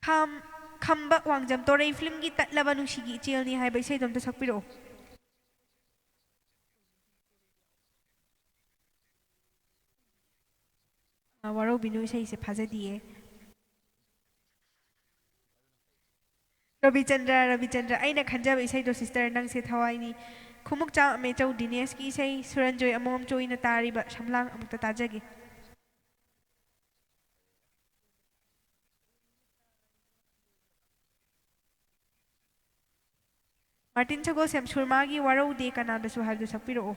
ꯈꯝ-, ꯈꯝꯕ ꯋꯥꯡꯖꯝ ꯇꯣꯔꯩ ꯐꯤꯂꯝꯒꯤ ꯇꯠꯂꯕ ꯅꯨꯡꯁꯤꯒꯤ ꯏꯆꯦꯜꯅꯤ ꯍꯥꯏꯕ ꯏꯁꯩꯗꯣ ꯑꯝꯇ ꯁꯛꯄꯤꯔꯛꯑꯣ꯫ ꯑ, ꯋꯥꯔꯧꯕꯤꯅꯨ, ꯏꯁꯩꯁꯦ ꯐꯥꯖꯗꯤꯌꯦ꯫ ꯔꯕꯤꯆꯟꯗ꯭ꯔ, ꯔꯕꯤꯆꯟꯗ꯭ꯔ, ꯑꯩꯅ ꯈꯟꯖꯕ ꯏꯁꯩꯗꯣ, sister, ꯅꯪꯁꯦ ꯊꯋꯥꯏꯅꯤ꯫ ꯈꯨꯃꯨꯛꯆꯥꯝ ꯑꯃꯦꯆꯧ ꯗꯤꯅꯦꯁꯀꯤ ꯏꯁꯩ, ꯁꯨꯔꯟꯖꯣꯏ ꯑꯃꯣꯝꯆꯣꯏꯅ ꯇꯥꯔꯤꯕ ꯁꯝꯂꯥꯡ ꯑꯃꯨꯛꯇ ꯇꯥꯖꯒꯦ꯫ ꯃꯥꯔꯇꯤꯟ ꯁꯒꯣꯜꯁꯦꯝ ꯁꯨꯔꯃꯥꯒꯤ ꯋꯥꯔꯧꯗꯦ ꯀꯅꯥꯗꯁꯨ ꯍꯥꯏꯕꯗꯨ ꯁꯛꯄꯤꯔꯛꯑꯣ꯫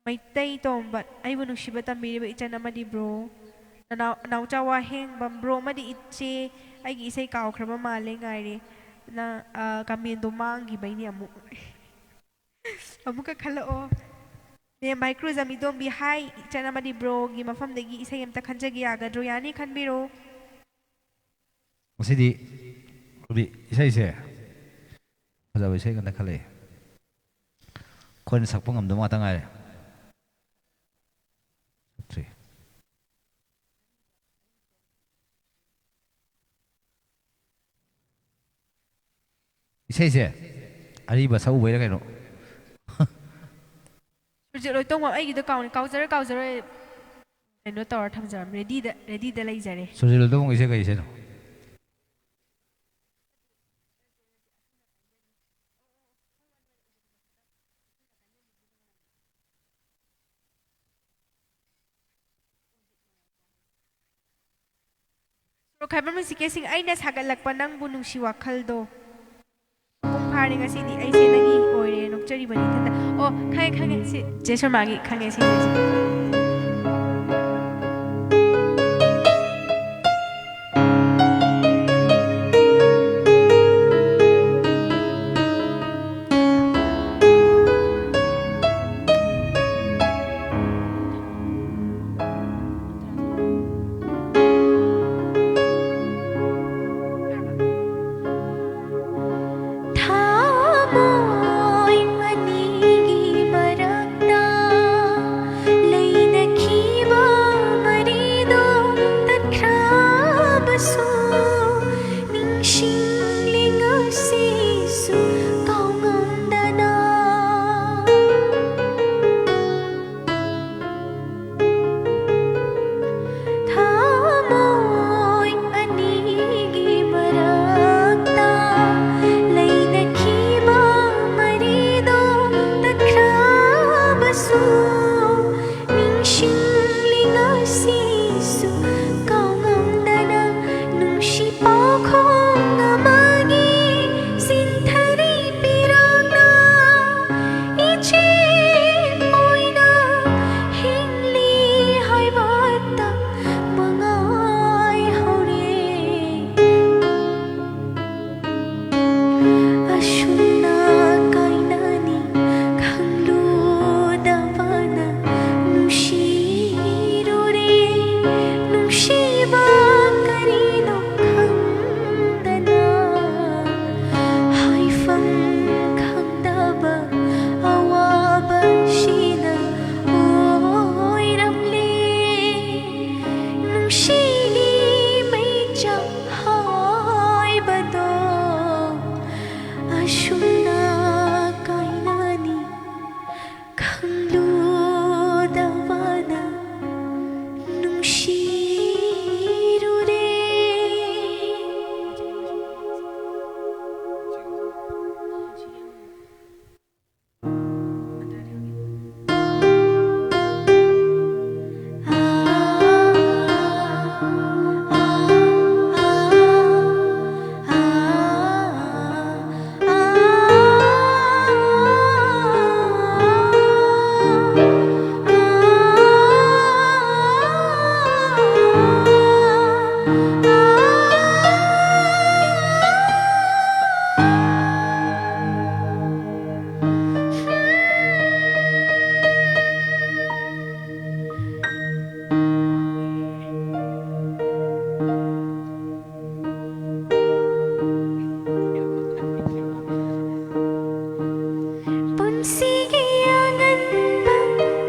ꯃꯩꯇꯩ ꯇꯣꯝꯕ, ꯑꯩꯕꯨ ꯅꯨꯡꯁꯤꯕ ꯇꯝꯕꯤꯔꯤꯕ ꯏꯆꯟ ꯑꯃꯗꯤ bro꯫ ꯅꯅꯥꯎ-, ꯅꯥꯎꯆꯥ ꯋꯥꯍꯦꯡꯕꯝ, bro ꯑꯃꯗꯤ ꯏꯆꯦ, ꯑꯩꯒꯤ ꯏꯁꯩ ꯀꯥꯎꯈ꯭ꯔꯕ ꯃꯥꯜꯂꯦ, ꯉꯥꯏꯔꯦ꯫ ꯅ-, ꯑ, comment ꯗꯣ ꯃꯥꯡꯈꯤꯕꯩꯅꯦ ꯑꯃꯨꯛ꯫ ꯑꯃꯨꯛꯀ ꯈꯜꯂꯛꯑꯣ꯫ ꯃꯦꯝ ꯃꯥꯏꯀ꯭ꯔꯨꯖꯝ ꯏꯗꯣꯝꯕꯤ, hi, ꯏꯆꯟ ꯑꯃꯗꯤ bro ꯒꯤ ꯃꯐꯝꯗꯒꯤ ꯏꯁꯩ ꯑꯝꯇ ꯈꯟꯖꯒꯦ ꯌꯥꯒꯗ꯭ꯔꯣ? ꯌꯥꯅꯤ, ꯈꯟꯕꯤꯔꯣ꯫ ꯉꯁꯤꯗꯤ ꯑꯗꯨꯗꯤ ꯏꯁꯩꯁꯦ ꯐꯖꯕ ꯏꯁꯩ ꯉꯥꯛꯇ ꯈꯜꯂꯛꯑꯦ꯫ ꯑꯩꯈꯣꯏꯅ ꯁꯛꯄ ꯉꯝꯗꯕ ꯉꯥꯛꯇ ꯉꯥꯏꯔꯦ꯫ ꯁꯛꯇ꯭ꯔꯤ꯫ ꯏꯁꯩꯁꯦ ꯑꯔꯤꯕ ꯁꯛꯎꯕꯩꯔ ꯀꯩꯅꯣ? ꯁꯨꯔꯖꯤꯠ ꯂꯣꯏꯇꯣꯡꯕꯝ, ꯑꯩꯒꯤꯗꯣ ꯀꯥꯎꯅꯤ, ꯀꯥꯎꯖꯔꯣꯏ, ꯀꯥꯎꯖꯔꯣꯏ꯫ ꯀꯩꯅꯣ ꯇꯧꯔ ꯊꯝꯖꯔꯝ, ready ꯗ, ready ꯗ ꯂꯩꯖꯔꯦ꯫ ꯁꯨꯔꯖꯤꯠ ꯂꯣꯏꯇꯣꯡꯕꯝ ꯏꯁꯩ ꯀꯩ ꯏꯁꯩꯅꯣ? ꯁꯣꯔꯣꯛ ꯈꯥꯏꯕꯝ ꯔꯤꯁꯤꯀꯦꯁ ꯁꯤꯡ, ꯑꯩꯅ ꯁꯥꯒꯠꯂꯛꯄ ꯅꯪꯕꯨ ꯅꯨꯡꯁꯤ ꯋꯥꯈꯜꯗꯣ꯫ ꯃꯄꯨꯡ ꯐꯥꯔꯦ ꯉꯁꯤꯗꯤ, ꯑꯩꯁꯦ ꯅꯪꯒꯤ ꯑꯣꯏꯔꯦ, ꯅꯣꯛꯆꯔꯤꯕꯅꯤ ꯏꯊꯟꯇ꯫ ꯑꯣ, ꯈꯪꯉꯦ, ꯈꯪꯉꯦ, ꯁꯤ ꯖꯦ ꯁꯣꯔꯃꯥꯒꯤ, ꯈꯪꯉꯦ, ꯁꯤ, ꯁꯤ꯫ ꯊꯃꯣꯏ ꯑꯅꯤꯒꯤ ꯃꯔꯛꯇ ꯂꯩꯗ ꯁꯤꯒꯤ ꯑꯉꯟꯕ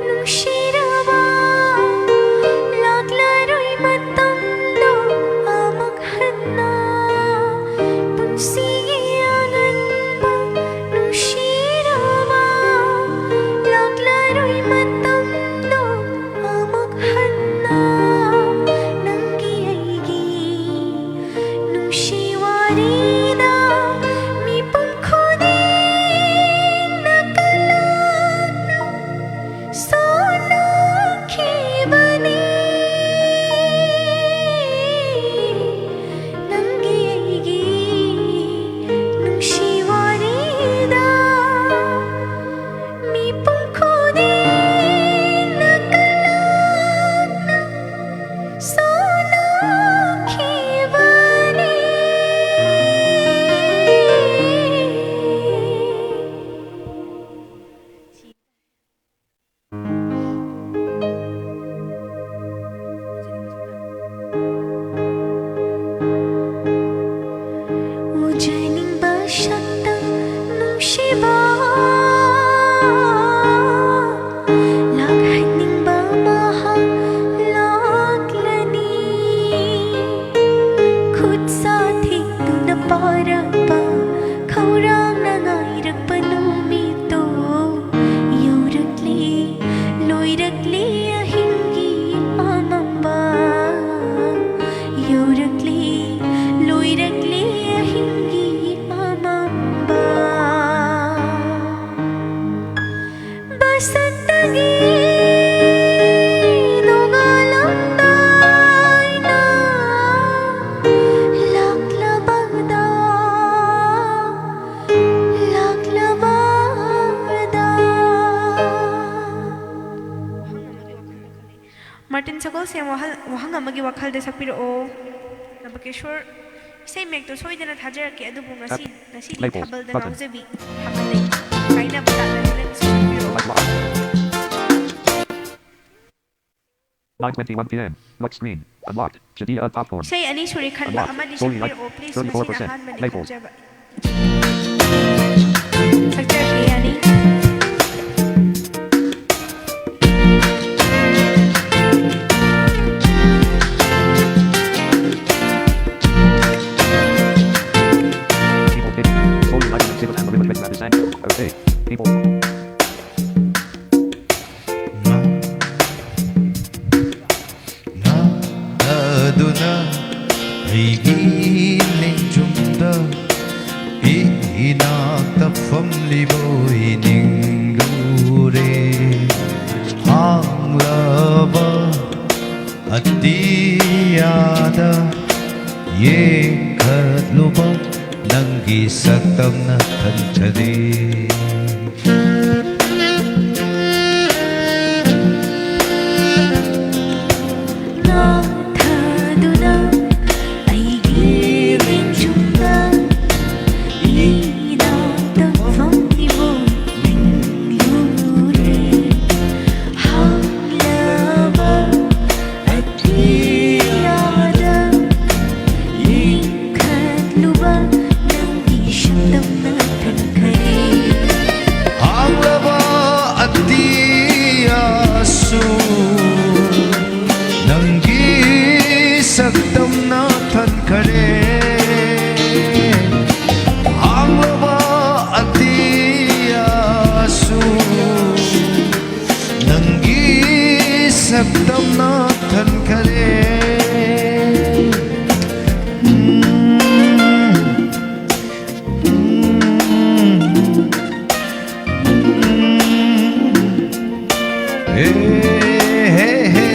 ꯅꯨꯡꯁꯤꯔꯕ, ꯂꯥꯛꯂꯔꯣꯏ ꯃꯇꯝꯗꯣ ꯑꯃꯨꯛ ꯍꯟꯅ꯫ ꯄꯨꯟꯁꯤꯒꯤ ꯑꯉꯟꯕ ꯅꯨꯡꯁꯤꯔꯕ, ꯂꯥꯛꯂꯔꯣꯏ ꯃꯇꯝꯗꯣ ꯑꯃꯨꯛ ꯍꯟꯅ꯫ ꯅꯪꯒꯤ ꯑꯩꯒꯤ ꯅꯨꯡꯁꯤ ꯋꯥꯔꯤꯗ ꯃꯤꯄꯨꯝ ꯈꯨꯗꯤꯡꯅ ꯀꯂꯛꯅ ꯁꯣꯟꯅꯈꯤꯕꯅꯤ꯫ ꯅꯪꯒꯤ ꯑꯩꯒꯤ ꯅꯨꯡꯁꯤ ꯋꯥꯔꯤꯗ ꯃꯤꯄꯨꯝ ꯈꯨꯗꯤꯡꯅ ꯀꯂꯛꯅ ꯁꯣꯟꯅꯈꯤꯕꯅꯤ꯫ ꯎꯖꯅꯤꯡꯕ ꯁꯛꯇꯝ ꯅꯨꯡꯁꯤꯕ, ꯂꯥꯛꯍꯟꯅꯤꯡꯕ ꯃꯍꯥꯛ ꯂꯥꯛꯂꯅꯤ꯫ ꯈꯨꯠ ꯁꯥ ꯊꯦꯛꯇꯨꯅ ꯄꯥꯔꯛꯄ, ꯈꯧꯔꯥꯡꯅ ꯉꯥꯏꯔꯛꯄ ꯅꯨꯃꯤꯠꯇꯣ ꯌꯧꯔꯛꯂꯦ, ꯂꯣꯏꯔꯛꯂꯦ ꯑꯍꯤꯡꯒꯤ ꯑꯃꯝꯕ꯫ ꯌꯧꯔꯛꯂꯦ, ꯂꯣꯏꯔꯛꯂꯦ ꯑꯍꯤꯡꯒꯤ ꯑꯃꯝꯕ꯫ ꯕꯁꯟꯇꯒꯤ ꯅꯣꯡꯉꯥꯜꯂꯝꯗꯥꯏꯅ ꯂꯥꯛꯂꯕꯗ, ꯂꯥꯛꯂꯕꯗ꯫ ꯃꯥꯔꯇꯤꯟ ꯁꯒꯣꯜꯁꯦꯝ ꯋꯥꯍꯜ-, ꯋꯥꯍꯪ ꯑꯃꯒꯤ ꯋꯥꯈꯜꯗ ꯁꯛꯄꯤꯔꯛꯑꯣ꯫ ꯅꯕꯀꯦꯁꯣꯔ ꯏꯁꯩ ꯃꯌꯦꯛꯇꯣ ꯁꯣꯏꯗꯅ ꯊꯥꯖꯔꯛꯀꯦ, ꯑꯗꯨꯕꯨ ꯉꯁꯤ, ꯉꯁꯤꯗꯤ ꯂꯩꯀꯣ, ꯊꯥꯕꯜꯗ button꯫ ꯉꯥꯎꯖꯕꯤ ꯊꯥꯕꯜ ꯂꯩ꯫ ꯀꯥꯏꯅꯕ ꯇꯥꯛꯅꯅꯤ ꯅꯪꯁꯨ ꯁꯛꯄꯤꯔꯛꯑꯣ꯫ Like lock. Nine twenty-one p m. Lock screen. Unlocked. Jadid Popcorn. ꯏꯁꯩ ꯑꯅꯤ ꯁꯨꯔꯦ ꯈꯟꯕ Unlocked. ꯑꯃꯗꯤ Sorry, like ꯁꯛꯄꯤꯔꯛꯑꯣ, please, ꯃꯁꯤꯅ thirty-four percent. ꯑꯍꯥꯟꯕꯅꯤ ꯂꯩꯀꯣ꯫ ꯈꯟꯖꯕ꯫ ꯁꯛꯆꯔꯛꯀꯦ, ꯌꯥꯅꯤ꯫ Send. Okay. People. ꯉꯥ-, ꯉꯥꯗꯨꯅ ꯑꯩꯒꯤ ꯂꯦꯡꯖꯨꯝꯗ ꯏꯅꯥꯛꯇ ꯐꯝꯂꯤꯕꯣꯏ ꯅꯤꯡꯂꯨꯔꯦ꯫ ꯍꯥꯡꯂꯕ ꯑꯇꯤꯌꯥꯗ ꯌꯦꯡꯈꯠꯂꯨꯕ ꯅꯪꯒꯤ ꯁꯛꯇꯝꯅ ꯊꯟꯈꯔꯦ꯫ ꯅꯥꯟꯊꯗꯨꯅ ꯑꯩꯒꯤ ꯂꯦꯡꯖꯨꯝꯗ ꯏꯅꯥꯛꯇ ꯐꯝꯂꯤꯕ ꯅꯤꯡꯂꯨꯔꯦ꯫ ꯍꯥꯡꯂꯕ ꯑꯇꯤꯌꯥꯗ ꯌꯦꯡꯈꯠꯂꯨꯕ ꯅꯪꯒꯤ ꯁꯛꯇꯝꯅ ꯊꯟꯈꯔꯦ꯫ ꯍꯥꯡꯂꯕ ꯑꯇꯤꯌꯥꯁꯨ ꯅꯪꯒꯤ ꯁꯛꯇꯝꯅ ꯊꯟꯈꯔꯦ꯫ ꯍꯥꯡꯂꯕ ꯑꯇꯤꯌꯥꯁꯨ ꯅꯪꯒꯤ ꯁꯛꯇꯝꯅ ꯊꯟꯈꯔꯦ꯫ ꯍꯦ, ꯍꯦ, ꯍꯦ꯫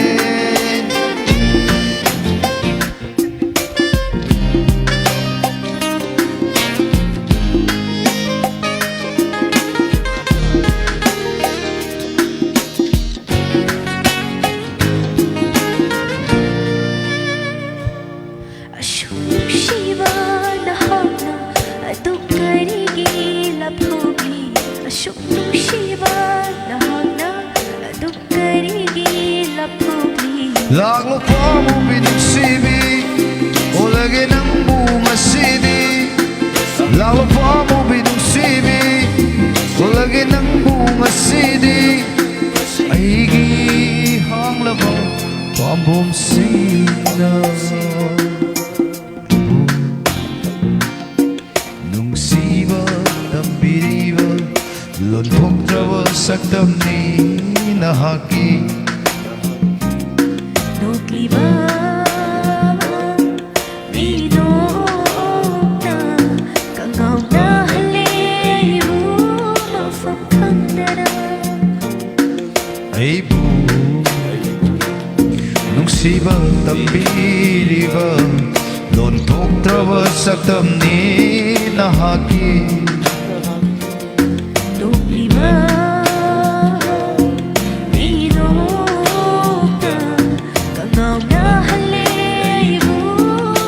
ꯑꯁꯨꯛ ꯅꯨꯡꯁꯤꯕ ꯅꯍꯥꯛꯅ ꯑꯗꯨꯛ ꯀꯔꯤꯒꯤ ꯂꯥꯞꯊꯣꯛꯂꯤ? ꯑꯁꯨꯛ ꯅꯨꯡꯁꯤꯕ ꯅꯍꯥꯛꯅ ꯑꯗꯨꯛ ꯀꯔꯤꯒꯤ ꯂꯥꯞꯊꯣꯛꯂꯤ? ꯂꯥꯛꯂꯣ ꯄꯥꯝꯃꯨꯕꯤ ꯅꯨꯡꯁꯤꯕꯤ, ꯑꯣꯜꯂꯒꯦ ꯅꯪꯕꯨ ꯉꯁꯤꯗꯤ꯫ ꯂꯥꯛꯂꯣ ꯄꯥꯝꯃꯨꯕꯤ ꯅꯨꯡꯁꯤꯕꯤ, ꯑꯣꯜꯂꯒꯦ ꯅꯪꯕꯨ ꯉꯁꯤꯗꯤ꯫ ꯑꯩꯒꯤ ꯍꯥꯡꯂꯕ ꯄꯥꯝꯕꯣꯝꯁꯤꯡꯅ ꯅꯨꯡꯁꯤꯕ ꯇꯝꯕꯤꯔꯤ꯫ ꯊꯣꯛꯇ꯭ꯔꯕ ꯁꯛꯇꯝꯅꯤ ꯅꯍꯥꯛꯀꯤ꯫ ꯅꯣꯛꯂꯤꯕ ꯃꯤꯅꯣꯛꯅ ꯀꯉꯥꯎꯅꯍꯜꯂꯦ ꯑꯩꯕꯨ ꯃꯐꯝ ꯈꯪꯗꯅ꯫ ꯑꯩꯕꯨ ꯅꯨꯡꯁꯤꯕ ꯇꯝꯕꯤꯔꯤꯕ ꯂꯣꯟꯊꯣꯛꯇ꯭ꯔꯕ ꯁꯛꯇꯝꯅꯤ ꯅꯍꯥꯛꯀꯤ꯫ ꯇꯣꯛꯂꯤꯕ ꯃꯤꯅꯣꯛꯇ ꯀꯉꯥꯎꯅꯍꯜꯂꯦ ꯑꯩꯕꯨ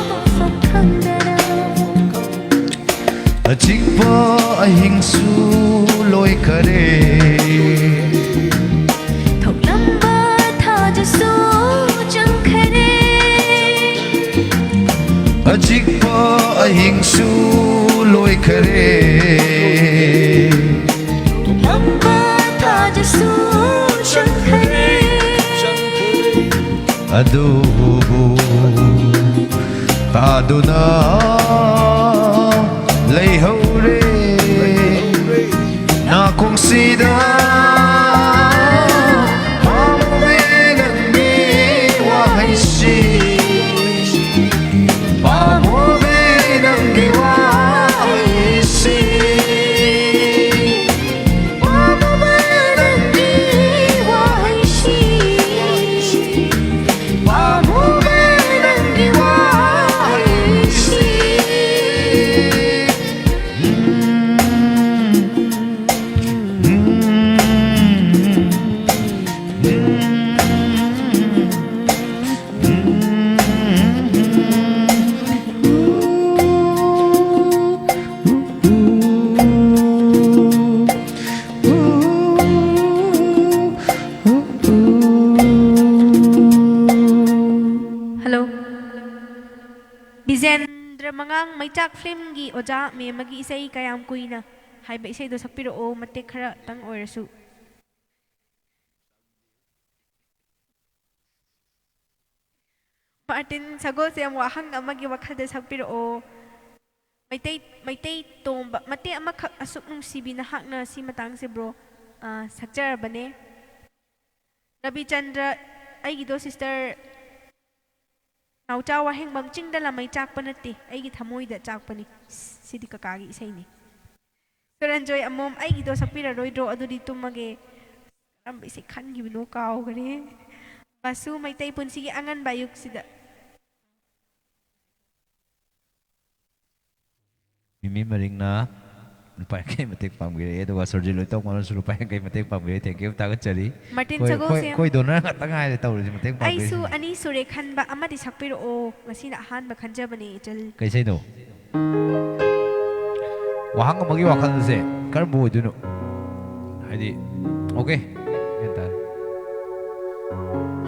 ꯃꯐꯝ ꯈꯪꯗꯅ꯫ ꯑꯆꯤꯛꯄ ꯑꯍꯤꯡꯁꯨ ꯂꯣꯏꯈꯔꯦ꯫ ꯊꯣꯛꯂꯝꯕ ꯊꯥꯖꯁꯨ ꯆꯪꯈꯔꯦ꯫ ꯑꯆꯤꯛꯄ ꯑꯍꯤꯡꯁꯨ ꯂꯣꯏꯈꯔꯦ꯫ ꯊꯣꯛꯂꯝꯕ ꯊꯥꯖꯁꯨ ꯆꯪꯈꯔꯦ꯫ ꯑꯗꯨꯕꯨ ꯇꯥꯗꯨꯅ ꯂꯩꯍꯧꯔꯦ ꯅꯥꯀꯣꯡꯁꯤꯗ꯫ ꯄꯥꯝꯃꯨꯕꯤ ꯅꯪꯒꯤ ꯋꯥꯍꯩꯁꯤ, ꯄꯥꯝꯃꯨꯕꯤ ꯅꯪꯒꯤ ꯋꯥꯍꯩꯁꯤ꯫ Hello. ꯕꯤꯖꯦꯟꯗ꯭ꯔ ꯃꯉꯥꯡ ꯃꯩꯆꯥꯛ ꯐꯤꯂꯝꯒꯤ ꯑꯣꯖꯥ ꯃꯦꯝ ꯑꯃꯒꯤ ꯏꯁꯩ ꯀꯌꯥꯝ ꯀꯨꯏꯅ ꯍꯥꯏꯕ ꯏꯁꯩꯗꯣ ꯁꯛꯄꯤꯔꯛꯑꯣ, ꯃꯇꯦꯛ ꯈꯔꯇꯪ ꯑꯣꯏꯔꯁꯨ꯫ ꯃꯥꯔꯇꯤꯟ ꯁꯒꯣꯜꯁꯦꯝ ꯋꯥꯍꯪ ꯑꯃꯒꯤ ꯋꯥꯈꯜꯗ ꯁꯛꯄꯤꯔꯛꯑꯣ꯫ ꯃꯩꯇꯩ ꯃꯩꯇꯩ ꯇꯣꯝꯕ, ꯃꯇꯦꯛ ꯑꯃꯈꯛ ꯑꯁꯨꯛ ꯅꯨꯡꯁꯤꯕꯤ ꯅꯍꯥꯛꯅ ꯁꯤ ꯃꯇꯥꯡꯁꯦ ꯕ꯭ꯔꯣ, ꯑ, ꯁꯛꯆꯔꯕꯅꯦ꯫ ꯔꯕꯤꯆꯟꯗ꯭ꯔ, ꯑꯩꯒꯤꯗꯣ ꯁꯤꯁꯇꯔ ꯅꯥꯎꯆꯥ ꯋꯥꯍꯦꯡꯕꯝ, ꯆꯤꯡꯗ ꯂꯥꯃꯩ ꯆꯥꯛꯄ ꯅꯠꯇꯦ, ꯑꯩꯒꯤ ꯊꯃꯣꯏꯗ ꯆꯥꯛꯄꯅꯤ꯫ ꯁꯤꯗꯤ ꯀꯀꯥꯒꯤ ꯏꯁꯩꯅꯤ꯫ ꯁꯨꯔꯟꯖꯣꯏ ꯑꯃꯣꯝ, ꯑꯩꯒꯤꯗꯣ ꯁꯛꯄꯤꯔꯔꯣꯏꯗ꯭ꯔꯣ? ꯑꯗꯨꯗꯤ ꯇꯨꯝꯃꯒꯦ꯫ ꯀꯔꯝꯕ ꯏꯁꯩ ꯈꯟꯈꯤꯕꯅꯣ ꯀꯥꯎꯈ꯭ꯔꯦ꯫ ꯕꯥꯁꯨ ꯃꯩꯇꯩ, ꯄꯨꯟꯁꯤꯒꯤ ꯑꯉꯟꯕ ꯑꯌꯨꯛꯁꯤꯗ꯫ ꯃꯤꯃꯤ ꯃꯔꯤꯡꯅ ꯂꯨꯄꯥ ꯌꯥꯡꯈꯩ ꯃꯇꯦꯡ ꯄꯥꯡꯕꯤꯔꯛꯑꯦ, ꯑꯗꯨꯒ ꯁꯨꯔꯖꯤꯠ ꯂꯣꯏꯇꯣꯡꯕꯅꯁꯨ ꯂꯨꯄꯥ ꯌꯥꯡꯈꯩ ꯃꯇꯦꯡ ꯄꯥꯡꯕꯤꯔꯛꯑꯦ꯫ Thank you, ꯊꯥꯒꯠꯆꯔꯤ꯫ ꯃꯥꯔꯇꯤꯟ ꯑꯩꯈꯣꯏ, ꯁꯒꯣꯜꯁꯦꯝ꯫ ꯑꯩꯈꯣꯏ, ꯑꯩꯈꯣꯏ donor ꯉꯥꯛꯇ ꯉꯥꯏꯔꯦ ꯇꯧꯔꯤꯁꯦ, ꯃꯇꯦꯡ ꯄꯥꯡꯕꯤꯔꯤꯁꯤꯡꯁꯦ꯫ ꯑꯩꯁꯨ ꯑꯅꯤ ꯁꯨꯔꯦ ꯈꯟꯕ, ꯑꯃꯗꯤ ꯁꯛꯄꯤꯔꯛꯑꯣ, ꯉꯁꯤꯅ ꯑꯍꯥꯟꯕ ꯈꯟꯖꯕꯅꯦ ꯏꯆꯜ꯫ ꯀꯩ ꯏꯁꯩꯅꯣ? ꯋꯥꯍꯪ ꯑꯃꯒꯤ ꯋꯥꯈꯜꯁꯦ ꯀꯔꯝꯕ ꯑꯣꯏꯗꯣꯏꯅꯣ? ꯍꯥꯏꯗꯤ, okay, ꯒ꯭ꯌꯥꯟ ꯇꯥꯔꯦ꯫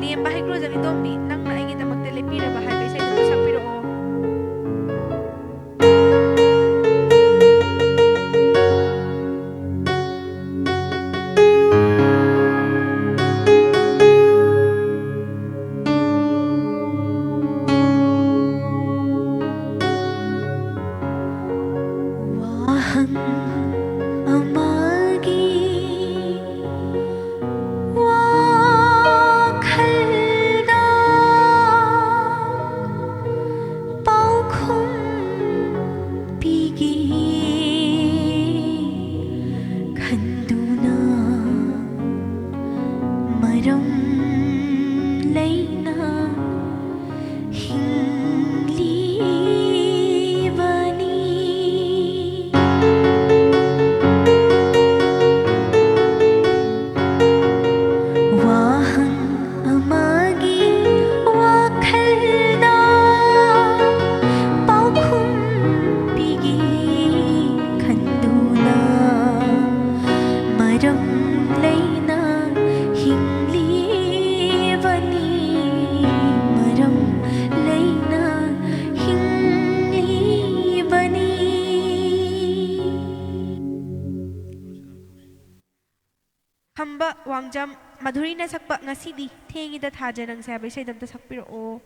ꯂꯦꯝꯕ ꯍꯩꯀ꯭ꯔꯨꯖꯝ ꯏꯇꯣꯝꯕꯤ, ꯅꯪꯅ ꯑꯩꯒꯤꯗꯃꯛꯇ ꯂꯦꯞꯄꯤꯔꯕ ꯍꯥꯏꯕ ꯏꯁꯩꯗꯨ ꯁꯛꯄꯤꯔꯛꯑꯣ꯫ ꯋꯥꯍꯪ ꯑꯃꯒꯤ ꯋꯥꯈꯜꯗ ꯄꯥꯎꯈꯨꯝ ꯄꯤꯒꯦ ꯈꯟꯗꯨꯅ ꯃꯔꯝ ꯂꯩꯅ ꯍꯤꯡꯂꯤꯕꯅꯤ꯫ ꯋꯥꯍꯪ ꯑꯃꯒꯤ ꯋꯥꯈꯜꯗ ꯄꯥꯎꯈꯨꯝ ꯄꯤꯒꯦ ꯈꯟꯗꯨꯅ ꯃꯔꯝ ꯂꯩꯅ ꯍꯤꯡꯂꯤꯕꯅꯤ, ꯃꯔꯝ ꯂꯩꯅ ꯍꯤꯡꯂꯤꯕꯅꯤ꯫ ꯈꯝꯕ ꯋꯥꯡꯖꯝ, ꯃꯙꯨꯔꯤꯅ ꯁꯛꯄ ꯉꯁꯤꯗꯤ ꯊꯦꯡꯉꯤꯗ ꯊꯥꯖ ꯅꯪꯁꯦ ꯍꯥꯏꯕ ꯏꯁꯩꯗꯣ ꯑꯝꯇ ꯁꯛꯄꯤꯔꯛꯑꯣ꯫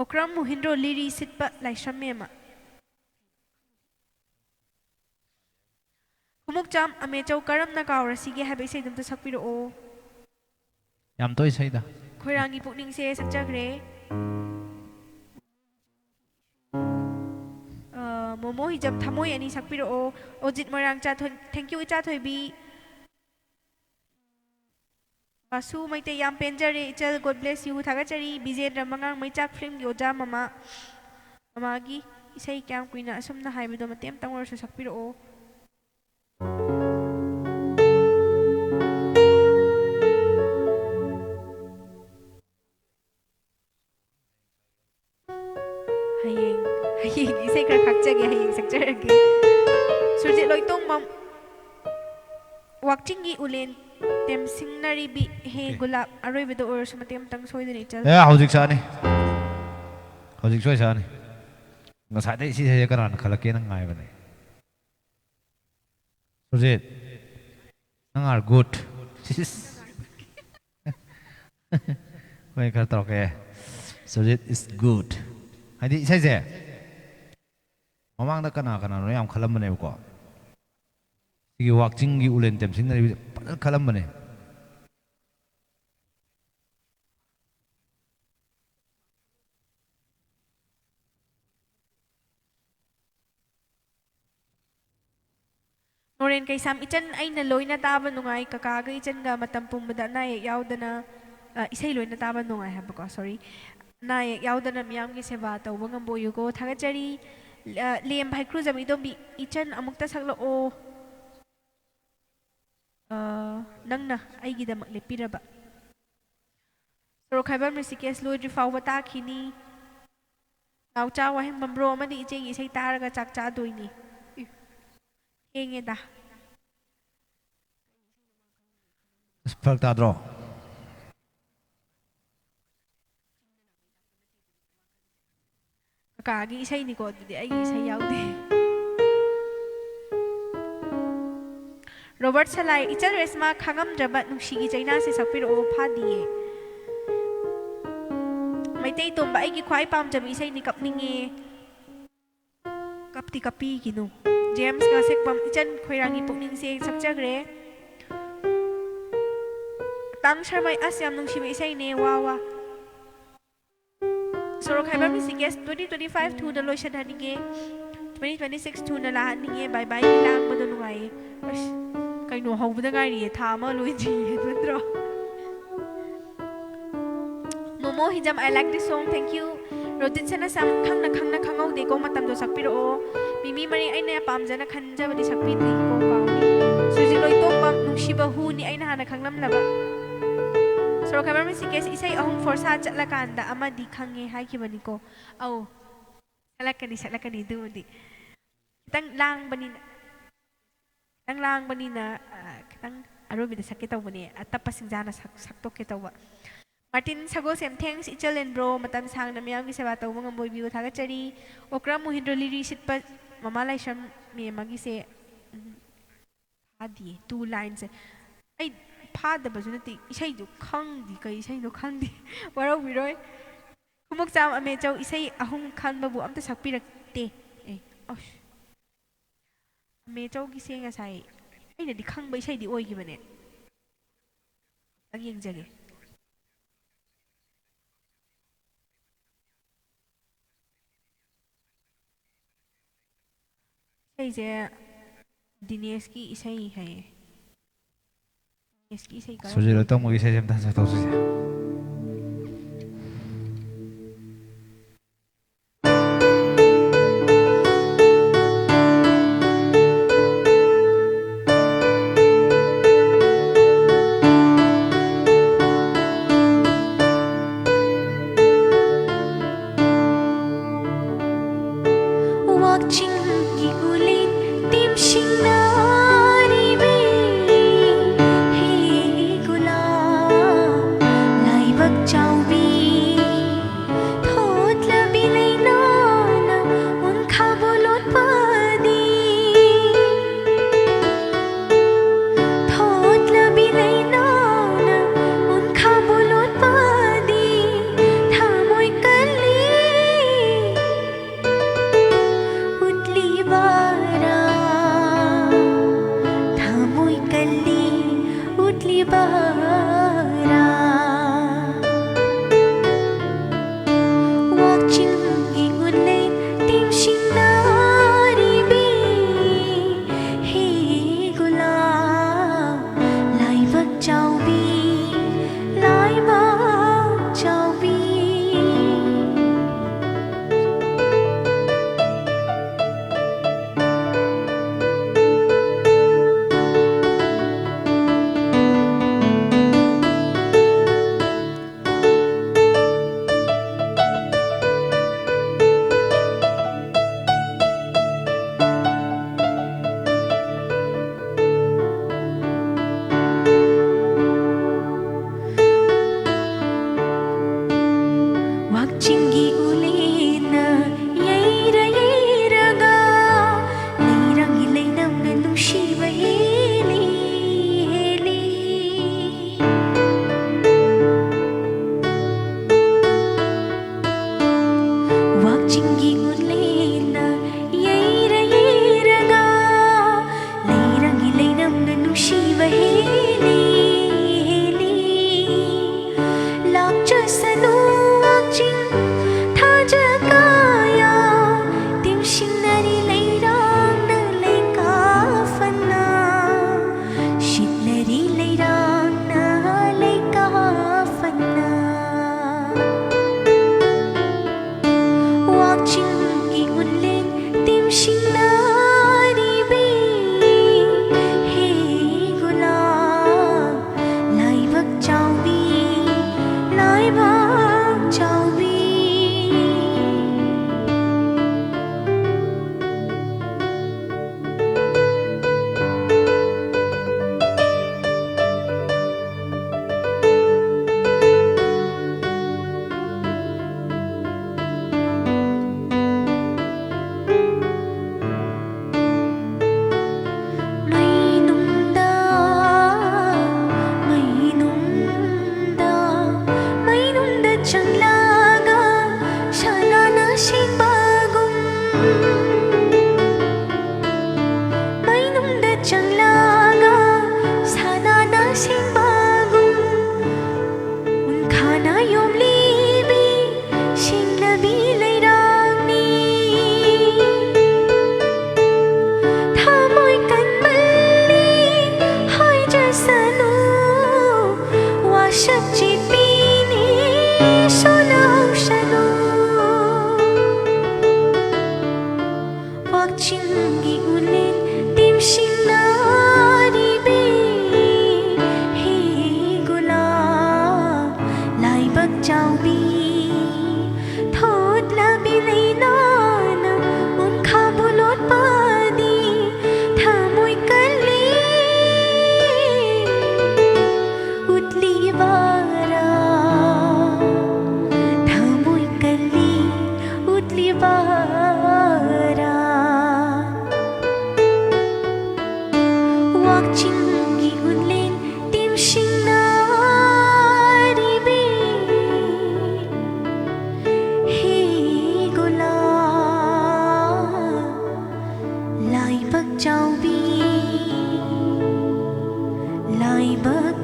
ꯎꯈ꯭ꯔꯝ ꯃꯨꯍꯤꯟꯗ꯭ꯔꯣ ꯂꯤꯔꯤ ꯁꯤꯠꯄ ꯂꯥꯏꯁ꯭ꯔꯝ ꯃꯦꯝꯃ꯫ ꯈꯨꯃꯨꯛꯆꯥꯝ ꯑꯃꯦꯆꯧ ꯀꯔꯝꯅ ꯀꯥꯎꯔꯁꯤꯒꯦ ꯍꯥꯏꯕ ꯏꯁꯩꯗꯨ ꯑꯝꯇ ꯁꯛꯄꯤꯔꯛꯑꯣ꯫ ꯌꯥꯝ ꯇꯣꯏ ꯏꯁꯩꯗ꯫ ꯈꯣꯏꯔꯥꯡꯒꯤ ꯄꯨꯛꯅꯤꯡꯁꯦ ꯁꯛꯆꯈ꯭ꯔꯦ꯫ ꯑ, ꯃꯣꯃꯣ ꯍꯤꯖꯝ ꯊꯃꯣꯏ ꯑꯅꯤ ꯁꯛꯄꯤꯔꯛꯑꯣ꯫ ꯑꯣꯖꯤꯠ ꯃꯣꯏꯔꯥꯡ ꯆꯥꯊꯣꯏ, thank you ꯏꯆꯥꯊꯣꯏꯕꯤ꯫ ꯕꯥꯁꯨ ꯃꯩꯇꯩ ꯌꯥꯝ ꯄꯦꯟꯖꯔꯦ ꯏꯆꯜ, God bless you, ꯊꯥꯒꯠꯆꯔꯤ꯫ ꯕꯤꯖꯦꯟꯗ꯭ꯔ ꯃꯉꯥꯡ ꯃꯩꯆꯥꯛ ꯐꯤꯂꯝꯒꯤ ꯑꯣꯖꯥ ꯃꯃꯥ, ꯃꯃꯥꯒꯤ ꯏꯁꯩ ꯀꯌꯥꯝ ꯀꯨꯏꯅ ꯑꯁꯨꯝꯅ ꯍꯥꯏꯕꯗꯣ ꯃꯇꯦꯛ ꯑꯃꯇꯪ ꯑꯣꯏꯔꯁꯨ ꯁꯛꯄꯤꯔꯛꯑꯣ꯫ ꯍꯌꯦꯡ, ꯍꯌꯦꯡ ꯏꯁꯩ ꯈꯔ ꯈꯥꯛꯆꯒꯦ, ꯍꯌꯦꯡ ꯁꯛꯆꯔꯒꯦ꯫ ꯁꯨꯔꯖꯤꯠ ꯂꯣꯏꯇꯣꯡꯕꯝ, ꯋꯥꯛꯆꯤꯡꯒꯤ ꯎꯂꯦꯟ ꯇꯦꯝꯁꯤꯡꯅꯔꯤꯕꯤ ꯍꯦ Okay. ꯒꯨꯂꯥꯞ, ꯑꯔꯣꯏꯕꯗ ꯑꯣꯏꯔꯁꯨ ꯃꯇꯦꯛ ꯑꯃꯇꯪ ꯁꯣꯏꯗꯅ ꯏꯆꯜ꯫ ꯑꯦ, ꯍꯧꯖꯤꯛ ꯁꯛꯑꯅꯤ꯫ ꯍꯧꯖꯤꯛ ꯁꯣꯏ ꯁꯛꯑꯅꯤ꯫ ꯉꯁꯥꯏꯗꯩ ꯁꯤ ꯏꯁꯩꯁꯦ ꯀꯅꯥꯅ ꯈꯜꯂꯛꯀꯦꯅ ꯉꯥꯏꯕꯅꯦ꯫ ꯁꯨꯔꯖꯤꯠ, ꯅꯪ are good꯫ ꯁꯤꯁ꯫ ꯍꯣꯏ, ꯈꯔ ꯇꯧꯔꯛꯀꯦ꯫ Surjit is good꯫ ꯍꯥꯏꯗꯤ ꯏꯁꯩꯁꯦ ꯃꯃꯥꯡꯗ ꯀꯅꯥ ꯀꯅꯥꯅꯣ ꯌꯥꯝ ꯈꯜꯂꯝꯕꯅꯦꯕꯀꯣ꯫ ꯁꯤꯒꯤ ꯋꯥꯛꯆꯤꯡꯒꯤ ꯎꯂꯦꯟ ꯇꯦꯝꯁꯤꯡꯅꯔꯤꯕꯤꯁꯦ ꯐꯖꯅ ꯈꯜꯂꯝꯕꯅꯦ꯫ ꯅꯣꯔꯦꯟ ꯀꯩꯁꯥꯝ, ꯏꯆꯟ ꯑꯩꯅ ꯂꯣꯏꯅ ꯇꯥꯕ ꯅꯨꯡꯉꯥꯏ, ꯀꯀꯥꯒ ꯏꯆꯟꯒ ꯃꯇꯝ ꯄꯨꯝꯕꯗ ꯑꯅꯥ ꯑꯌꯦꯛ ꯌꯥꯎꯗꯅ, ꯑ, ꯏꯁꯩ ꯂꯣꯏꯅ ꯇꯥꯕ ꯅꯨꯡꯉꯥꯏ ꯍꯥꯏꯕꯀꯣ, sorry꯫ ꯑꯅꯥ ꯑꯌꯦꯛ ꯌꯥꯎꯗꯅ ꯃꯤꯌꯥꯝꯒꯤ ꯁꯦꯕꯥ ꯇꯧꯕ ꯉꯝꯕ ꯑꯣꯏꯌꯨꯀꯣ, ꯊꯥꯒꯠꯆꯔꯤ꯫ ꯑ, ꯂꯦꯝ ꯍꯩꯀ꯭ꯔꯨꯖꯝ ꯏꯗꯣꯝꯕꯤ, ꯏꯆꯟ ꯑꯃꯨꯛꯇ ꯁꯛꯂꯛꯑꯣ꯫ ꯑ, ꯅꯪꯅ ꯑꯩꯒꯤꯗꯃꯛ ꯂꯦꯞꯄꯤꯔꯕ꯫ ꯁꯣꯔꯣꯛꯈꯥꯏꯕꯝ ꯔꯤꯁꯤꯀꯦꯁ ꯂꯣꯏꯗ꯭ꯔꯤ ꯐꯥꯎꯕ ꯇꯥꯈꯤꯅꯤ꯫ ꯅꯥꯎꯆꯥ ꯋꯥꯍꯦꯡꯕꯝ ꯕ꯭ꯔꯣ ꯑꯃꯗꯤ ꯏꯆꯦꯒꯤ ꯏꯁꯩ ꯇꯥꯔꯒ ꯆꯥꯛ ꯆꯥꯗꯣꯏꯅꯤ꯫ ꯏ, ꯊꯦꯡꯉꯦꯗ꯫ ꯑꯁ, ꯐꯔꯛ ꯇꯥꯗ꯭ꯔꯣ? ꯀꯀꯥꯒꯤ ꯏꯁꯩꯅꯤꯀꯣ, ꯑꯗꯨꯗꯤ ꯑꯩꯒꯤ ꯏꯁꯩ ꯌꯥꯎꯗꯦ꯫ ꯔꯣꯕꯔꯠ ꯁꯂꯥꯏ, ꯏꯆꯜ ꯔꯦꯁꯃꯥ ꯈꯥꯉꯝꯗ꯭ꯔꯕ ꯅꯨꯡꯁꯤꯒꯤ ꯆꯩꯅꯥꯁꯦ ꯁꯛꯄꯤꯔꯛꯑꯣ, ꯐꯥꯗꯤꯌꯦ꯫ ꯃꯩꯇꯩ ꯏꯁꯩ ꯇꯣꯝꯕ, ꯑꯩꯒꯤ ꯈ꯭ꯋꯥꯏ ꯄꯥꯝꯖꯕ ꯏꯁꯩꯅꯤ, ꯀꯞꯅꯤꯡꯉꯦ꯫ ꯀꯞꯇꯤ ꯀꯞꯄꯤꯒꯤꯅꯨ꯫ ꯖꯦꯝꯁ ꯉꯥꯁꯦꯛꯄꯝ, ꯏꯆꯟ ꯈꯣꯏꯔꯥꯡꯒꯤ ꯄꯨꯛꯅꯤꯡꯁꯦ ꯁꯛꯆꯈ꯭ꯔꯦ꯫ ꯇꯥꯡ ꯁꯔꯃꯩ, ꯑꯁ, ꯌꯥꯝ ꯅꯨꯡꯁꯤꯕ ꯏꯁꯩꯅꯦ, ꯋꯥ ꯋꯥ꯫ ꯁꯣꯔꯣꯛ ꯍꯥꯏꯕ ꯃꯤꯁꯤ ꯒꯦꯁ ꯇ꯭ꯋꯦꯟꯇꯤ ꯇ꯭ꯋꯦꯟꯇꯤ ꯐꯥꯏꯚ ꯊꯨꯅ ꯂꯣꯏꯁꯤꯟꯍꯟꯅꯤꯡꯉꯦ, ꯇ꯭ꯋꯦꯟꯇꯤ ꯇ꯭ꯋꯦꯟꯇꯤ ꯁꯤꯛꯁ ꯊꯨꯅ ꯂꯥꯛꯍꯟꯅꯤꯡꯉꯦ꯫ ꯕꯥꯏ ꯕꯥꯏꯒꯤ ꯂꯥꯡꯕꯗꯣ ꯅꯨꯡꯉꯥꯏꯌꯦ꯫ ꯑꯁ, ꯀꯩꯅꯣ, ꯍꯧꯕꯗ ꯉꯥꯏꯔꯤꯌꯦ, ꯊꯥ ꯑꯃ ꯂꯣꯏꯗ꯭ꯔꯤꯌꯦ, ꯅꯠꯇ꯭ꯔꯣ? Momo Hijam, I like this song, thank you. Rotin Sanasam, ꯈꯪꯅ ꯈꯪꯅ ꯈꯪꯍꯧꯗꯦꯀꯣ, ꯃꯇꯝꯗꯣ ꯁꯛꯄꯤꯔꯛꯑꯣ꯫ ꯃꯤꯃꯤ ꯃꯔꯤ, ꯑꯩꯅ ꯌꯥꯝ ꯄꯥꯝꯖꯅ ꯈꯟꯖꯕꯗꯤ ꯁꯛꯄꯤꯗ꯭ꯔꯤꯀꯣ, ꯀꯥꯎꯅꯤ꯫ ꯁꯨꯖꯤꯠ ꯂꯣꯏꯇꯣꯡꯕꯝ, ꯅꯨꯡꯁꯤꯕ ꯍꯨꯅꯤ ꯑꯩꯅ ꯍꯥꯟꯅ ꯈꯪꯂꯝꯂꯕ꯫ ꯁꯣꯔꯣꯛ ꯈꯥꯏꯕꯝ ꯁꯤꯀꯦꯁ, ꯏꯁꯩ ꯑꯍꯨꯝ ꯐꯣꯔꯁꯥ ꯆꯠꯂꯀꯥꯟꯗ ꯑꯃꯗꯤ ꯈꯪꯉꯦ ꯍꯥꯏꯈꯤꯕꯅꯤꯀꯣ꯫ ꯑꯧ, ꯁꯛꯂꯛꯀꯅꯤ, ꯁꯛꯂꯛꯀꯅꯤ, ꯑꯗꯨꯕꯨꯗꯤ꯫ ꯈꯤꯇꯪ ꯂꯥꯡꯕꯅꯤꯅ, ꯈꯤꯇꯪ ꯂꯥꯡꯕꯅꯤꯅ, ꯑ, ꯈꯤꯇꯪ ꯑꯔꯣꯏꯕꯗ ꯁꯛꯀꯦ ꯇꯧꯕꯅꯦ, ꯑꯇꯞꯄ ꯁꯤꯡꯖꯥꯅ ꯁꯛ-, ꯁꯛꯇꯣꯛꯀꯦ ꯇꯧꯕ꯫ Martin Sagolsem, thanks, ꯏꯆꯜ and bro, ꯃꯇꯝ ꯁꯥꯡꯅ ꯃꯤꯌꯥꯝꯒꯤ ꯁꯦꯕꯥ ꯇꯧꯕ ꯉꯝꯕ ꯑꯣꯏꯕꯤꯌꯨ, ꯊꯥꯒꯠꯆꯔꯤ꯫ ꯑꯣꯀ꯭ꯔꯥ ꯃꯣꯍꯤꯟꯗ꯭ꯔꯣ ꯂꯤꯔꯤ ꯁꯤꯠꯄ ꯃꯃꯥ ꯂꯥꯏꯁ꯭ꯔꯝ ꯃꯦꯝ ꯑꯃꯒꯤꯁꯦ, ꯎꯝ, ꯐꯥꯗꯤꯌꯦ, two line ꯁꯦ꯫ ꯑꯩ ꯐꯥꯗꯕꯁꯨ ꯅꯠꯇꯦ, ꯏꯁꯩꯗꯨ ꯈꯪꯗꯦ, ꯀꯩ ꯏꯁꯩꯅꯣ ꯈꯪꯗꯦ꯫ ꯋꯥꯔꯧꯕꯤꯔꯣꯏ꯫ ꯈꯨꯃꯨꯛꯆꯥꯝ ꯑꯃꯦꯆꯧ, ꯏꯁꯩ ꯑꯍꯨꯝ ꯈꯪꯕꯕꯨ ꯑꯝꯇ ꯁꯛꯄꯤꯔꯛꯇꯦ꯫ ꯑꯦ, ꯑꯁ꯫ ꯑꯃꯦꯆꯧꯒꯤꯁꯦ ꯉꯁꯥꯏ ꯑꯩꯅꯗꯤ ꯈꯪꯕ ꯏꯁꯩꯗꯤ ꯑꯣꯏꯈꯤꯕꯅꯦ꯫ ꯑꯝꯇꯪ ꯌꯦꯡꯖꯒꯦ꯫ ꯏꯁꯩꯁꯦ ꯗꯤꯅꯦꯁꯀꯤ ꯏꯁꯩ ꯍꯥꯏꯌꯦ꯫ ꯗꯤꯅꯦꯁꯀꯤ ꯏꯁꯩ ꯀꯔꯝꯕ? ꯁꯨꯖꯤꯠ ꯂꯣꯏꯇꯣꯡꯕꯒꯤ ꯏꯁꯩꯁꯦ ꯑꯝꯇ ꯁꯛꯇꯣꯛꯁꯤꯁꯦ꯫ ꯋꯥꯛꯆꯤꯡꯒꯤ ꯎꯂꯦꯟ ꯇꯦꯝꯁꯤꯡꯅꯔꯤꯕꯤ ꯍꯦ ꯒꯨꯂꯥꯞ ꯂꯥꯏꯕꯛ ꯕꯔꯥ꯫ ꯋꯥꯛꯆꯤꯡꯒꯤ ꯉꯨꯟꯂꯦꯟ ꯇꯦꯝꯁꯤꯟꯅꯔꯤꯕꯤ ꯍꯦ ꯒꯨꯂꯥꯞ ꯂꯥꯏꯕꯛ ꯆꯥꯎꯕꯤ, ꯂꯥꯏꯕꯛ ꯆꯥꯎꯕꯤ꯫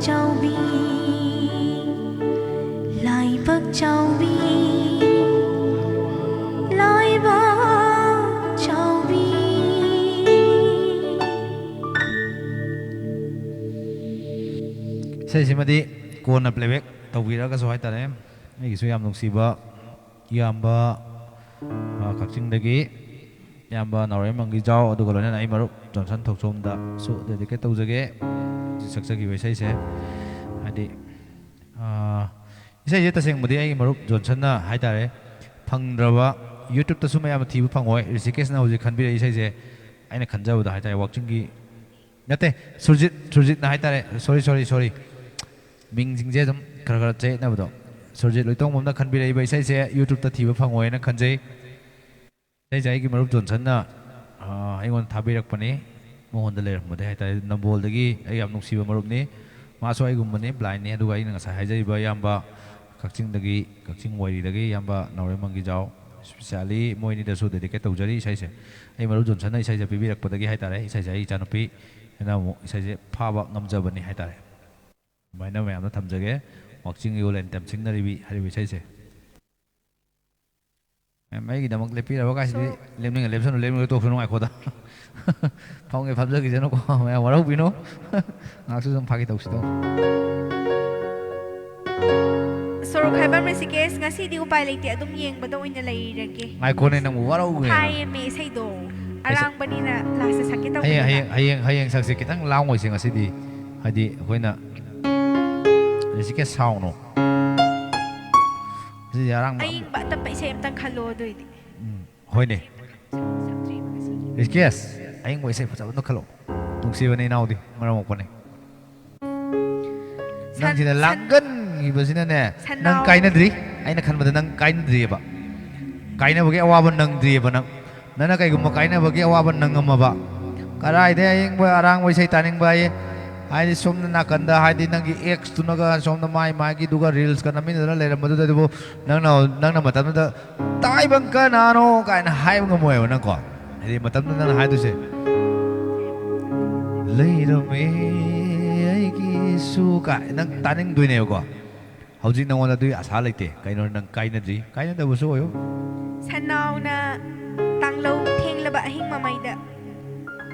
ꯆꯥꯎꯕꯤ, ꯂꯥꯏꯕꯛ ꯆꯥꯎꯕꯤ, ꯂꯥꯏꯕꯛ ꯆꯥꯎꯕꯤ꯫ ꯏꯁꯩꯁꯤꯃꯗꯤ ꯀꯣꯟꯅ playback ꯇꯧꯕꯤꯔꯛꯑꯒꯁꯨ ꯍꯥꯏꯇꯥꯔꯦ, ꯑꯩꯒꯤꯁꯨ ꯌꯥꯝ ꯅꯨꯡꯁꯤꯕ ꯏꯌꯥꯝꯕ, ꯑ, ꯀꯛꯆꯤꯡꯗꯒꯤ ꯏꯌꯥꯝꯕ ꯅꯥꯎꯔꯦꯝ ꯃꯪꯒꯤꯖꯥꯎ, ꯑꯗꯨꯒ ꯂꯣꯏꯅꯅ ꯑꯩ ꯃꯔꯨꯞ ꯖꯣꯟꯁꯟ ꯊꯣꯛꯆꯣꯝꯗꯁꯨ dedicate ꯇꯧꯖꯒꯦ ꯁꯛꯆꯈꯤꯕ ꯏꯁꯩꯁꯦ꯫ ꯍꯥꯏꯗꯤ, ꯑ, ꯏꯁꯩꯁꯦ ꯇꯁꯦꯡꯕꯗꯤ ꯑꯩꯒꯤ ꯃꯔꯨꯞ ꯖꯣꯟꯁꯟꯅ ꯍꯥꯏꯇꯥꯔꯦ, ꯐꯪꯗ꯭ꯔꯕ, YouTube-ꯇꯁꯨ ꯃꯌꯥꯝꯅ ꯊꯤꯕ ꯐꯪꯉꯣꯏ, ꯔꯤꯁꯤꯀꯦꯁꯅ ꯍꯧꯖꯤꯛ ꯈꯟꯕꯤꯔꯛꯏ ꯏꯁꯩꯁꯦ꯫ ꯑꯩꯅ ꯈꯟꯖꯕꯗ ꯍꯥꯏꯇꯥꯔꯦ, ꯋꯥꯛꯆꯤꯡꯒꯤ, ꯅꯠꯇꯦ, ꯁꯨꯔꯖꯤꯠ, ꯁꯨꯔꯖꯤꯠꯅ ꯍꯥꯏꯇꯥꯔꯦ, sorry, sorry, sorry, ꯃꯤꯡꯁꯤꯡꯁꯦ ꯑꯗꯨꯝ ꯈꯔ ꯈꯔ ꯆꯌꯦꯠꯅꯕꯗꯣ꯫ ꯁꯨꯔꯖꯤꯠ ꯂꯣꯏꯇꯣꯡꯕꯝꯅ ꯈꯟꯕꯤꯔꯛꯏꯕ ꯏꯁꯩꯁꯦ YouTube-ꯇ ꯊꯤꯕ ꯐꯪꯉꯣꯏꯅ ꯈꯟꯖꯩ꯫ ꯏꯁꯩꯁꯦ ꯑꯩꯒꯤ ꯃꯔꯨꯞ ꯖꯣꯟꯁꯟꯅ, ꯑ, ꯑꯩꯉꯣꯟꯗ ꯊꯥꯕꯤꯔꯛꯄꯅꯤ꯫ ꯃꯉꯣꯟꯗ ꯂꯩꯔꯝꯕꯗꯒꯤ ꯍꯥꯏꯇꯥꯔꯦ, ꯅꯝꯕꯣꯜꯗꯒꯤ ꯑꯩ ꯌꯥꯝ ꯅꯨꯡꯁꯤꯕ ꯃꯔꯨꯞꯅꯤ꯫ ꯃꯥꯁꯨ ꯑꯩꯒꯨꯝꯕꯅꯤ, blindꯅꯤ꯫ ꯑꯗꯨꯒ ꯑꯩꯅ ꯉꯁꯥꯏ ꯍꯥꯏꯖꯔꯤꯕ ꯏꯌꯥꯝꯕ ꯀꯛꯆꯤꯡꯗꯒꯤ, ꯀꯛꯆꯤꯡ ꯋꯥꯏꯔꯤꯗꯒꯤ ꯏꯌꯥꯝꯕ ꯅꯥꯎꯔꯦꯝ ꯃꯪꯒꯤꯖꯥꯎ, specially ꯃꯣꯏꯅꯤꯗꯁꯨ dedicate ꯇꯧꯖꯔꯤ ꯏꯁꯩꯁꯦ꯫ ꯑꯩ ꯃꯔꯨꯞ ꯖꯣꯟꯁꯟꯅ ꯏꯁꯩꯁꯦ ꯄꯤꯕꯤꯔꯛꯄꯗꯒꯤ ꯍꯥꯏꯇꯥꯔꯦ, ꯏꯁꯩꯁꯦ ꯑꯩ ꯏꯆꯥꯅꯨꯄꯤ ꯑꯩꯅ ꯑꯃꯨꯛ ꯏꯁꯩꯁꯦ ꯐꯥꯕ ꯉꯝꯖꯕꯅꯤ ꯍꯥꯏꯇꯥꯔꯦ꯫ ꯑꯗꯨꯃꯥꯏꯅ ꯃꯌꯥꯝꯗ ꯊꯝꯖꯒꯦ꯫ ꯋꯥꯛꯆꯤꯡꯒꯤ ꯑꯣꯜ ꯑꯦꯟ ꯇꯦꯝꯁꯤꯡꯅꯔꯤꯕꯤ ꯍꯥꯏꯔꯤꯕ ꯏꯁꯩꯁꯦ꯫ ꯃꯌꯥꯝ ꯑꯩꯒꯤꯗꯃꯛ ꯂꯦꯞꯄꯤꯔꯕ ꯀꯥꯏꯁꯤꯗꯤ꯫ ꯁꯣ- ꯂꯦꯞꯅꯤꯡꯉ ꯂꯦꯞꯁꯅꯨ, ꯂꯦꯞꯅꯤꯡꯉ ꯇꯣꯛꯁꯅꯨ, ꯉꯥꯏꯈꯣꯗ꯫ ꯐꯝꯒꯦ ꯐꯝꯖꯈꯤꯁꯅꯨꯀꯣ, ꯃꯌꯥꯝ ꯋꯥꯔꯧꯕꯤꯅꯨ꯫ ꯉꯥꯏꯍꯥꯛꯁꯨ ꯁꯨꯝ ꯐꯥꯒꯤ ꯇꯧꯁꯤꯗꯣ꯫ ꯁꯣꯔꯣꯛ ꯈꯥꯏꯕꯝ ꯔꯤꯁꯤꯀꯦꯁ, ꯉꯁꯤꯗꯤ ꯎꯄꯥꯏ ꯂꯩꯇꯦ, ꯑꯗꯨꯝ ꯌꯦꯡꯕꯗ ꯑꯣꯏꯅ ꯂꯩꯔꯒꯦ꯫ ꯉꯥꯏꯈꯣꯅꯦ, ꯅꯪꯕꯨ ꯋꯥꯔꯧꯕꯅꯦ꯫ ꯐꯥꯏꯌꯦꯃꯦ ꯏꯁꯩꯗꯣ, ꯏꯁꯩ-, ꯑꯔꯥꯡꯕꯅꯤꯅ ꯂꯥꯁꯇ ꯁꯛꯀꯦ ꯍꯌꯦꯡ, ꯇꯧꯕꯅꯤꯗ꯫ ꯍꯌꯦꯡ, ꯍꯌꯦꯡ, ꯍꯌꯦꯡ ꯁꯛꯁꯦ, ꯈꯤꯇꯪ ꯂꯥꯡꯉꯣꯏꯁꯦ ꯉꯁꯤꯗꯤ꯫ ꯍꯥꯏꯗꯤ ꯑꯩꯈꯣꯏꯅ ꯔꯤꯁꯤꯀꯦꯁ ꯁꯥꯎꯅꯣ꯫ ꯉꯁꯤꯗꯤ ꯑꯔꯥꯡꯕ ꯑꯃ-, ꯑꯌꯤꯡꯕ ꯑꯇꯞꯄ ꯏꯁꯩ ꯑꯝꯇꯪ ꯈꯜꯂꯣ ꯑꯗꯨꯑꯣꯏꯗꯤ꯫ ꯎꯝ, ꯍꯣꯏꯅꯦ꯫ ꯔꯤꯁꯤꯀꯦꯁ, ꯑꯌꯤꯡꯕ ꯏꯁꯩ ꯐꯖꯕ ꯑꯝꯇ ꯈꯜꯂꯣ꯫ ꯅꯨꯡꯁꯤꯕꯅꯦ ꯏꯅꯥꯎꯗꯤ, ꯃꯔꯝ ꯃꯣꯛꯄꯅꯦ꯫ ꯁꯟ-, ꯅꯪꯁꯤꯅ ꯁꯟ-, ꯂꯥꯡꯒꯟꯈꯤꯕꯁꯤꯅꯅꯦ, ꯁꯟꯅꯥꯎ꯫ ꯅꯪ ꯀꯥꯏꯅꯗ꯭ꯔꯤ꯫ ꯑꯩꯅ ꯈꯟꯕꯗ ꯅꯪ ꯀꯥꯏꯅꯗ꯭ꯔꯤꯑꯕ꯫ ꯀꯥꯏꯅꯕꯒꯤ ꯑꯋꯥꯕ ꯅꯪꯗ꯭ꯔꯤꯑꯕ ꯅꯪ꯫ ꯅꯪꯅ ꯀꯩꯒꯨꯝꯕ ꯀꯥꯏꯅꯕꯒꯤ ꯑꯋꯥꯕ ꯅꯪꯉꯝꯃꯕ, ꯀꯗꯥꯏꯗꯩ ꯑꯌꯤꯡꯕ ꯑꯔꯥꯡꯕ ꯏꯁꯩ ꯇꯥꯅꯤꯡꯕ ꯍꯥꯏꯌꯦ? ꯍꯥꯏꯗꯤ ꯁꯣꯝꯗ ꯅꯥꯀꯟꯗ ꯍꯥꯏꯗꯤ ꯅꯪꯒꯤ ꯑꯦꯛꯁꯇꯨꯅꯒ ꯁꯣꯝꯗ ꯃꯥꯏ ꯃꯥꯏꯒꯤꯗꯨꯒ ꯔꯤꯜꯁꯀ ꯅꯝꯃꯤꯟꯅꯗꯅ ꯂꯩꯔꯝꯕꯗꯨꯗ ꯑꯗꯨꯕꯨ ꯅꯪꯅ, ꯅꯪꯅ ꯃꯇꯝꯗꯨꯗ "ꯇꯥꯏꯕꯪ ꯀꯅꯥꯅꯣ?" ꯀꯥꯏꯅ ꯍꯥꯏꯕ ꯉꯝꯃꯣꯏꯕ ꯅꯪꯀꯣ꯫ ꯍꯥꯏꯗꯤ ꯃꯇꯝꯗꯨꯗ ꯅꯪꯅ ꯍꯥꯏꯗꯣꯏꯁꯦ, "ꯂꯩꯔꯝꯃꯦ"꯫ ꯑꯩꯒꯤꯁꯨ ꯀꯥꯏ ꯅꯪ ꯇꯥꯅꯤꯡꯗꯣꯏꯅꯦꯕꯀꯣ꯫ ꯍꯧꯖꯤꯛ ꯅꯉꯣꯟꯗ ꯑꯗꯨꯒꯤ ꯑꯁꯥ ꯂꯩꯇꯦ꯫ ꯀꯩꯅꯣ, ꯅꯪ ꯀꯥꯏꯅꯗ꯭ꯔꯤ? ꯀꯥꯏꯅꯗꯕꯁꯨ ꯑꯣꯏꯌꯨ꯫ ꯁꯟꯅꯥꯎꯅ ꯇꯥꯡꯂꯧ ꯊꯦꯡꯂꯕ ꯑꯍꯤꯡ ꯃꯃꯩꯗ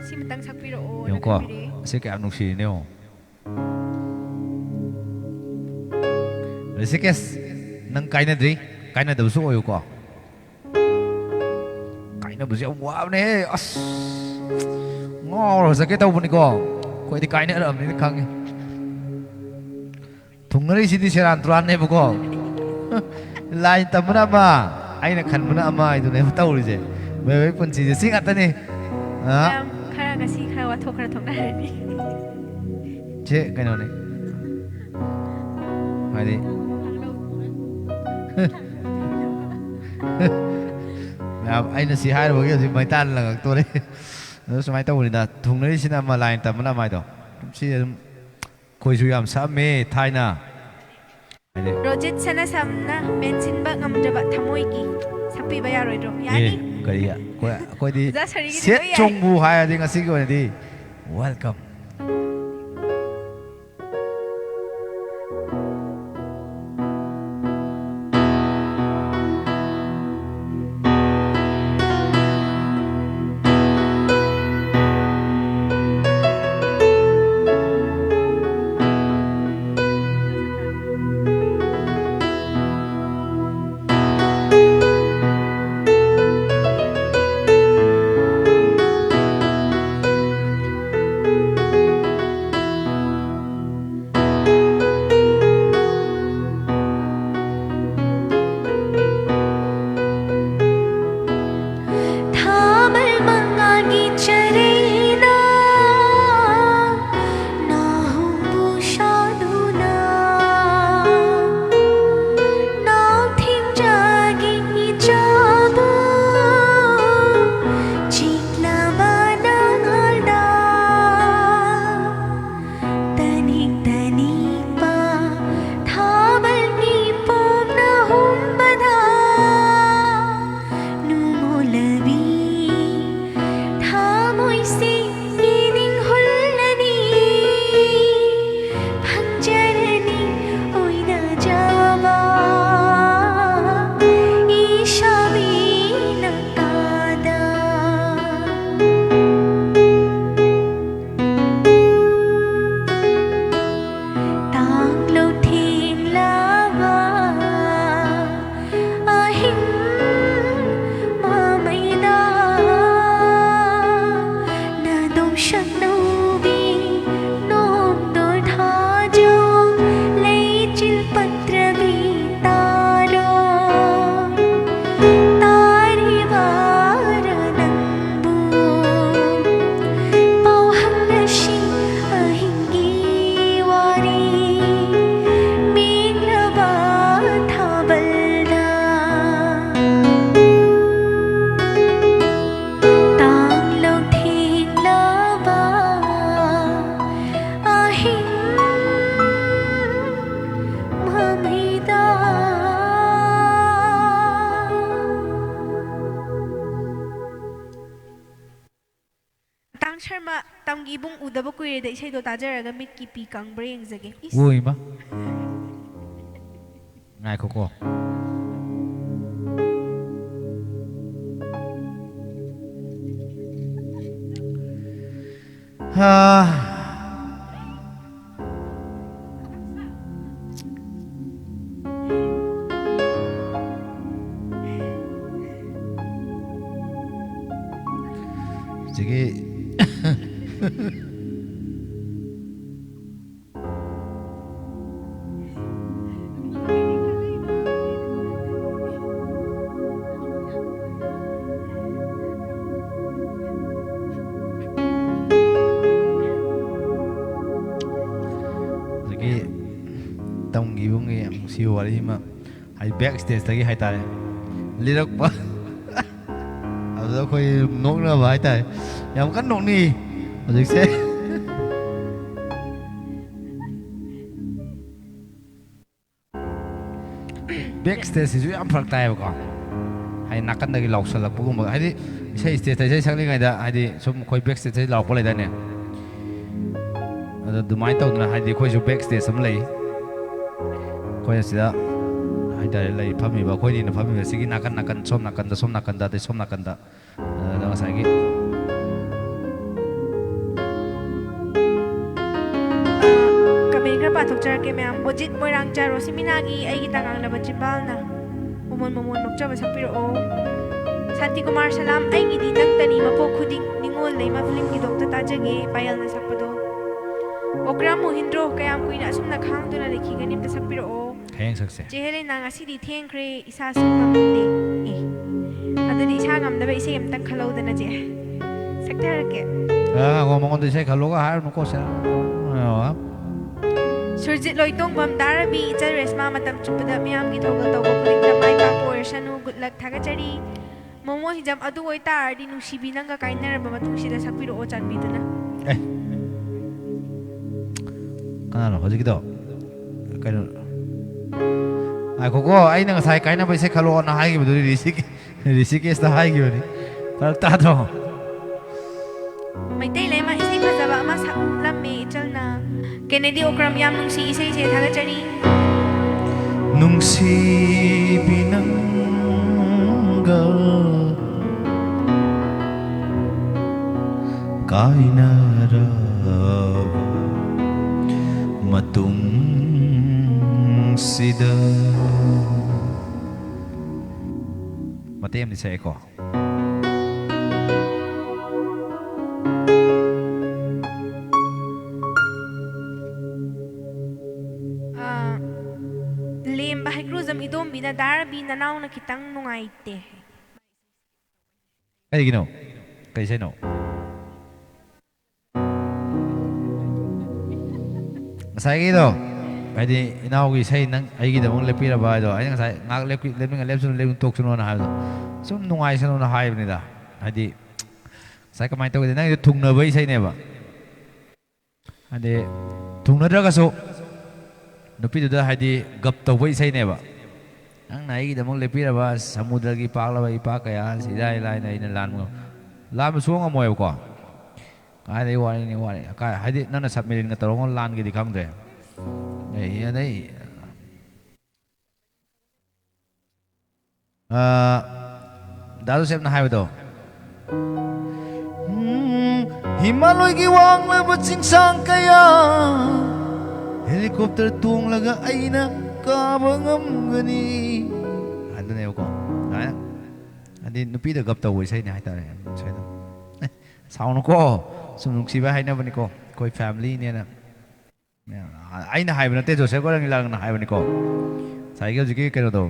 ꯁꯤꯃꯇꯪ ꯁꯛꯄꯤꯔꯛꯑꯣꯅ ꯌꯦꯡꯉꯨꯀꯣ, ꯊꯝꯕꯤꯔꯛꯑꯦ꯫ ꯑꯁꯤ ꯀꯌꯥꯝ ꯅꯨꯡꯁꯤꯔꯤꯅꯣ ꯌꯦꯡꯉꯣ꯫ ꯔꯤꯁꯤꯀꯦꯁ, ꯅꯪ ꯀꯥꯏꯅꯗ꯭ꯔꯤ? ꯀꯥꯏꯅꯗꯕꯁꯨ ꯑꯣꯏꯌꯨꯀꯣ꯫ ꯀꯥꯏꯅꯕꯁꯦ ꯌꯥꯝ ꯋꯥꯕꯅꯦꯍꯦ꯫ ꯑꯁ, ꯉꯥꯎꯔꯒ ꯆꯠꯀꯦ ꯇꯧꯕꯅꯤꯀꯣ꯫ ꯑꯩꯈꯣꯏꯗꯤ ꯀꯥꯏꯅꯔꯛꯑꯕꯅꯤꯅ ꯈꯪꯉꯤ꯫ ꯊꯨꯡꯅꯔꯤꯁꯤꯗꯤ ꯁꯦꯔꯥꯟ ꯇꯨꯔꯥꯟꯅꯦꯕꯀꯣ꯫ ꯂꯥꯏꯟ ꯇꯝꯕꯅ ꯑꯃ, ꯑꯩꯅ ꯈꯟꯕꯅ ꯑꯃ ꯍꯥꯏꯗꯨꯅꯦꯕ ꯇꯧꯔꯤꯁꯦ꯫ ꯃꯤꯑꯣꯏꯕꯒꯤ ꯄꯨꯟꯁꯤꯁꯦ ꯁꯤ ꯉꯥꯛꯇꯅꯤ꯫ ꯑ? ꯃꯌꯥꯝ ꯈꯔ ꯉꯁꯤ ꯈꯔ ꯋꯥꯊꯣꯛ ꯈꯔ ꯊꯣꯛꯅꯔꯅꯤ꯫ ꯁꯤ ꯀꯩꯅꯣꯅꯤ꯫ ꯍꯥꯏꯗꯤ, ꯃꯌꯥꯝ, ꯑꯩꯅ ꯁꯤ ꯍꯥꯏꯔꯨꯕꯒꯤ ꯍꯧꯖꯤꯛ ꯃꯩꯇꯥꯟ ꯂꯪꯉꯛꯇꯣꯔꯦ꯫ ꯑꯗꯣ ꯁꯨꯃꯥꯏꯅ ꯇꯧꯕꯅꯤꯗ, ꯊꯨꯡꯅꯔꯤꯁꯤꯅ ꯑꯃ, ꯂꯥꯏꯟ ꯇꯝꯕꯅ ꯑꯃ ꯍꯥꯏꯗꯣ꯫ ꯁꯤ ꯑꯗꯨꯝ ꯑꯩꯈꯣꯏꯁꯨ ꯌꯥꯝ ꯁꯛꯑꯝꯃꯦ ꯊꯥꯏꯅ꯫ ꯍꯥꯏꯗꯤ, ꯔꯣꯖꯤꯠ ꯁꯅꯥꯁꯝꯅ ꯃꯦꯟꯁꯤꯟꯕ ꯉꯝꯗ꯭ꯔꯕ ꯊꯃꯣꯏꯒꯤ ꯁꯛꯄꯤꯕ ꯌꯥꯔꯣꯏꯗ꯭ꯔꯣ? ꯑꯦ, ꯌꯥꯅꯤ? ꯀꯔꯤ? ꯑꯩꯈꯣꯏ-, ꯑꯩꯈꯣꯏꯗꯤ ꯑꯣꯖꯥ ꯁꯔꯤꯒꯤꯗꯤ ꯁꯦꯠ ꯂꯣꯏ ꯌꯥꯏ꯫ ꯆꯣꯡꯕꯨ ꯍꯥꯏꯔꯗꯤ ꯉꯁꯤꯒꯤ ꯑꯣꯏꯅꯗꯤ welcome꯫ ꯗ ꯏꯁꯩꯗꯣ ꯇꯥꯖꯔꯒ ꯃꯤꯠꯀꯤ ꯄꯤ ꯀꯪꯕ꯭ꯔꯥ ꯌꯦꯡꯖꯒꯦ꯫ ꯏꯁ꯫ ꯎꯏꯃ꯫ ꯉꯥꯏꯈꯣꯀꯣ꯫ ꯍꯥ꯫ ꯍꯧꯖꯤꯛꯀꯤ ꯍꯧꯖꯤꯛꯀꯤ ꯇꯝꯒꯤ ꯏꯕꯨꯡꯒꯤ ꯌꯥꯝ ꯅꯨꯡꯁꯤꯕ ꯋꯥꯔꯤ ꯑꯃ, ꯍꯥꯏꯗꯤ back stage ꯇꯒꯤ ꯍꯥꯏꯇꯥꯔꯦ, ꯂꯤꯔꯛꯄ꯫ ꯑꯗꯨꯗ ꯑꯩꯈꯣꯏ ꯅꯣꯛꯅꯕ ꯍꯥꯏꯇꯥꯔꯦ꯫ ꯌꯥꯝ ꯀꯟꯅ ꯅꯣꯛꯅꯤꯡꯉꯤ ꯍꯧꯖꯤꯛꯁꯦ꯫ Back stage ꯁꯤꯁꯨ ꯌꯥꯝ ꯐꯔꯛ ꯇꯥꯏꯌꯦꯕꯀꯣ꯫ ꯍꯥꯏꯗꯤ ꯅꯥꯀꯟꯗꯒꯤ ꯂꯥꯎꯁꯜꯂꯛꯄꯒꯨꯝꯕ, ꯍꯥꯏꯗꯤ ꯏꯁꯩ stage ꯇ ꯏꯁꯩ ꯁꯛꯂꯤꯉꯩꯗ, ꯍꯥꯏꯗꯤ ꯁꯨꯝ ꯑꯩꯈꯣꯏ back stage ꯇ ꯂꯥꯎꯔꯛꯄ ꯂꯩꯗꯥꯏꯅꯦ? ꯑꯗꯣ ꯑꯗꯨꯃꯥꯏꯅ ꯇꯧꯗꯅ, ꯍꯥꯏꯗꯤ ꯑꯩꯈꯣꯏꯁꯨ back stage ꯑꯃ ꯂꯩ꯫ ꯑꯩꯈꯣꯏꯅ ꯁꯤꯗ ꯍꯥꯏꯇꯥꯔꯦ, ꯂꯩ ꯐꯝꯃꯤꯕ, ꯑꯩꯈꯣꯏꯅꯤꯅ ꯐꯝꯃꯤꯕ ꯁꯤꯒꯤ ꯅꯥꯀꯟ ꯅꯥꯀꯟ, ꯁꯣꯝ ꯅꯥꯀꯟꯗ, ꯁꯣꯝ ꯅꯥꯀꯟꯗ, ꯑꯗꯩ ꯁꯣꯝ ꯅꯥꯀꯟꯗ꯫ ꯑꯗ ꯉꯁꯥꯏꯒꯤ ꯀꯃꯦꯟ ꯈꯔ ꯄꯥꯊꯣꯛꯆꯔꯛꯀꯦ ꯃꯌꯥꯝ꯫ ꯑꯣꯖꯤꯠ ꯃꯣꯏꯔꯥꯡ ꯆꯥꯔꯣ ꯁꯤꯃꯤꯅꯥꯒꯤ ꯑꯩꯒꯤ ꯇꯉꯥꯡꯂꯕ ꯆꯤꯝꯕꯥꯜꯅ꯫ ꯃꯣꯃꯣꯟ ꯃꯣꯃꯣꯟ ꯅꯣꯛꯆꯕ ꯁꯛꯄꯤꯔꯛꯑꯣ꯫ ꯁꯥꯟꯇꯤꯀꯨꯃꯥꯔ ꯁꯂꯥꯝ, ꯑꯩꯒꯤꯗꯤ ꯅꯪꯇꯅꯤ ꯃꯄꯣꯛ ꯈꯨꯗꯤꯡ꯫ ꯅꯤꯉꯣꯜ ꯂꯩꯃ ꯐꯤꯂꯝꯒꯤꯗꯣ ꯑꯝꯇ ꯇꯥꯖꯒꯦ, ꯄꯥꯌꯜꯅ ꯁꯛꯄꯗꯣ꯫ ꯑꯣꯀ꯭ꯔꯥꯝ ꯃꯣꯍꯤꯟꯗ꯭ꯔꯣ, ꯀꯌꯥꯝ ꯀꯨꯏꯅ ꯑꯁꯨꯝꯅ ꯈꯥꯡꯗꯨꯅ ꯂꯩꯈꯤꯒꯅꯤ? ꯑꯝꯇ ꯁꯛꯄꯤꯔꯛꯑꯣ꯫ ꯍꯌꯦꯡ ꯁꯛꯁꯦ꯫ ꯆꯦ ꯍꯦꯂꯦꯅꯥ, ꯉꯁꯤꯗꯤ ꯊꯦꯡꯈ꯭ꯔꯦ, ꯏꯁꯥꯁꯨ ꯉꯝꯗꯦ꯫ ꯑꯦ, ꯑꯗꯨꯗꯤ ꯏꯁꯥ ꯉꯝꯗꯕ ꯏꯁꯩ ꯑꯝꯇꯪ ꯈꯜꯍꯧꯗꯅ, ꯆꯦ꯫ ꯁꯛꯊꯔꯛꯀꯦ꯫ ꯑ, ꯉꯥꯏꯈꯣ, ꯃꯉꯣꯟꯗ ꯏꯁꯩ ꯈꯜꯂꯣꯒ ꯍꯥꯏꯔꯨꯅꯨꯀꯣ, ꯁꯦ꯫ ꯁꯨꯔꯖꯤꯠ ꯂꯣꯏꯇꯣꯡꯕꯝ, ꯗꯥ ꯔꯕꯤ, ꯏꯆꯜ ꯔꯦꯁꯃꯥ, ꯃꯇꯝ ꯆꯨꯞꯄꯗ ꯃꯤꯌꯥꯝꯒꯤ ꯊꯧꯒꯜ ꯇꯧꯕ ꯈꯨꯗꯤꯡꯗ ꯃꯥꯏ ꯄꯥꯛꯄ ꯑꯣꯏꯔꯁꯅꯨ, good luck, ꯊꯥꯒꯠꯆꯔꯤ꯫ ꯃꯣꯃꯣ ꯍꯤꯖꯝ, ꯑꯗꯨ ꯑꯣꯏꯇꯥꯔꯗꯤ ꯅꯨꯡꯁꯤꯕꯤ ꯅꯪꯒ ꯀꯥꯏꯅꯔꯕ ꯃꯇꯨꯡꯁꯤꯗ ꯁꯛꯄꯤꯔꯛꯑꯣ ꯆꯥꯟꯕꯤꯗꯨꯅ꯫ ꯑꯦ꯫ ꯀꯅꯥꯅꯣ ꯍꯧꯖꯤꯛꯀꯤꯗꯣ? ꯀꯩꯅꯣ? ꯉꯥꯏꯈꯣꯀꯣ, ꯑꯩꯅ ꯉꯁꯥꯏ ꯀꯥꯏꯅꯕ ꯏꯁꯩ ꯈꯜꯂꯛꯑꯣꯅ ꯍꯥꯏꯈꯤꯕꯗꯨꯗꯤ ꯔꯤꯁꯤꯀꯦ-, ꯔꯤꯁꯤꯀꯦꯁꯇ ꯍꯥꯏꯈꯤꯕꯅꯤ꯫ ꯐꯔꯛ ꯇꯥꯗ꯭ꯔꯣ? ꯃꯩꯇꯩ ꯂꯩꯃ ꯏꯁꯩ ꯐꯖꯕ ꯑꯃ ꯁꯛꯂꯝ-, ꯀꯦꯅꯦꯗꯤ ꯑꯣꯀ꯭ꯔꯝ, ꯌꯥꯝ ꯅꯨꯡꯁꯤ ꯏꯁꯩꯁꯦ, ꯊꯥꯒꯠꯆꯔꯤ꯫ ꯅꯨꯡꯁꯤꯕꯤ ꯅꯪꯒ ꯀꯥꯏꯅꯔꯕ ꯃꯇꯨꯡꯁꯤꯗ꯫ ꯃꯇꯦꯛ ꯑꯃꯗꯤ ꯁꯛꯑꯦꯀꯣ꯫ ꯑꯥ, ꯂꯦꯝꯕ ꯍꯩꯀ꯭ꯔꯨꯖꯝ ꯏꯗꯣꯝꯕꯤꯅ, "ꯗꯥ ꯔꯕꯤ, ꯅꯅꯥꯎꯅ ꯈꯤꯇꯪ ꯅꯨꯡꯉꯥꯏꯇꯦ" ꯍꯥꯏ꯫ ꯀꯩꯒꯤꯅꯣ? ꯀꯩ ꯏꯁꯩꯅꯣ? ꯉꯁꯥꯏꯒꯤꯗꯣ, ꯍꯥꯏꯗꯤ, ꯏꯅꯥꯎꯒꯤ ꯏꯁꯩ ꯅꯪ ꯑꯩꯒꯤꯗꯃꯛ ꯂꯦꯞꯄꯤꯔꯕ ꯍꯥꯏꯗꯣ, ꯑꯩꯅ ꯉꯁꯥꯏ ꯉꯥꯏꯍꯥꯛ ꯂꯦꯞꯀꯤ-, ꯂꯦꯞꯅꯤꯡꯉ ꯂꯦꯞꯁꯅꯨ, ꯂꯦꯞꯅꯤꯡ ꯇꯣꯛꯁꯅꯨꯅ ꯍꯥꯏꯕꯗꯣ, ꯁꯨꯝ ꯅꯨꯡꯉꯥꯏꯁꯅꯨꯅ ꯍꯥꯏꯕꯅꯤꯗ꯫ ꯍꯥꯏꯗꯤ, ꯉꯁꯥꯏ ꯀꯃꯥꯏꯅ ꯇꯧꯒꯦꯗ, ꯅꯪꯒꯤꯗꯣ ꯊꯨꯡꯅꯕ ꯏꯁꯩꯅꯦꯕ꯫ ꯍꯥꯏꯗꯤ, ꯊꯨꯡꯅꯗ꯭ꯔꯒꯁꯨ ꯅꯨꯄꯤꯗꯨꯗ, ꯍꯥꯏꯗꯤ, ꯒꯞ ꯇꯧꯕ ꯏꯁꯩꯅꯦꯕ꯫ "ꯅꯪꯅ ꯑꯩꯒꯤꯗꯃꯛ ꯂꯦꯞꯄꯤꯔꯕ ꯁꯃꯨꯗ꯭ꯔꯒꯤ ꯄꯥꯛꯂꯕ ꯏꯄꯥꯛ ꯀꯌꯥ ꯑꯁꯤ ꯏꯔꯥꯏ ꯂꯥꯏꯅ ꯑꯩꯅ ꯂꯥꯟꯕ ꯉꯝ-," ꯂꯥꯟꯕ ꯁꯨꯡꯉꯝ ꯉꯝꯃꯣꯏꯕꯀꯣ꯫ ꯀꯥꯏꯗꯩ ꯋꯥꯔꯤꯅꯤ, ꯋꯥꯔꯤ꯫ ꯀꯥꯏ, ꯍꯥꯏꯗꯤ, ꯅꯪꯅ ꯁꯕꯃꯦꯔꯤꯟꯒ ꯇꯧꯔꯒ ꯂꯥꯟꯒꯦꯗꯤ ꯈꯪꯗ꯭ꯔꯦ꯫ ꯑꯦ, ꯑꯗꯩ, ꯑ, ꯗꯥ ꯖꯣꯁꯦꯞꯅ ꯍꯥꯏꯕꯗꯣ, "ꯎꯝ, ꯍꯤꯃꯥꯂꯣꯏꯒꯤ ꯋꯥꯡꯂꯕ ꯆꯤꯡꯁꯥꯡ ꯀꯌꯥ ꯍꯦꯂꯤꯀꯣꯞꯇꯔ ꯇꯣꯡꯂꯒ ꯑꯩꯅ ꯀꯥꯕ ꯉꯝꯒꯅꯤ" ꯍꯥꯏꯗꯨꯅꯦꯕꯀꯣ꯫ ꯁꯨꯃꯥꯏꯅ, ꯍꯥꯏꯗꯤ, ꯅꯨꯄꯤꯗ ꯒꯞ ꯇꯧꯕ ꯏꯁꯩꯅꯦ ꯍꯥꯏꯇꯥꯔꯦ, ꯏꯁꯩꯗꯣ꯫ ꯑꯦ, ꯁꯥꯎꯅꯨꯀꯣ, ꯁꯨꯝ ꯅꯨꯡꯁꯤꯕ ꯍꯥꯏꯅꯕꯅꯤꯀꯣ, ꯑꯩꯈꯣꯏ ꯐꯦꯃꯤꯂꯤꯅꯦꯅ꯫ ꯑꯩꯅ ꯍꯥꯏꯕ ꯅꯠꯇꯦ, ꯖꯣꯁꯦꯐ ꯀꯣꯏꯔꯥꯡꯒꯤꯂꯥꯡꯅ ꯍꯥꯏꯕꯅꯤꯀꯣ꯫ ꯉꯁꯥꯏꯒꯤ ꯍꯧꯖꯤꯛꯀꯤ ꯀꯩꯅꯣꯗꯣ,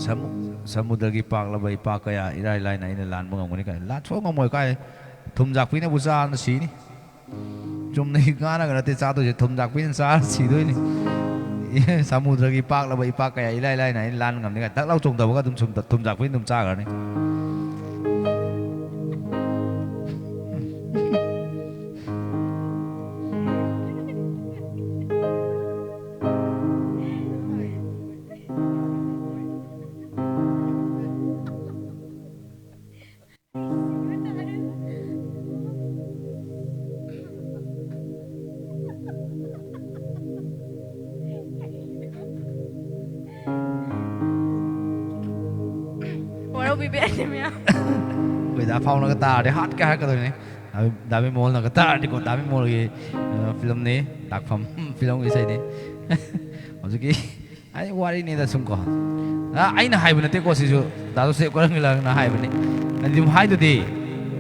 "ꯁꯃꯨ-, ꯁꯃꯨꯗ꯭ꯔꯒꯤ ꯄꯥꯛꯂꯕ ꯏꯄꯥꯛ ꯀꯌꯥ ꯏꯔꯥꯏ ꯂꯥꯏꯅ ꯑꯩꯅ ꯂꯥꯟꯕ ꯉꯝꯒꯅꯤ" ꯀꯥꯏꯅ꯫ ꯂꯥꯟꯊꯣꯛ ꯉꯝꯃꯣꯏ ꯀꯥꯏ꯫ ꯊꯨꯝꯖꯥꯛꯄꯤꯅꯕꯨ ꯆꯥꯅ ꯁꯤꯅꯤ꯫ ꯆꯨꯝꯅ ꯉꯥꯅꯒ ꯅꯠꯇꯦ ꯆꯥꯗꯣꯏꯁꯦ, ꯊꯨꯝꯖꯥꯛꯄꯤꯅ ꯆꯥꯔ ꯁꯤꯗꯣꯏꯅꯤ꯫ ꯁꯃꯨꯗ꯭ꯔꯒꯤ ꯄꯥꯛꯂꯕ ꯏꯄꯥꯛ ꯀꯌꯥ ꯏꯂꯥꯏ ꯂꯥꯏꯅ ꯑꯩꯅ ꯂꯥꯟ ꯉꯝꯅꯤ ꯀꯥꯏꯅ ꯊꯛ ꯂꯥꯎ ꯆꯣꯡꯊꯕꯒ ꯑꯗꯨꯝ ꯁꯨꯝ ꯊꯨꯝꯖꯥꯛꯄꯤꯅ ꯑꯗꯨꯝ ꯆꯥꯈ꯭ꯔꯅꯤ꯫ ꯑꯩꯈꯣꯏ ꯗꯥ ꯐꯥꯎꯅꯒ ꯇꯥꯔꯗꯤ ꯍꯥꯠꯀꯦ ꯍꯥꯏꯔꯛꯀꯗꯣꯏꯅꯤ꯫ ꯗꯥ ꯕꯤ-, ꯗꯥ ꯕꯤꯃꯣꯜꯅꯒ ꯇꯥꯔꯗꯤꯀꯣ, ꯗꯥ ꯕꯤꯃꯣꯜꯒꯤ, ꯑ, ꯐꯤꯂꯝꯅꯤ, ꯂꯥꯛꯐꯝ ꯐꯤꯂꯝꯒꯤ ꯏꯁꯩꯅꯤ꯫ ꯍꯧꯖꯤꯛꯀꯤ ꯑꯩ ꯋꯥꯔꯤꯅꯤꯗ ꯁꯨꯝ ꯀꯣ꯫ ꯑ, ꯑꯩꯅ ꯍꯥꯏꯕ ꯅꯠꯇꯦꯀꯣ ꯁꯤꯁꯨ, ꯗꯥ ꯖꯣꯁꯦꯐ ꯀꯔꯪꯂꯥꯅ ꯍꯥꯏꯕꯅꯤ꯫ ꯑꯗꯨꯝ ꯍꯥꯏꯗꯨꯗꯤ,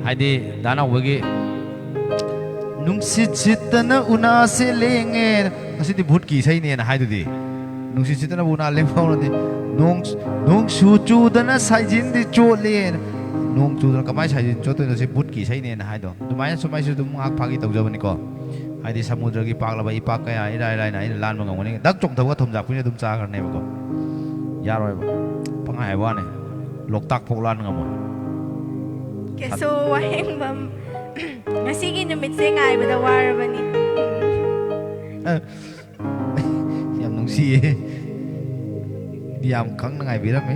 ꯍꯥꯏꯗꯤ ꯗꯥ ꯅꯥꯎꯕꯒꯤ "ꯅꯨꯡꯁꯤꯠ ꯁꯤꯠꯇꯅ ꯎꯅꯥꯁꯦ ꯂꯦꯡꯉꯦ"꯫ ꯑꯁꯤꯗꯤ ꯚꯨꯠꯀꯤ ꯏꯁꯩꯅꯦꯅ ꯍꯥꯏꯗꯨꯗꯤ꯫ "ꯅꯨꯡꯁꯤꯠ ꯁꯤꯠꯇꯅ ꯎꯅꯥ ꯂꯦꯡꯐꯥꯎꯅꯗꯦ꯫ ꯅꯣꯡ, ꯅꯣꯡꯁꯨ ꯆꯨꯗꯅ ꯁꯥꯏꯖꯤꯟꯗꯤ ꯆꯣꯠꯂꯦ"꯫ ꯅꯣꯡ ꯆꯨꯗꯅ ꯀꯃꯥꯏꯅ ꯁꯥꯏꯖꯤꯟ ꯆꯣꯠꯇꯣꯏꯅꯣ? ꯁꯤ ꯚꯨꯠꯀꯤ ꯏꯁꯩꯅꯦꯅ ꯍꯥꯏꯗꯣ꯫ ꯑꯗꯨꯃꯥꯏꯅ ꯁꯨꯝ ꯑꯩꯁꯨ ꯑꯗꯨꯝ ꯉꯥꯏꯍꯥꯛ ꯐꯥꯒꯤ ꯇꯧꯖꯕꯅꯤꯀꯣ꯫ ꯍꯥꯏꯗꯤ ꯁꯃꯨꯗ꯭ꯔꯒꯤ ꯄꯥꯛꯂꯕ ꯏꯄꯥꯛ ꯀꯌꯥ ꯏꯔꯥꯏ ꯂꯥꯏꯅ ꯑꯩꯅ ꯂꯥꯟꯕ ꯉꯝꯒꯅꯤ꯫ ꯗꯛ ꯆꯣꯡꯊꯕꯒ ꯊꯨꯝꯖꯥꯛꯄꯤꯅ ꯑꯗꯨꯝ ꯆꯥꯈ꯭ꯔꯅꯦꯕꯀꯣ꯫ ꯌꯥꯔꯣꯏꯕ꯫ ꯄꯪꯍꯥꯏ ꯍꯥꯏꯕ ꯋꯥꯅꯤ꯫ ꯂꯣꯛꯇꯥꯛ ꯐꯥꯎ ꯂꯥꯟ ꯉꯝꯃꯣꯏ꯫ ꯀꯦꯁꯣ ꯋꯥꯍꯦꯡꯕꯝ꯫ ꯉꯁꯤꯒꯤ ꯅꯨꯃꯤꯠꯁꯦ ꯉꯥꯏꯕꯗ ꯋꯥꯔꯕꯅꯤ꯫ ꯑ, ꯌꯥꯝ ꯅꯨꯡꯁꯤꯌꯦ꯫ ꯌꯥꯝ ꯈꯪꯅ ꯉꯥꯏꯕꯤꯔꯝꯃꯤ꯫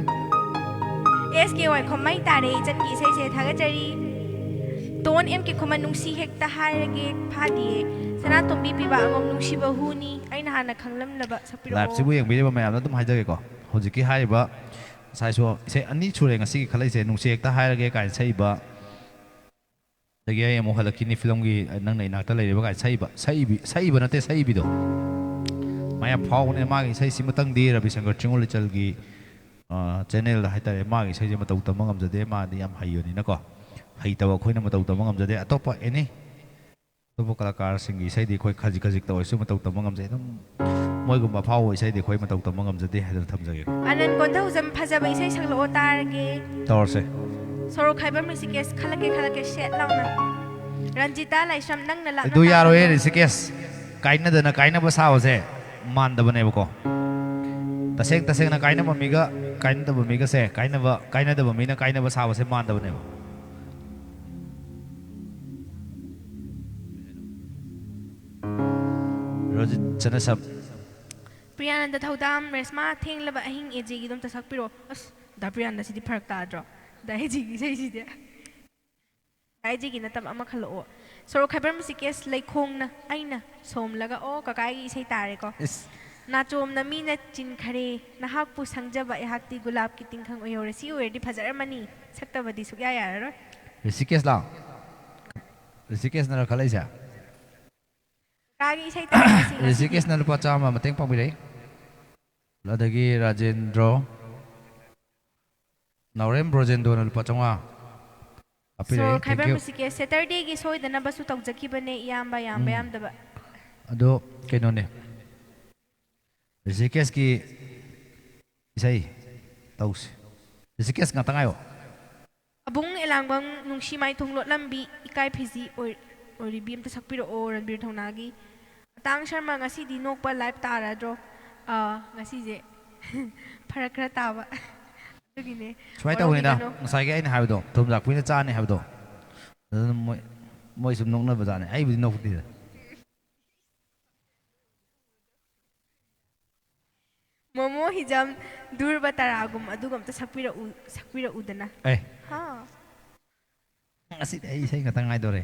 ꯑꯦꯁ ꯀꯦ ꯋꯥꯏ ꯈꯣꯝꯃꯩ ꯇꯥꯔꯦ ꯏꯆꯟꯒꯤ ꯏꯁꯩꯁꯦ, ꯊꯥꯒꯠꯆꯔꯤ꯫ ꯇꯣꯟ ꯑꯦꯝ ꯀꯦ ꯈꯨꯃꯟ, "ꯅꯨꯡꯁꯤ ꯍꯦꯛꯇ ꯍꯥꯏꯔꯒꯦ" ꯐꯥꯗꯤꯌꯦ꯫ ꯁꯅꯥꯇꯣꯝꯕꯤ ꯄꯤꯕ ꯑꯉꯝ, "ꯅꯨꯡꯁꯤꯕ ꯍꯨꯅꯤ", ꯑꯩꯅ ꯍꯥꯟꯅ ꯈꯪꯂꯝꯂꯕ ꯁꯛꯄꯤꯔꯛꯑꯣ꯫ ꯂꯥꯏꯞꯁꯤꯕꯨ ꯌꯦꯡꯕꯤꯔꯤꯕ ꯃꯌꯥꯝꯗ ꯑꯗꯨꯝ ꯍꯥꯏꯖꯒꯦꯀꯣ꯫ ꯍꯧꯖꯤꯛꯀꯤ ꯍꯥꯏꯔꯤꯕ ꯉꯁꯥꯏꯁꯨ ꯏꯁꯩ ꯑꯅꯤ ꯁꯨꯔꯦ ꯉꯁꯤꯒꯤ ꯈꯜꯂꯛꯏꯁꯦ, "ꯅꯨꯡꯁꯤ ꯍꯦꯛꯇ ꯍꯥꯏꯔꯒꯦ" ꯀꯥꯏꯅ ꯁꯛꯏꯕ, ꯑꯗꯒꯤ "ꯑꯩ ꯑꯃꯨꯛ ꯍꯜꯂꯛꯈꯤꯅꯤ" ꯐꯤꯂꯝꯒꯤ "ꯅꯪꯅ ꯏꯅꯥꯛꯇ ꯂꯩꯔꯤꯕ" ꯀꯥꯏꯅ ꯁꯛꯏꯕ, ꯁꯛꯏꯕꯤ, ꯁꯛꯏꯕ ꯅꯠꯇꯦ, ꯁꯛꯏꯕꯤꯗꯣ꯫ ꯃꯥ ꯌꯥꯝ ꯐꯥꯎꯕꯅꯦ꯫ ꯃꯥꯒꯤ ꯏꯁꯩꯁꯤꯃꯇꯪꯗꯤ ꯔꯕꯤꯁꯪꯀꯔ ꯆꯤꯡꯉꯣꯜ ꯂꯤꯆꯜꯒꯤ, ꯑ, ꯆꯦꯅꯦꯜꯗ ꯍꯥꯏꯇꯥꯔꯦ, ꯃꯥꯒꯤ ꯏꯁꯩꯁꯦ ꯃꯇꯧ ꯇꯝꯕ ꯉꯝꯖꯗꯦ꯫ ꯃꯥꯗꯤ ꯌꯥꯝ ꯍꯩꯕꯅꯤꯅꯀꯣ꯫ ꯍꯩꯇꯕ ꯑꯩꯈꯣꯏꯅ ꯃꯇꯧ ꯇꯝꯕ ꯉꯝꯖꯗꯦ꯫ ꯑꯇꯣꯞꯄ ꯑꯦꯅꯤ, ꯑꯇꯣꯞꯄ ꯀꯂꯥꯀꯥꯔꯁꯤꯡꯒꯤ ꯏꯁꯩꯗꯤ ꯑꯩꯈꯣꯏ ꯈꯖꯤꯛ ꯈꯖꯤꯛꯇ ꯑꯣꯏꯔꯁꯨ ꯃꯇꯧ ꯇꯝꯕ ꯉꯝꯖꯩ꯫ ꯑꯗꯨꯝ ꯃꯣꯏꯒꯨꯝꯕ ꯑꯐꯥꯎꯕ ꯏꯁꯩꯗꯤ ꯑꯩꯈꯣꯏ ꯃꯇꯧ ꯇꯝꯕ ꯉꯝꯖꯗꯦ ꯍꯥꯏꯗꯅ ꯊꯝꯖꯒꯦ꯫ ꯑꯅꯟ ꯀꯣꯟꯊꯧꯖꯝ, "ꯐꯖꯕ ꯏꯁꯩ ꯁꯛꯂꯛꯑꯣ ꯇꯥꯔꯒꯦ"꯫ ꯇꯧꯔꯁꯦ꯫ ꯁꯣꯔꯣꯛ ꯈꯥꯏꯕꯝ ꯔꯤꯁꯤꯀꯦꯁ, "ꯈꯜꯂꯛꯀꯦ ꯈꯜꯂꯛꯀꯦ" ꯁꯦꯠ ꯂꯥꯎꯅ꯫ ꯔꯟꯖꯤꯇꯥ ꯂꯥꯏꯁ꯭ꯔꯝ, "ꯅꯪꯅ ꯂꯥꯛꯅ ꯑꯗꯨ ꯌꯥꯔꯣꯏꯌꯦ ꯇꯥꯛꯅ"꯫ ꯔꯤꯁꯤꯀꯦꯁ꯫ ꯀꯥꯏꯅꯗꯅ ꯀꯥꯏꯅꯕ ꯁꯥꯕꯁꯦ ꯃꯥꯟꯗꯕꯅꯦꯕꯀꯣ꯫ ꯇꯁꯦꯡ ꯇꯁꯦꯡꯅ ꯀꯥꯏꯅꯕ ꯃꯤꯒ ꯀꯥꯏꯅꯗꯕ ꯃꯤꯒꯁꯦ, ꯀꯥꯏꯅꯕ, ꯀꯥꯏꯅꯗꯕ ꯃꯤꯅ ꯀꯥꯏꯅꯕ ꯁꯥꯕꯁꯦ ꯃꯥꯟꯗꯕꯅꯦꯕ꯫ ꯔꯣꯖꯤꯠ ꯆꯅꯁꯝ꯫ ꯄ꯭ꯔꯤꯌꯥꯅꯟꯗ ꯊꯧꯗꯥꯝ, "ꯔꯦꯁꯃꯥ, ꯊꯦꯡꯂꯕ ꯑꯍꯤꯡ" ꯑꯦꯖꯦꯒꯤꯗꯣ ꯑꯝꯇ ꯁꯛꯄꯤꯔꯛꯑꯣ꯫ ꯑꯁ, ꯗꯥ ꯄ꯭ꯔꯤꯌꯥꯅꯟꯗ, ꯁꯤꯗꯤ ꯐꯔꯛ ꯇꯥꯗ꯭ꯔꯣ? ꯗꯥ ꯑꯦꯖꯦꯒꯤ ꯏꯁꯩꯁꯤꯗꯤ꯫ ꯗꯥ ꯑꯦꯖꯦꯒꯤ ꯅꯠꯇꯕ ꯑꯃ ꯈꯜꯂꯛꯑꯣ꯫ ꯁꯣꯔꯣꯛ ꯈꯥꯏꯕꯝ ꯔꯤꯁꯤꯀꯦꯁ, "ꯂꯩꯈꯣꯡꯅ ꯑꯩꯅ ꯁꯣꯝꯂꯒ"꯫ ꯑꯣ, ꯀꯀꯥꯒꯤ ꯏꯁꯩ ꯇꯥꯔꯦꯀꯣ꯫ ꯏꯁ꯫ ꯅꯥꯆꯣꯝꯅ ꯃꯤꯅ ꯆꯤꯟꯈꯔꯦ, ꯅꯍꯥꯛꯄꯨ ꯁꯪꯖꯕ ꯑꯩꯍꯥꯛꯇꯤ ꯒꯨꯂꯥꯞꯀꯤ ꯇꯤꯡꯈꯪ ꯑꯣꯏꯍꯧꯔꯦ꯫ ꯁꯤ ꯑꯣꯏꯔꯗꯤ ꯐꯖꯔꯝꯃꯅꯤ, ꯁꯛꯇꯕꯗꯤ ꯁꯨꯛꯌꯥ ꯌꯥꯔꯔꯣꯏ꯫ ꯔꯤꯁꯤꯀꯦꯁꯂꯥ? ꯔꯤꯁꯤꯀꯦꯁꯅꯔ ꯈꯜꯂꯛꯏꯁꯦ? ꯀꯥꯒꯤ ꯏꯁꯩ ꯇꯥꯔꯁꯤ ꯉꯁꯤꯗꯤ꯫ ꯔꯤꯁꯤꯀꯦꯁꯅ ꯂꯨꯄꯥ ꯆꯥꯝꯃ ꯃꯇꯦꯡ ꯄꯥꯡꯕꯤꯔꯛꯏ꯫ ꯑꯗꯒꯤ ꯔꯥꯖꯦꯟꯗ꯭ꯔꯣ, ꯅꯥꯎꯔꯦꯝ ꯕ꯭ꯔꯣꯖꯦꯟꯗꯣꯅ ꯂꯨꯄꯥ ꯆꯥꯝꯃꯉꯥ ꯍꯥꯞꯄꯤꯔꯛꯑꯦ꯫ ꯁꯣꯔ Thank ꯈꯥꯏꯕꯝ you. ꯔꯤꯁꯤꯀꯦꯁ, ꯁꯦꯇꯔꯗꯦꯒꯤ ꯁꯣꯏꯗꯅꯕꯁꯨ ꯇꯧꯖꯈꯤꯕꯅꯦ, ꯏꯌꯥꯝꯕ ꯌꯥꯝꯕ ꯎꯝ꯫ ꯌꯥꯝꯗꯕ꯫ ꯑꯗꯣ ꯀꯩꯅꯣꯅꯦ, ꯔꯤꯁꯤꯀꯦꯁꯀꯤ ꯏꯁꯩ ꯇꯧꯁꯤ꯫ ꯔꯤꯁꯤꯀꯦꯁ ꯉꯥꯛꯇ ꯉꯥꯏꯌꯣ꯫ ꯑꯕꯨꯡ ꯑꯦꯂꯥꯡꯕꯝ, ꯅꯨꯡꯁꯤ ꯃꯥꯏꯊꯣꯡ ꯂꯣꯠꯂꯝꯕꯤ, ꯏꯀꯥꯏ ꯐꯤꯖꯤ ꯑꯣꯏ-, ꯑꯣꯏꯔꯤꯕꯤ ꯑꯝꯇ ꯁꯛꯄꯤꯔꯛꯑꯣ ꯔꯟꯕꯤꯔ ꯊꯧꯅꯥꯒꯤ꯫ ꯑꯇꯥꯡ ꯁꯔꯃ, ꯉꯁꯤꯗꯤ ꯅꯣꯛꯄ ꯂꯥꯏꯞ ꯇꯥꯔꯗ꯭ꯔꯣ? ꯑꯥ, ꯉꯁꯤꯁꯦ ꯐꯔꯛ ꯈꯔ ꯇꯥꯕ꯫ ꯑꯗꯨꯒꯤꯅꯦ꯫ ꯁꯨꯃꯥꯏꯅ ꯇꯧꯕꯅꯤꯗ, ꯋꯥꯔꯧꯕꯤꯒꯅꯨ꯫ ꯉꯁꯥꯏꯒꯤ ꯑꯩꯅ ꯍꯥꯏꯕꯗꯣ, ꯊꯨꯝꯖꯥꯛꯄꯤꯅ ꯆꯥꯅꯤ ꯍꯥꯏꯕꯗꯣ, ꯑꯗꯨꯅ ꯃꯣꯏ, ꯃꯣꯏ ꯁꯨꯝ ꯅꯣꯛꯅꯕꯖꯥꯠꯅꯤ, ꯑꯩꯕꯨꯗꯤ ꯅꯣꯛꯇꯦꯗ꯫ ꯃꯣꯃꯣ ꯍꯤꯖꯝ, ꯙ꯭ꯔꯨꯕ ꯇꯔꯥꯒꯨꯝ ꯑꯗꯨꯒ ꯑꯝꯇ ꯁꯛꯄꯤꯔꯛꯎ, ꯁꯛꯄꯤꯔꯛꯎꯗꯅ꯫ ꯑꯦ, ꯍꯥ? ꯉꯁꯤꯗꯤ ꯑꯩ ꯏꯁꯩ ꯈꯛꯇꯪ ꯉꯥꯏꯗꯣꯔꯦ꯫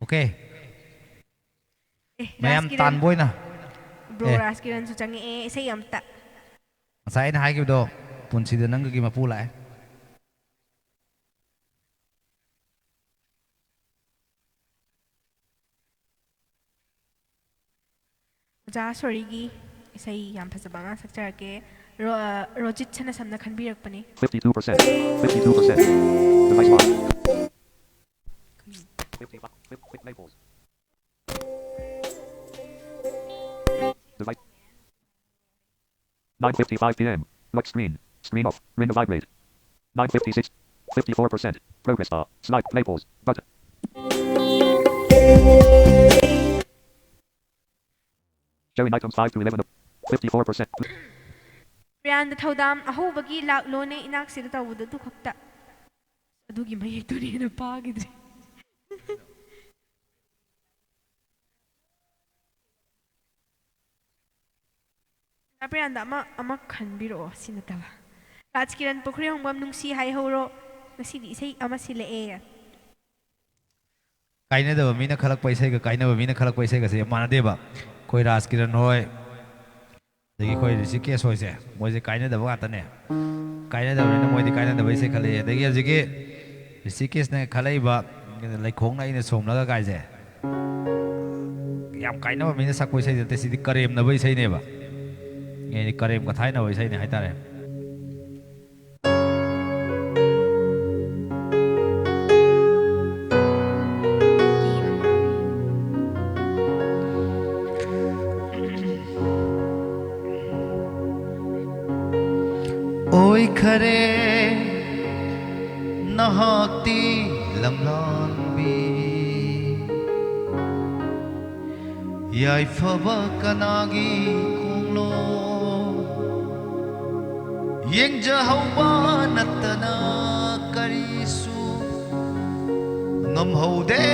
ꯑꯣꯀꯦ, ꯑꯦ, ꯃꯌꯥꯝ ꯔꯥꯖ ꯀꯤꯔꯟ꯫ ꯇꯥꯟꯕ ꯑꯣꯏꯅ꯫ ꯕ꯭ꯔꯣ ꯑꯦ꯫ ꯔꯥꯖ ꯀꯤꯔꯟꯁꯨ ꯆꯪꯉꯛꯑꯦ, ꯏꯁꯩ ꯑꯝꯇ꯫ ꯉꯁꯥꯏ ꯑꯩꯅ ꯍꯥꯏꯈꯤꯕꯗꯣ, ꯄꯨꯟꯁꯤꯗ ꯅꯪꯒꯤ ꯃꯄꯨ ꯂꯥꯛꯑꯦ꯫ ꯑꯣꯖꯥ ꯁꯣꯔꯤꯒꯤ ꯏꯁꯩ ꯌꯥꯝ ꯐꯖꯕ ꯑꯃ ꯁꯛꯆꯔꯛꯀꯦ꯫ ꯔꯣ-, Rojit ꯁꯅꯥꯁꯝꯅ ꯈꯟꯕꯤꯔꯛꯄꯅꯤ꯫ Fifty-two percent. Fifty-two percent. Device lock. Fifty-five. Fif-, fif-, labels. Device. Nine fifty-five p.m. Lock screen. Screen off. Ring vibrate. Nine fifty-six. Fifty-four percent. Progress bar. Slide. Labels. Button. Showing items five to eleven. Fifty-four percent. ꯄ꯭ꯔꯤꯌꯥꯟꯗ ꯊꯧꯗꯥꯝ, ꯑꯍꯧꯕꯒꯤ ꯂꯥꯛꯂꯣꯅꯦ ꯏꯅꯥꯛꯁꯤꯗ ꯇꯧꯕꯗꯣ ꯑꯗꯨ ꯈꯛꯇ꯫ ꯑꯗꯨꯒꯤ ꯃꯌꯦꯛꯇꯨꯅ ꯍꯦꯟꯅ ꯐꯥꯈꯤꯗ꯭ꯔꯦ꯫ ꯄ꯭ꯔꯤꯌꯥꯟꯗ ꯑꯃ, ꯑꯃ ꯈꯟꯕꯤꯔꯛꯑꯣ, ꯁꯤ ꯅꯠꯇꯕ꯫ ꯔꯥꯖ ꯀꯤꯔꯟ ꯄꯨꯈ꯭ꯔꯤꯍꯣꯡꯕꯝ, ꯅꯨꯡꯁꯤ ꯍꯥꯏꯍꯧꯔꯣ, ꯉꯁꯤꯗꯤ ꯏꯁꯩ ꯑꯃ ꯁꯤꯜꯂꯛꯑꯦ꯫ ꯀꯥꯏꯅꯗꯕ ꯃꯤꯅ ꯈꯜꯂꯛꯄ ꯏꯁꯩꯒ ꯀꯥꯏꯅꯕ ꯃꯤꯅ ꯈꯜꯂꯛꯄ ꯏꯁꯩꯒꯁꯦ ꯌꯥꯝ ꯃꯥꯟꯅꯗꯦꯕ꯫ ꯑꯩꯈꯣꯏ ꯔꯥꯖ ꯀꯤꯔꯟ ꯍꯣꯏ, ꯑꯗꯒꯤ ꯑꯩꯈꯣꯏ ꯔꯤꯁꯤꯀꯦꯁ ꯍꯣꯏꯁꯦ, ꯃꯣꯏꯁꯦ ꯀꯥꯏꯅꯗꯕ ꯉꯥꯛꯇꯅꯦ꯫ ꯀꯥꯏꯅꯗꯕꯅꯤꯅ ꯃꯣꯏꯗꯤ ꯀꯥꯏꯅꯗꯕ ꯏꯁꯩ ꯈꯜꯂꯛꯑꯦ꯫ ꯑꯗꯒꯤ ꯍꯧꯖꯤꯛꯀꯤ ꯔꯤꯁꯤꯀꯦꯁꯅ ꯈꯜꯂꯛꯏꯕ ꯂꯩꯈꯣꯡꯅ ꯑꯩꯅ ꯁꯣꯝꯂꯒ ꯀꯥꯏꯁꯦ, ꯌꯥꯝ ꯀꯥꯏꯅꯕ ꯃꯤꯅ ꯁꯛꯄ ꯏꯁꯩ ꯅꯠꯇꯦ, ꯁꯤꯗꯤ ꯀꯔꯦꯝꯅꯕ ꯏꯁꯩꯅꯦꯕ꯫ ꯑꯩꯗꯤ ꯀꯔꯦꯝ ꯀꯊꯥꯏꯅꯕ ꯏꯁꯩꯅꯦ ꯍꯥꯏꯇꯥꯔꯦ꯫ ꯑꯣꯏꯈꯔꯦ ꯅꯍꯥꯛꯇꯤ ꯂꯝꯂꯥꯟꯕꯤ, ꯌꯥꯏꯐꯕ ꯀꯅꯥꯒꯤ ꯈꯣꯡꯂꯣ? ꯌꯦꯡꯖꯍꯧꯕ ꯅꯠꯇꯅ ꯀꯔꯤꯁꯨ ꯉꯝꯍꯧꯗꯦ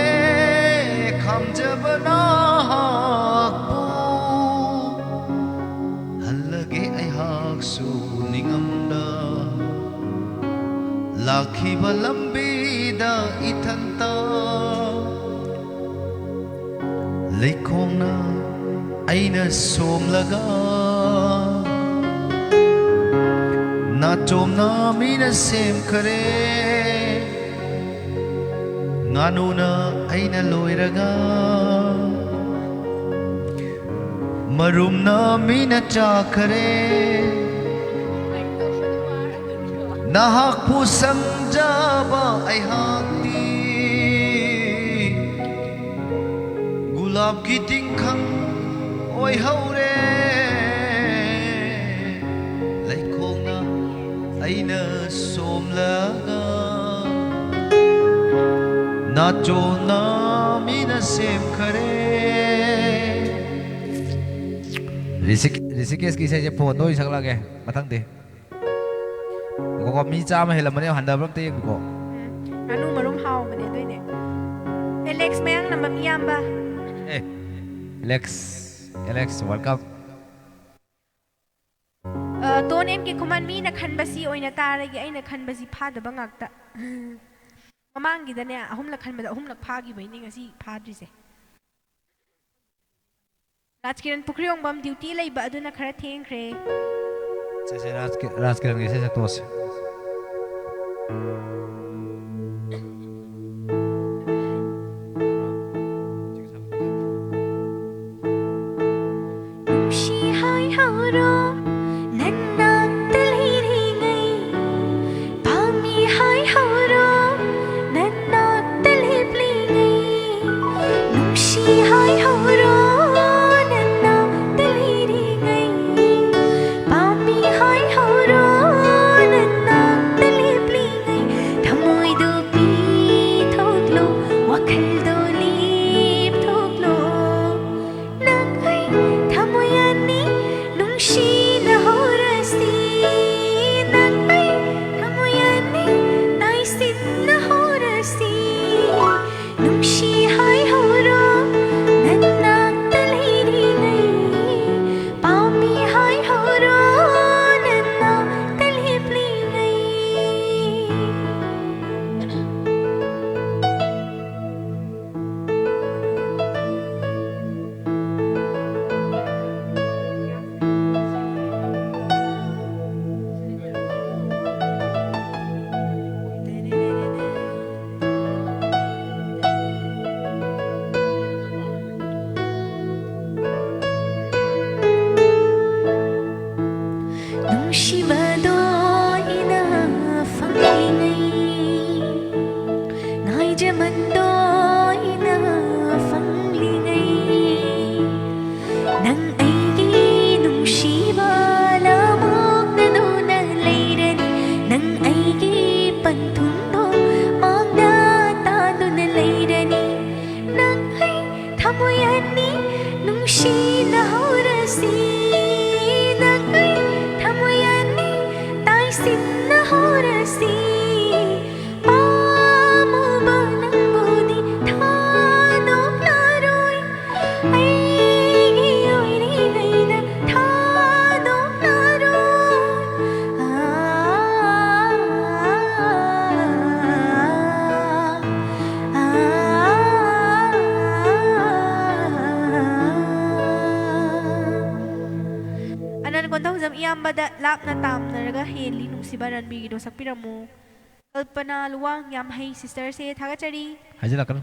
ꯈꯥꯝꯖꯕ ꯅꯍꯥꯛꯄꯨ꯫ ꯍꯜꯂꯒꯦ ꯑꯩꯍꯥꯛꯁꯨ ꯅꯤꯡꯉꯝꯗ ꯂꯥꯛꯈꯤꯕ ꯂꯝꯕꯤꯗ ꯏꯊꯟꯇ꯫ ꯂꯩꯈꯣꯡꯅ ꯑꯩꯅ ꯁꯣꯝꯂꯒ, ꯅꯥꯆꯣꯝꯅ ꯃꯤꯅ ꯁꯦꯝꯈꯔꯦ꯫ ꯉꯥꯅꯨꯅ ꯑꯩꯅ ꯂꯣꯏꯔꯒ, ꯃꯔꯨꯝꯅ ꯃꯤꯅ ꯆꯥꯈꯔꯦ꯫ ꯅꯍꯥꯛꯄꯨ ꯁꯪꯖꯕ ꯑꯩꯍꯥꯛꯇꯤ ꯒꯨꯂꯥꯞꯀꯤ ꯇꯤꯡꯈꯪ ꯑꯣꯏꯍꯧꯔꯦ꯫ ꯂꯩꯈꯣꯡꯅ ꯑꯩꯅ ꯁꯣꯝꯂꯒ, ꯅꯥꯆꯣꯝꯅ ꯃꯤꯅ ꯁꯦꯝꯈꯔꯦ꯫ ꯔꯤꯁꯤꯛ-, ꯔꯤꯁꯤꯀꯦꯁꯀꯤ ꯏꯁꯩꯁꯦ ꯐꯣꯟꯗ ꯑꯣꯏꯅ ꯁꯛꯂꯛꯑꯒꯦ ꯃꯊꯪꯗꯤ꯫ ꯉꯥꯏꯈꯣꯀꯣ, ꯃꯤ ꯆꯥꯝꯃ ꯍꯦꯜꯂꯝꯃꯅꯦ, ꯍꯟꯊꯕ꯭ꯔꯥ ꯑꯝꯇ ꯌꯦꯡꯒꯦꯀꯣ꯫ ꯎꯝ, ꯉꯥꯅꯨ ꯃꯔꯨꯝ ꯍꯥꯎꯕꯅꯦ ꯑꯗꯨꯏꯅꯦ꯫ ꯑꯦꯂꯦꯛꯁ ꯃꯌꯥꯡ ꯅꯝꯕ ꯃꯤ ꯌꯥꯝꯕ꯫ ꯑꯦ, ꯑꯦꯂꯦꯛꯁ, ꯑꯦꯂꯦꯛꯁ, welcome꯫ ꯑ, ꯇꯣꯟ ꯑꯦꯝ ꯀꯦ ꯈꯨꯃꯟ, ꯃꯤꯅ ꯈꯟꯕꯁꯤ ꯑꯣꯏꯅ ꯇꯥꯔꯒꯦ, ꯑꯩꯅ ꯈꯟꯕꯁꯤ ꯐꯥꯗꯕ ꯉꯥꯛꯇ꯫ ꯃꯃꯥꯡꯒꯤꯗꯅꯦ, ꯑꯍꯨꯝꯂꯛ ꯈꯟꯕꯗ ꯑꯍꯨꯝꯂꯛ ꯐꯥꯈꯤꯕꯩꯅꯦ ꯉꯁꯤ ꯐꯥꯗ꯭ꯔꯤꯁꯦ꯫ ꯔꯥꯖꯀꯤꯔꯟ ꯄꯨꯈ꯭ꯔꯤꯌꯣꯡꯕꯝ duty ꯂꯩꯕ ꯑꯗꯨꯅ ꯈꯔ ꯊꯦꯡꯈ꯭ꯔꯦ꯫ ꯁꯦ ꯁꯦ, ꯔꯥꯖꯀꯤ-, ꯔꯥꯖꯀꯤꯔꯟꯒꯤ ꯏꯁꯩ ꯁꯛꯇꯣꯛꯑꯁꯦ꯫ ꯅꯨꯡꯁꯤ ꯍꯥꯏꯍꯧꯔꯣ ꯅꯅꯥꯛꯇ ꯂꯩꯔꯤꯉꯩ, ꯄꯥꯝꯃꯤ ꯍꯥꯏꯍꯧꯔꯣ ꯅꯅꯥꯛꯇ ꯂꯦꯞꯂꯤꯉꯩ, ꯅꯨꯡꯁꯤ ꯍꯥꯏꯍꯧꯔꯣ ꯅꯅꯥꯛꯇ ꯂꯩꯔꯤꯉꯩ, ꯄꯥꯝꯃꯤ ꯍꯥꯏꯍꯧꯔꯣ ꯅꯅꯥꯛꯇ ꯂꯦꯞꯂꯤꯉꯩ, ꯊꯃꯣꯏꯗꯣ ꯄꯤꯊꯣꯛꯂꯣ, ꯋꯥꯈꯜꯗꯣ ꯂꯦꯞꯊꯣꯛꯂꯣ꯫ ꯅꯪ ꯑꯩ ꯊꯃꯣꯏ ꯑꯅꯤ ꯅꯨꯡꯁꯤꯅ ꯍꯧꯔꯁꯤ, ꯅꯪ ꯑꯩ ꯊꯃꯣꯏ ꯑꯅꯤ ꯇꯥꯏꯁꯤꯟꯅ ꯍꯧꯔꯁꯤ꯫ ꯅꯨꯡꯁꯤ ꯍꯥꯏꯍꯧꯔꯣ ꯅꯅꯥꯛꯇ ꯂꯩꯔꯤꯉꯩ, ꯄꯥꯝꯃꯤ ꯍꯥꯏꯍꯧꯔꯣ ꯅꯅꯥꯛꯇ ꯂꯦꯞꯂꯤꯉꯩ꯫ ꯅꯨꯡꯁꯤꯕꯗꯣ ꯑꯩꯅ ꯐꯪꯂꯤꯉꯩ, ꯉꯥꯏꯖꯃꯟꯗꯣ ꯑꯩꯅ ꯐꯪꯂꯤꯉꯩ, ꯅꯪ ꯑꯩꯒꯤ ꯅꯨꯡꯁꯤꯕ ꯂꯥꯃꯣꯛꯅꯗꯨꯅ ꯂꯩꯔꯅꯤ, ꯅꯪ ꯑꯩꯒꯤ ꯄꯟꯊꯨꯡꯗꯣ ꯃꯥꯡꯗ ꯇꯥꯗꯨꯅ ꯂꯩꯔꯅꯤ꯫ ꯅꯪ ꯑꯩ ꯊꯃꯣꯏ ꯑꯅꯤ ꯅꯨꯡꯁꯤꯅ ꯍꯧꯔꯁꯤ, ꯅꯪ ꯑꯩ ꯊꯃꯣꯏ ꯑꯅꯤ ꯇꯥꯏꯁꯤꯟꯅ ꯍꯧꯔꯁꯤ꯫ ꯄꯥꯝꯃꯨꯕ ꯅꯪꯕꯨꯗꯤ ꯊꯥꯗꯣꯛꯂꯔꯣꯏ, ꯑꯩꯒꯤ ꯑꯣꯏꯔꯤꯉꯩꯗ ꯊꯥꯗꯣꯛꯂꯔꯣꯏ꯫ ꯅꯤꯡꯊꯧꯖꯝ ꯏꯌꯥꯝꯕꯗ ꯂꯥꯞꯅ ꯇꯥꯝꯅꯔꯒ ꯍꯦꯜꯂꯤ ꯅꯨꯡꯁꯤꯕ ꯔꯟꯕꯤꯒꯤꯗꯣ ꯁꯛꯄꯤꯔꯝꯃꯨ꯫ ꯀꯜꯄꯅꯥ ꯂꯨꯋꯥꯡ, ꯌꯥꯝ ꯍꯩ sisterꯁꯦ, ꯊꯥꯒꯠꯆꯔꯤ꯫ ꯍꯥꯏꯖꯤꯜꯂꯛꯀꯅꯨ꯫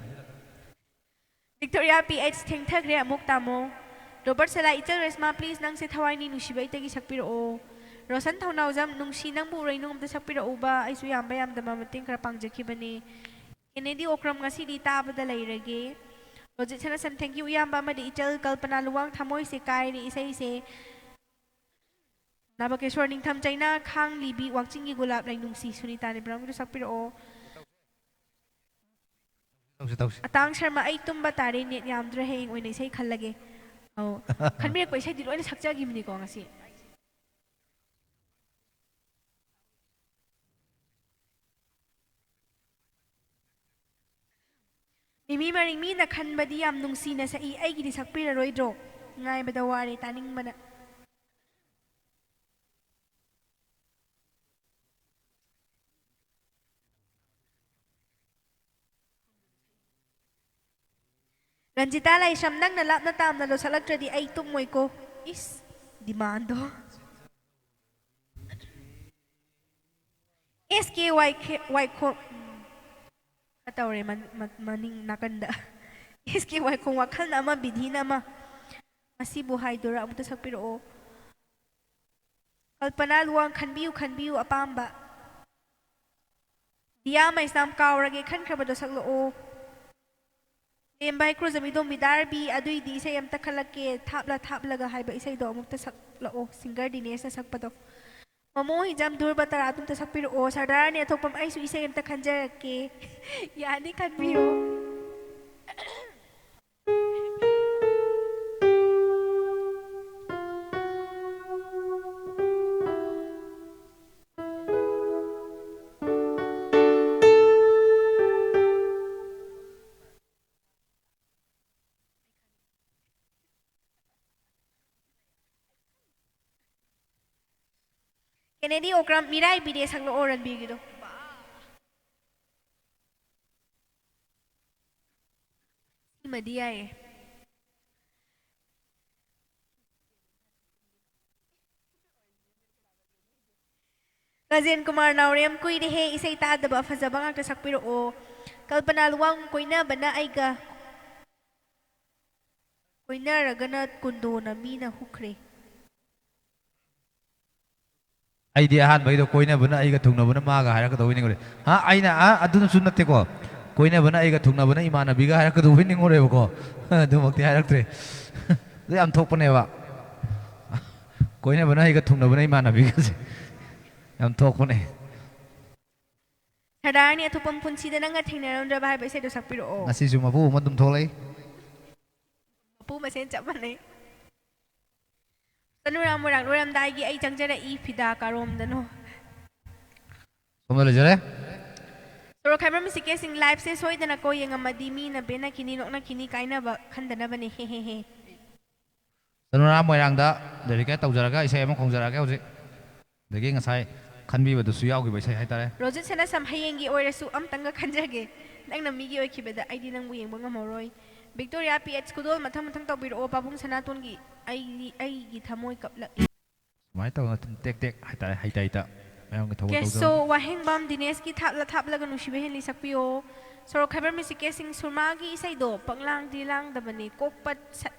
ꯕꯤꯛꯇꯣꯔꯤꯌꯥ ꯄꯤ ꯑꯩꯆ, ꯊꯦꯡꯊꯈ꯭ꯔꯦ, ꯑꯃꯨꯛ ꯇꯥꯃꯣ꯫ ꯔꯣꯕꯔꯠ ꯁꯂꯥ, ꯏꯆꯜ ꯔꯦꯁꯃꯥ, please, ꯅꯪꯁꯦ ꯊꯋꯥꯏꯅꯤ ꯅꯨꯡꯁꯤꯕ ꯑꯩꯇꯒꯤ ꯁꯛꯄꯤꯔꯛꯑꯣ꯫ ꯔꯣꯁꯟ ꯊꯧꯅꯥꯎꯖꯝ, ꯅꯨꯡꯁꯤ ꯅꯪꯕꯨ ꯎꯔꯩꯅꯨꯡ ꯑꯝꯇ ꯁꯛꯄꯤꯔꯛꯎꯕ, ꯑꯩꯁꯨ ꯌꯥꯝꯕ ꯌꯥꯝꯗꯕ ꯃꯇꯦꯡ ꯈꯔ ꯄꯥꯡꯖꯈꯤꯕꯅꯦ꯫ ꯀꯦꯅꯦꯗꯤ ꯑꯣꯀ꯭ꯔꯝ, ꯉꯁꯤꯗꯤ ꯇꯥꯕꯗ ꯂꯩꯔꯒꯦ꯫ ꯔꯣꯖꯤꯠ ꯁꯅꯥꯁꯝ, thank you ꯏꯌꯥꯝꯕ ꯑꯃꯗꯤ ꯏꯆꯜ ꯀꯜꯄꯅꯥ ꯂꯨꯋꯥꯡ, ꯊꯃꯣꯏꯁꯦ ꯀꯥꯏꯔꯦ ꯏꯁꯩꯁꯦ꯫ ꯅꯥꯕꯀꯦꯁꯣꯔ ꯅꯤꯡꯊꯝ ꯆꯩꯅꯥ, ꯈꯥꯡ ꯂꯤꯕꯤ, ꯋꯥꯛꯆꯤꯡꯒꯤ ꯒꯨꯂꯥꯞ ꯂꯩ ꯅꯨꯡꯁꯤ, ꯁꯨꯅꯤꯇꯥ ꯅꯦꯕ꯭ꯔꯥꯝꯒꯤꯗꯣ ꯁꯛꯄꯤꯔꯛꯑꯣ꯫ ꯇꯧꯁꯤ ꯇꯧꯁꯤ꯫ ꯑꯇꯥꯡ ꯁꯔꯃ, ꯑꯩ ꯇꯨꯝꯕ ꯇꯥꯔꯦ, ꯅꯦꯠ ꯌꯥꯝꯗ꯭ꯔꯦ, ꯍꯌꯦꯡ ꯑꯣꯏꯅ ꯏꯁꯩ ꯈꯜꯂꯒꯦ꯫ ꯑꯧ, ꯈꯟꯕꯤꯔꯛꯄ ꯏꯁꯩꯗꯤ ꯂꯣꯏꯅ ꯁꯛꯆꯈꯤꯕꯅꯤꯀꯣ ꯉꯁꯤ꯫ ꯃꯤꯃꯤ ꯃꯔꯤꯡ, ꯃꯤꯅ ꯈꯟꯕꯗꯤ ꯌꯥꯝ ꯅꯨꯡꯁꯤꯅ ꯁꯛꯏ, ꯑꯩꯒꯤꯗꯤ ꯁꯛꯄꯤꯔꯔꯣꯏꯗ꯭ꯔꯣ? ꯉꯥꯏꯕꯗ ꯋꯥꯔꯦ ꯇꯥꯅꯤꯡꯕꯅ꯫ ꯔꯟꯖꯤꯇꯥ ꯂꯥꯏꯁ꯭ꯔꯝ, ꯅꯪꯅ ꯂꯥꯞꯅ ꯇꯥꯝꯅ ꯂꯣꯠꯁꯤꯜꯂꯛꯇ꯭ꯔꯗꯤ ꯑꯩ ꯇꯨꯝꯃꯣꯏꯀꯣ꯫ ꯏꯁ, demandꯗꯣ꯫ ꯑꯦꯁ ꯀꯦ ꯋꯥꯏ ꯈꯦ-, ꯋꯥꯏꯈꯣ-, ꯎꯝ, ꯈꯔ ꯇꯧꯔꯦ ꯃꯟ-, ꯃ-, ꯃꯅꯤꯡ ꯅꯥꯀꯟꯗ꯫ ꯑꯦꯁ ꯀꯦ ꯋꯥꯏꯈꯣꯡ, ꯋꯥꯈꯜꯅ ꯑꯃ, ꯕꯤꯙꯤꯅ ꯑꯃ꯫ ꯃꯁꯤꯕꯨ ꯍꯥꯏꯗꯣꯏꯔꯥ? ꯑꯃꯨꯛꯇ ꯁꯛꯄꯤꯔꯛꯑꯣ꯫ ꯀꯜꯄꯅꯥ ꯂꯨꯋꯥꯡ, ꯈꯟꯕꯤꯌꯨ, ꯈꯟꯕꯤꯌꯨ ꯑꯄꯥꯝꯕ꯫ ꯗꯤꯌꯥ ꯃꯩꯁꯅꯥꯝ, ꯀꯥꯎꯔꯒꯦ ꯈꯟꯈ꯭ꯔꯕꯗꯣ ꯁꯛꯂꯛꯑꯣ꯫ ꯂꯦꯝꯕꯥꯏ ꯀ꯭ꯔꯨꯖꯝ, ꯏꯗꯣꯝꯕꯤ ꯗꯥꯔꯕꯤ, ꯑꯗꯨꯏꯗꯤ ꯏꯁꯩ ꯑꯝꯇ ꯈꯜꯂꯛꯀꯦ, ꯊꯥꯞꯂ ꯊꯥꯞꯂꯒ ꯍꯥꯏꯕ ꯏꯁꯩꯗꯣ ꯑꯃꯨꯛꯇ ꯁꯛꯂꯛꯑꯣ, singer ꯗꯤꯅꯦꯁꯅ ꯁꯛꯄꯗꯣ꯫ ꯃꯃꯣ ꯍꯤꯖꯝ, ꯙ꯭ꯔꯨꯕ ꯇꯔꯥ ꯑꯗꯨꯝꯇ ꯁꯛꯄꯤꯔꯛꯑꯣ꯫ ꯁꯔꯗꯥꯔꯅꯤ ꯑꯊꯣꯛꯄꯝ, ꯑꯩꯁꯨ ꯏꯁꯩ ꯑꯝꯇ ꯈꯟꯖꯔꯛꯀꯦ꯫ ꯌꯥꯅꯤ, ꯈꯟꯕꯤꯌꯨ꯫ ꯀꯦꯅꯦꯗꯤ ꯑꯣꯀ꯭ꯔꯝ, ꯃꯤꯔꯥꯏꯕꯤꯔꯦ ꯁꯛꯂꯛꯑꯣ ꯔꯟꯕꯤꯔꯒꯤꯗꯣ꯫ ꯁꯤꯃꯗꯤ ꯌꯥꯏꯌꯦ꯫ ꯔꯥꯖꯦꯟ ꯀꯨꯃꯥꯔ ꯅꯥꯎꯔꯦꯝ, ꯀꯨꯏꯔꯦꯍꯦ ꯏꯁꯩ ꯇꯥꯗꯕ, ꯐꯖꯕ ꯉꯥꯛꯇ ꯁꯛꯄꯤꯔꯛꯑꯣ꯫ ꯀꯜꯄꯅꯥ ꯂꯨꯋꯥꯡ, ꯀꯣꯏꯅꯕꯅ ꯑꯩꯒ, ꯀꯣꯏꯅꯔꯒꯅ ꯀꯨꯟꯗꯣꯅ ꯃꯤꯅ ꯍꯨꯈ꯭ꯔꯦ꯫ ꯑꯩꯗꯤ ꯑꯍꯥꯟꯕꯒꯤꯗꯣ ꯀꯣꯏꯅꯕꯅ ꯑꯩꯒ ꯊꯨꯡꯅꯕꯅ ꯃꯥꯒ ꯍꯥꯏꯔꯛꯀꯗꯧꯕ ꯅꯤꯡꯉꯨꯔꯦ꯫ ꯍꯥ, ꯑꯩꯅ, ꯑ, ꯑꯗꯨꯅꯁꯨ ꯅꯠꯇꯦꯀꯣ꯫ ꯀꯣꯏꯅꯕꯅ ꯑꯩꯒ ꯊꯨꯡꯅꯕꯅ ꯏꯃꯥꯟꯅꯕꯤꯒ ꯍꯥꯏꯔꯛꯀꯗꯧꯕ ꯅꯤꯡꯉꯨꯔꯦꯕꯀꯣ꯫ ꯑꯗꯨꯃꯛꯇꯤ ꯍꯥꯏꯔꯛꯇ꯭ꯔꯦ꯫ ꯑꯗꯨ ꯌꯥꯝ ꯊꯣꯛꯄꯅꯦꯕ꯫ ꯀꯣꯏꯅꯕꯅ ꯑꯩꯒ ꯊꯨꯡꯅꯕꯅ ꯏꯃꯥꯟꯅꯕꯤꯒꯁꯦ꯫ ꯌꯥꯝ ꯊꯣꯛꯄꯅꯦ꯫ ꯁꯗꯥꯔꯅꯤ ꯑꯊꯣꯛꯄꯝ, ꯄꯨꯟꯁꯤꯗ ꯅꯪꯒ ꯊꯦꯡꯅꯔꯝꯗ꯭ꯔꯕ ꯍꯥꯏꯕ ꯏꯁꯩꯗꯣ ꯁꯛꯄꯤꯔꯛꯑꯣ꯫ ꯉꯁꯤꯁꯨ ꯃꯄꯨ ꯑꯃ ꯑꯗꯨꯝ ꯊꯣꯛꯂꯛꯏ꯫ ꯃꯄꯨ ꯃꯁꯦꯟ ꯆꯞ ꯃꯥꯟꯅꯩ꯫ ꯆꯅꯨꯔꯥ ꯃꯣꯏꯔꯥꯡ ꯂꯣꯏꯔꯝꯗꯥꯏꯒꯤ ꯑꯩ ꯆꯪꯖꯔꯛꯏ, ꯐꯤꯗꯥ ꯀꯥꯔꯣꯝꯗꯅꯣ꯫ ꯁꯣꯝꯗ ꯂꯩꯖꯔꯦ꯫ ꯁꯣꯔꯣꯛ ꯈꯥꯏꯕꯝ ꯁꯤꯀꯦꯁꯤꯡ, ꯂꯥꯏꯐꯁꯦ ꯁꯣꯏꯗꯅꯀꯣ ꯌꯦꯡꯉꯝꯃꯗꯤ ꯃꯤꯅ ꯕꯦꯟꯅꯈꯤꯅꯤ, ꯅꯣꯛꯅꯈꯤꯅꯤ, ꯀꯥꯏꯅꯕ ꯈꯟꯗꯅꯕꯅꯦ, ꯍꯦ ꯍꯦ ꯍꯦ꯫ ꯆꯅꯨꯔꯥ ꯃꯣꯏꯔꯥꯡꯗ dedicated ꯇꯧꯖꯔꯒ ꯏꯁꯩ ꯑꯃ ꯈꯣꯡꯖꯔꯛꯑꯒꯦ ꯍꯧꯖꯤꯛ꯫ ꯑꯗꯒꯤ ꯉꯁꯥꯏ ꯈꯟꯕꯤꯕꯗꯨꯁꯨ ꯌꯥꯎꯈꯤꯕ ꯏꯁꯩ ꯍꯥꯏꯇꯥꯔꯦ꯫ ꯔꯣꯖꯤꯠ ꯁꯅꯥꯁꯝ, ꯍꯌꯦꯡꯒꯤ ꯑꯣꯏꯔꯁꯨ ꯑꯝꯇꯪꯒ ꯈꯟꯖꯒꯦ, ꯅꯪꯅ ꯃꯤꯒꯤ ꯑꯣꯏꯈꯤꯕꯗ ꯑꯩꯗꯤ ꯅꯪꯕꯨ ꯌꯦꯡꯕ ꯉꯝꯍꯧꯔꯣꯏ꯫ ꯕꯤꯛꯇꯣꯔꯤꯌꯥ ꯄꯤ ꯑꯩꯆ ꯈꯨꯗꯣꯜ, ꯃꯊꯪ ꯃꯊꯪ ꯇꯧꯕꯤꯔꯛꯑꯣ, ꯄꯥꯕꯨꯡ ꯁꯅꯥꯇꯣꯟꯒꯤ ꯑꯩꯒꯤ, ꯑꯩꯒꯤ ꯊꯃꯣꯏ ꯀꯞꯂꯛꯏ꯫ ꯁꯨꯃꯥꯏꯅ ꯇꯧꯗꯅ ꯑꯗꯨꯝ ꯇꯦꯛ ꯇꯦꯛ ꯍꯥꯏꯇꯥꯔꯦ, ꯍꯩꯇ ꯍꯩꯇ ꯃꯌꯥꯝꯒꯤ ꯊꯧꯒꯜ ꯀꯦꯁꯣ ꯇꯧꯖꯕ꯫ ꯋꯥꯍꯦꯡꯕꯝ, ꯗꯤꯅꯦꯁꯀꯤ ꯊꯥꯞꯂ ꯊꯥꯞꯂꯒ ꯅꯨꯡꯁꯤꯕ ꯍꯦꯜꯂꯤ ꯁꯛꯄꯤꯌꯣ꯫ ꯁꯣꯔꯣꯛ ꯈꯥꯏꯕꯝ ꯃꯤꯁꯤ ꯀꯦꯁꯤꯡ, ꯁꯨꯔꯃꯥꯒꯤ ꯏꯁꯩꯗꯣ ꯄꯪꯂꯥꯡꯗꯤ ꯂꯥꯡꯗꯕꯅꯤ, ꯀꯣꯛꯄꯠ ꯁꯠ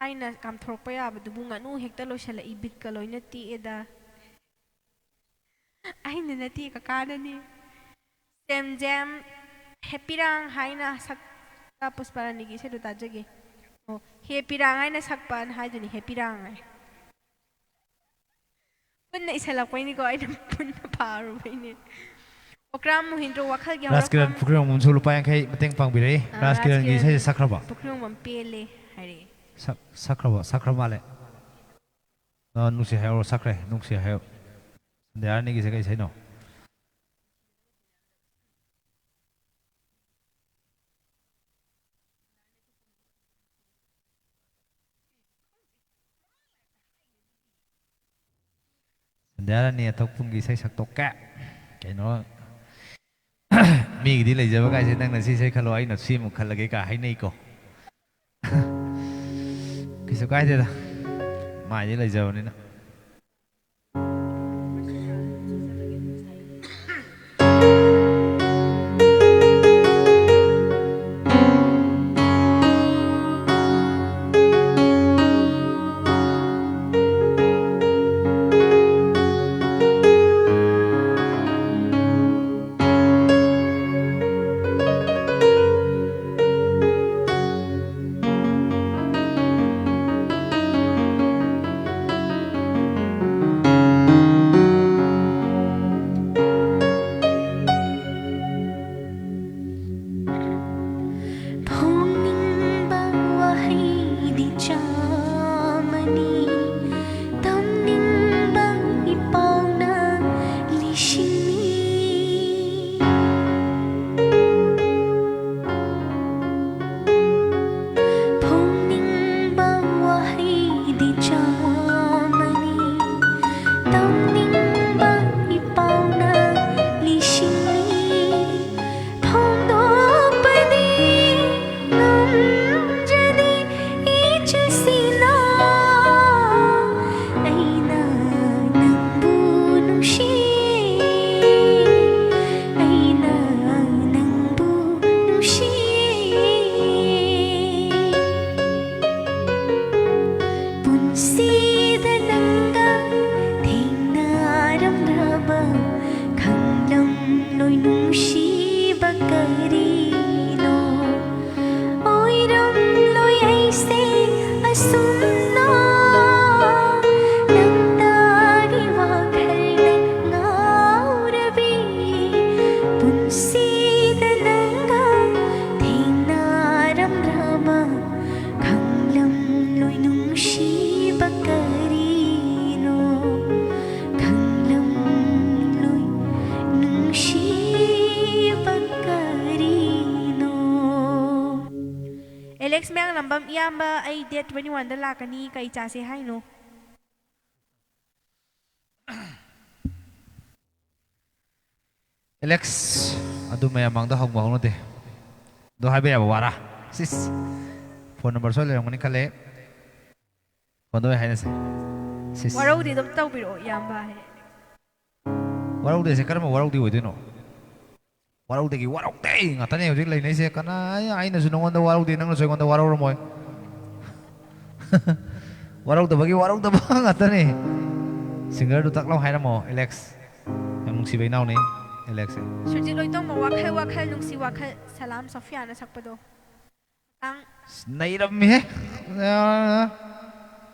ꯍꯥꯏꯅ ꯀꯥꯝꯊꯣꯔꯛꯄ ꯌꯥꯕꯗꯨꯕꯨ ꯉꯥꯅꯨ ꯍꯦꯛꯇ ꯂꯣꯏꯁꯤꯜꯂꯛꯏ, ꯕꯤꯠꯀ ꯂꯣꯏꯅ ꯇꯦꯛꯑꯦꯗ꯫ ꯑꯩꯅ ꯅꯠꯇꯦ, ꯀꯀꯥꯅꯅꯦ꯫ ꯁꯦꯝꯖꯦꯝ, ꯍꯦꯄꯤꯔꯥꯡ ꯍꯥꯏꯅ ꯁꯛꯄ ꯄꯨꯁꯄꯥꯔꯥꯅꯤꯒꯤ ꯏꯁꯩꯗꯣ ꯇꯥꯖꯒꯦ꯫ ꯑꯣ, ꯍꯦꯄꯤꯔꯥꯡ ꯍꯥꯏꯅ ꯁꯛꯄꯅ ꯍꯥꯏꯗꯨꯅꯤ, ꯍꯦꯄꯤꯔꯥꯡ ꯍꯥꯏ꯫ ꯄꯨꯟꯅ ꯏꯁꯜꯂꯛꯄꯩꯅꯤꯀꯣ, ꯑꯩꯅ ꯄꯨꯟꯅ ꯄꯥꯔꯨꯕꯩꯅꯦ꯫ ꯑꯣꯀ꯭ꯔꯥꯝ ꯃꯣꯍꯤꯟꯗ꯭ꯔꯣ, ꯋꯥꯈꯜꯒꯤ ꯔꯥꯖꯀꯤꯔꯟ ꯍꯧꯔꯛꯐꯝ꯫ ꯄꯨꯈ꯭ꯔꯤꯔꯣꯝꯕꯝꯁꯨ ꯂꯨꯄꯥ ꯌꯥꯡꯈꯩ ꯃꯇꯦꯡ ꯄꯥꯡꯕꯤꯔꯛꯏ꯫ ꯑ, ꯔꯥꯖꯀꯤꯔꯟꯒꯤ ꯔꯥꯖꯀꯤꯔꯟ ꯏꯁꯩꯁꯦ ꯁꯛꯈ꯭ꯔꯕꯣ? ꯄꯨꯈ꯭ꯔꯤꯔꯣꯝꯕꯝ ꯄꯦꯜꯂꯦ ꯍꯥꯏꯔꯛꯑꯦ꯫ ꯁꯛ-, ꯁꯛꯈ꯭ꯔꯕꯣ? ꯁꯛꯈ꯭ꯔ ꯃꯥꯜꯂꯦ꯫ ꯑ, ꯅꯨꯡꯁꯤ ꯍꯥꯏꯍꯧꯔꯣ, ꯁꯛꯈ꯭ꯔꯦ, ꯅꯨꯡꯁꯤ ꯍꯥꯏꯍꯧ-, ꯁꯟꯙ꯭ꯌꯥꯔꯥꯅꯤꯒꯤꯁꯦ ꯀꯩ ꯏꯁꯩꯅꯣ? ꯁꯟꯙ꯭ꯌꯥꯔꯥꯅꯤ ꯑꯊꯣꯛꯄꯝꯒꯤ ꯏꯁꯩ ꯁꯛꯇꯣꯛꯀꯦ꯫ ꯀꯩꯅꯣ, ꯃꯤꯒꯤꯗꯤ ꯂꯩꯖꯕ ꯀꯥꯏꯁꯦ ꯅꯪꯅ ꯁꯤ ꯏꯁꯩ ꯈꯜꯂꯣ, ꯑꯩꯅ ꯁꯤ ꯑꯃꯨꯛ ꯈꯜꯂꯒꯦ ꯀꯥꯏ ꯍꯥꯏꯅꯩꯀꯣ꯫ ꯀꯩꯁꯨ ꯀꯥꯏꯗꯦꯗ, ꯃꯥꯏꯗꯤ ꯂꯩꯖꯕꯅꯤꯅ꯫ ꯁꯤꯗ ꯅꯪꯒ ꯊꯦꯡꯅꯔꯝꯗ꯭ꯔꯕ ꯈꯪꯂꯝꯂꯣꯏ ꯅꯨꯡꯁꯤꯕ ꯀꯔꯤꯅꯣ꯫ ꯑꯣꯏꯔꯝꯂꯣꯏ ꯑꯩꯁꯦ ꯑꯁꯨꯝꯅ ꯅꯪꯇꯒꯤ ꯋꯥꯈꯜꯗ ꯉꯥꯎꯔꯕꯤ꯫ ꯄꯨꯟꯁꯤꯗ ꯅꯪꯒ ꯊꯦꯡꯅꯔꯝꯗ꯭ꯔꯕ ꯈꯪꯂꯝꯂꯣꯏ ꯅꯨꯡꯁꯤꯕ ꯀꯔꯤꯅꯣ, ꯈꯪꯂꯝꯂꯣꯏ ꯅꯨꯡꯁꯤꯕ ꯀꯔꯤꯅꯣ꯫ ꯑꯦꯂꯦꯛꯁ ꯃꯌꯥꯡꯂꯝꯕꯝ, ꯏꯌꯥꯝꯕ, ꯑꯩ date twenty one ꯗ ꯂꯥꯛꯀꯅꯤ, ꯀꯩ ꯆꯥꯁꯦ ꯍꯥꯏꯅꯣ? ꯑꯦꯂꯦꯛꯁ, ꯑꯗꯨ ꯃꯌꯥꯝ ꯃꯥꯡꯗ ꯍꯪꯕ ꯍꯧꯅꯗꯦ꯫ ꯑꯗꯣ ꯍꯥꯏꯕ ꯌꯥꯕ ꯋꯥꯔꯥ? ꯁꯤꯁ꯫ ꯐꯣꯟ ꯅꯝꯕꯔ ꯁꯣꯏ ꯂꯩꯔꯝꯒꯅꯤ ꯈꯜꯂꯦ꯫ ꯐꯣꯟꯗ ꯑꯣꯏ ꯍꯥꯏꯅꯁꯦ꯫ ꯁꯤꯁ꯫ ꯋꯥꯔꯧꯗꯤ ꯑꯗꯨꯝ ꯇꯧꯕꯤꯔꯛꯑꯣ, ꯏꯌꯥꯝꯕ ꯍꯥꯏ꯫ ꯋꯥꯔꯧꯗꯦꯁꯦ ꯀꯔꯝꯕ ꯋꯥꯔꯧꯗꯤ ꯑꯣꯏꯗꯣꯏꯅꯣ? ꯋꯥꯔꯧꯗꯒꯤ ꯋꯥꯔꯧꯗꯦ ꯉꯥꯛꯇꯅꯦ ꯍꯧꯖꯤꯛ ꯂꯩꯅꯩꯁꯦ꯫ ꯀꯅꯥ, ꯑꯩꯅꯁꯨ ꯅꯉꯣꯟꯗ ꯋꯥꯔꯧꯗꯦ, ꯅꯪꯅꯁꯨ ꯑꯩꯉꯣꯟꯗ ꯋꯥꯔꯧꯔꯝꯃꯣꯏ꯫ ꯋꯥꯔꯧꯗꯕꯒꯤ ꯋꯥꯔꯧꯗꯕ ꯉꯥꯛꯇꯅꯦ꯫ ꯁꯤꯡꯒꯔꯗꯨ ꯇꯛ ꯂꯥꯎ ꯍꯥꯏꯔꯝꯃꯣ, ꯑꯦꯂꯦꯛꯁ꯫ ꯌꯥꯝ ꯅꯨꯡꯁꯤꯕ ꯏꯅꯥꯎꯅꯤ, ꯑꯦꯂꯦꯛꯁꯁꯦ꯫ ꯁꯨꯔꯖꯤꯠ ꯂꯣꯏꯇꯣꯡꯕ, ꯋꯥꯈꯜ ꯋꯥꯈꯜ ꯅꯨꯡꯁꯤ ꯋꯥꯈꯜ, ꯁꯂꯥꯝ ꯁꯣꯐꯤꯌꯥꯅ ꯁꯛꯄꯗꯣ꯫ ꯇꯥꯡ ꯑꯁ, ꯅꯩꯔꯝꯃꯤꯍꯦ꯫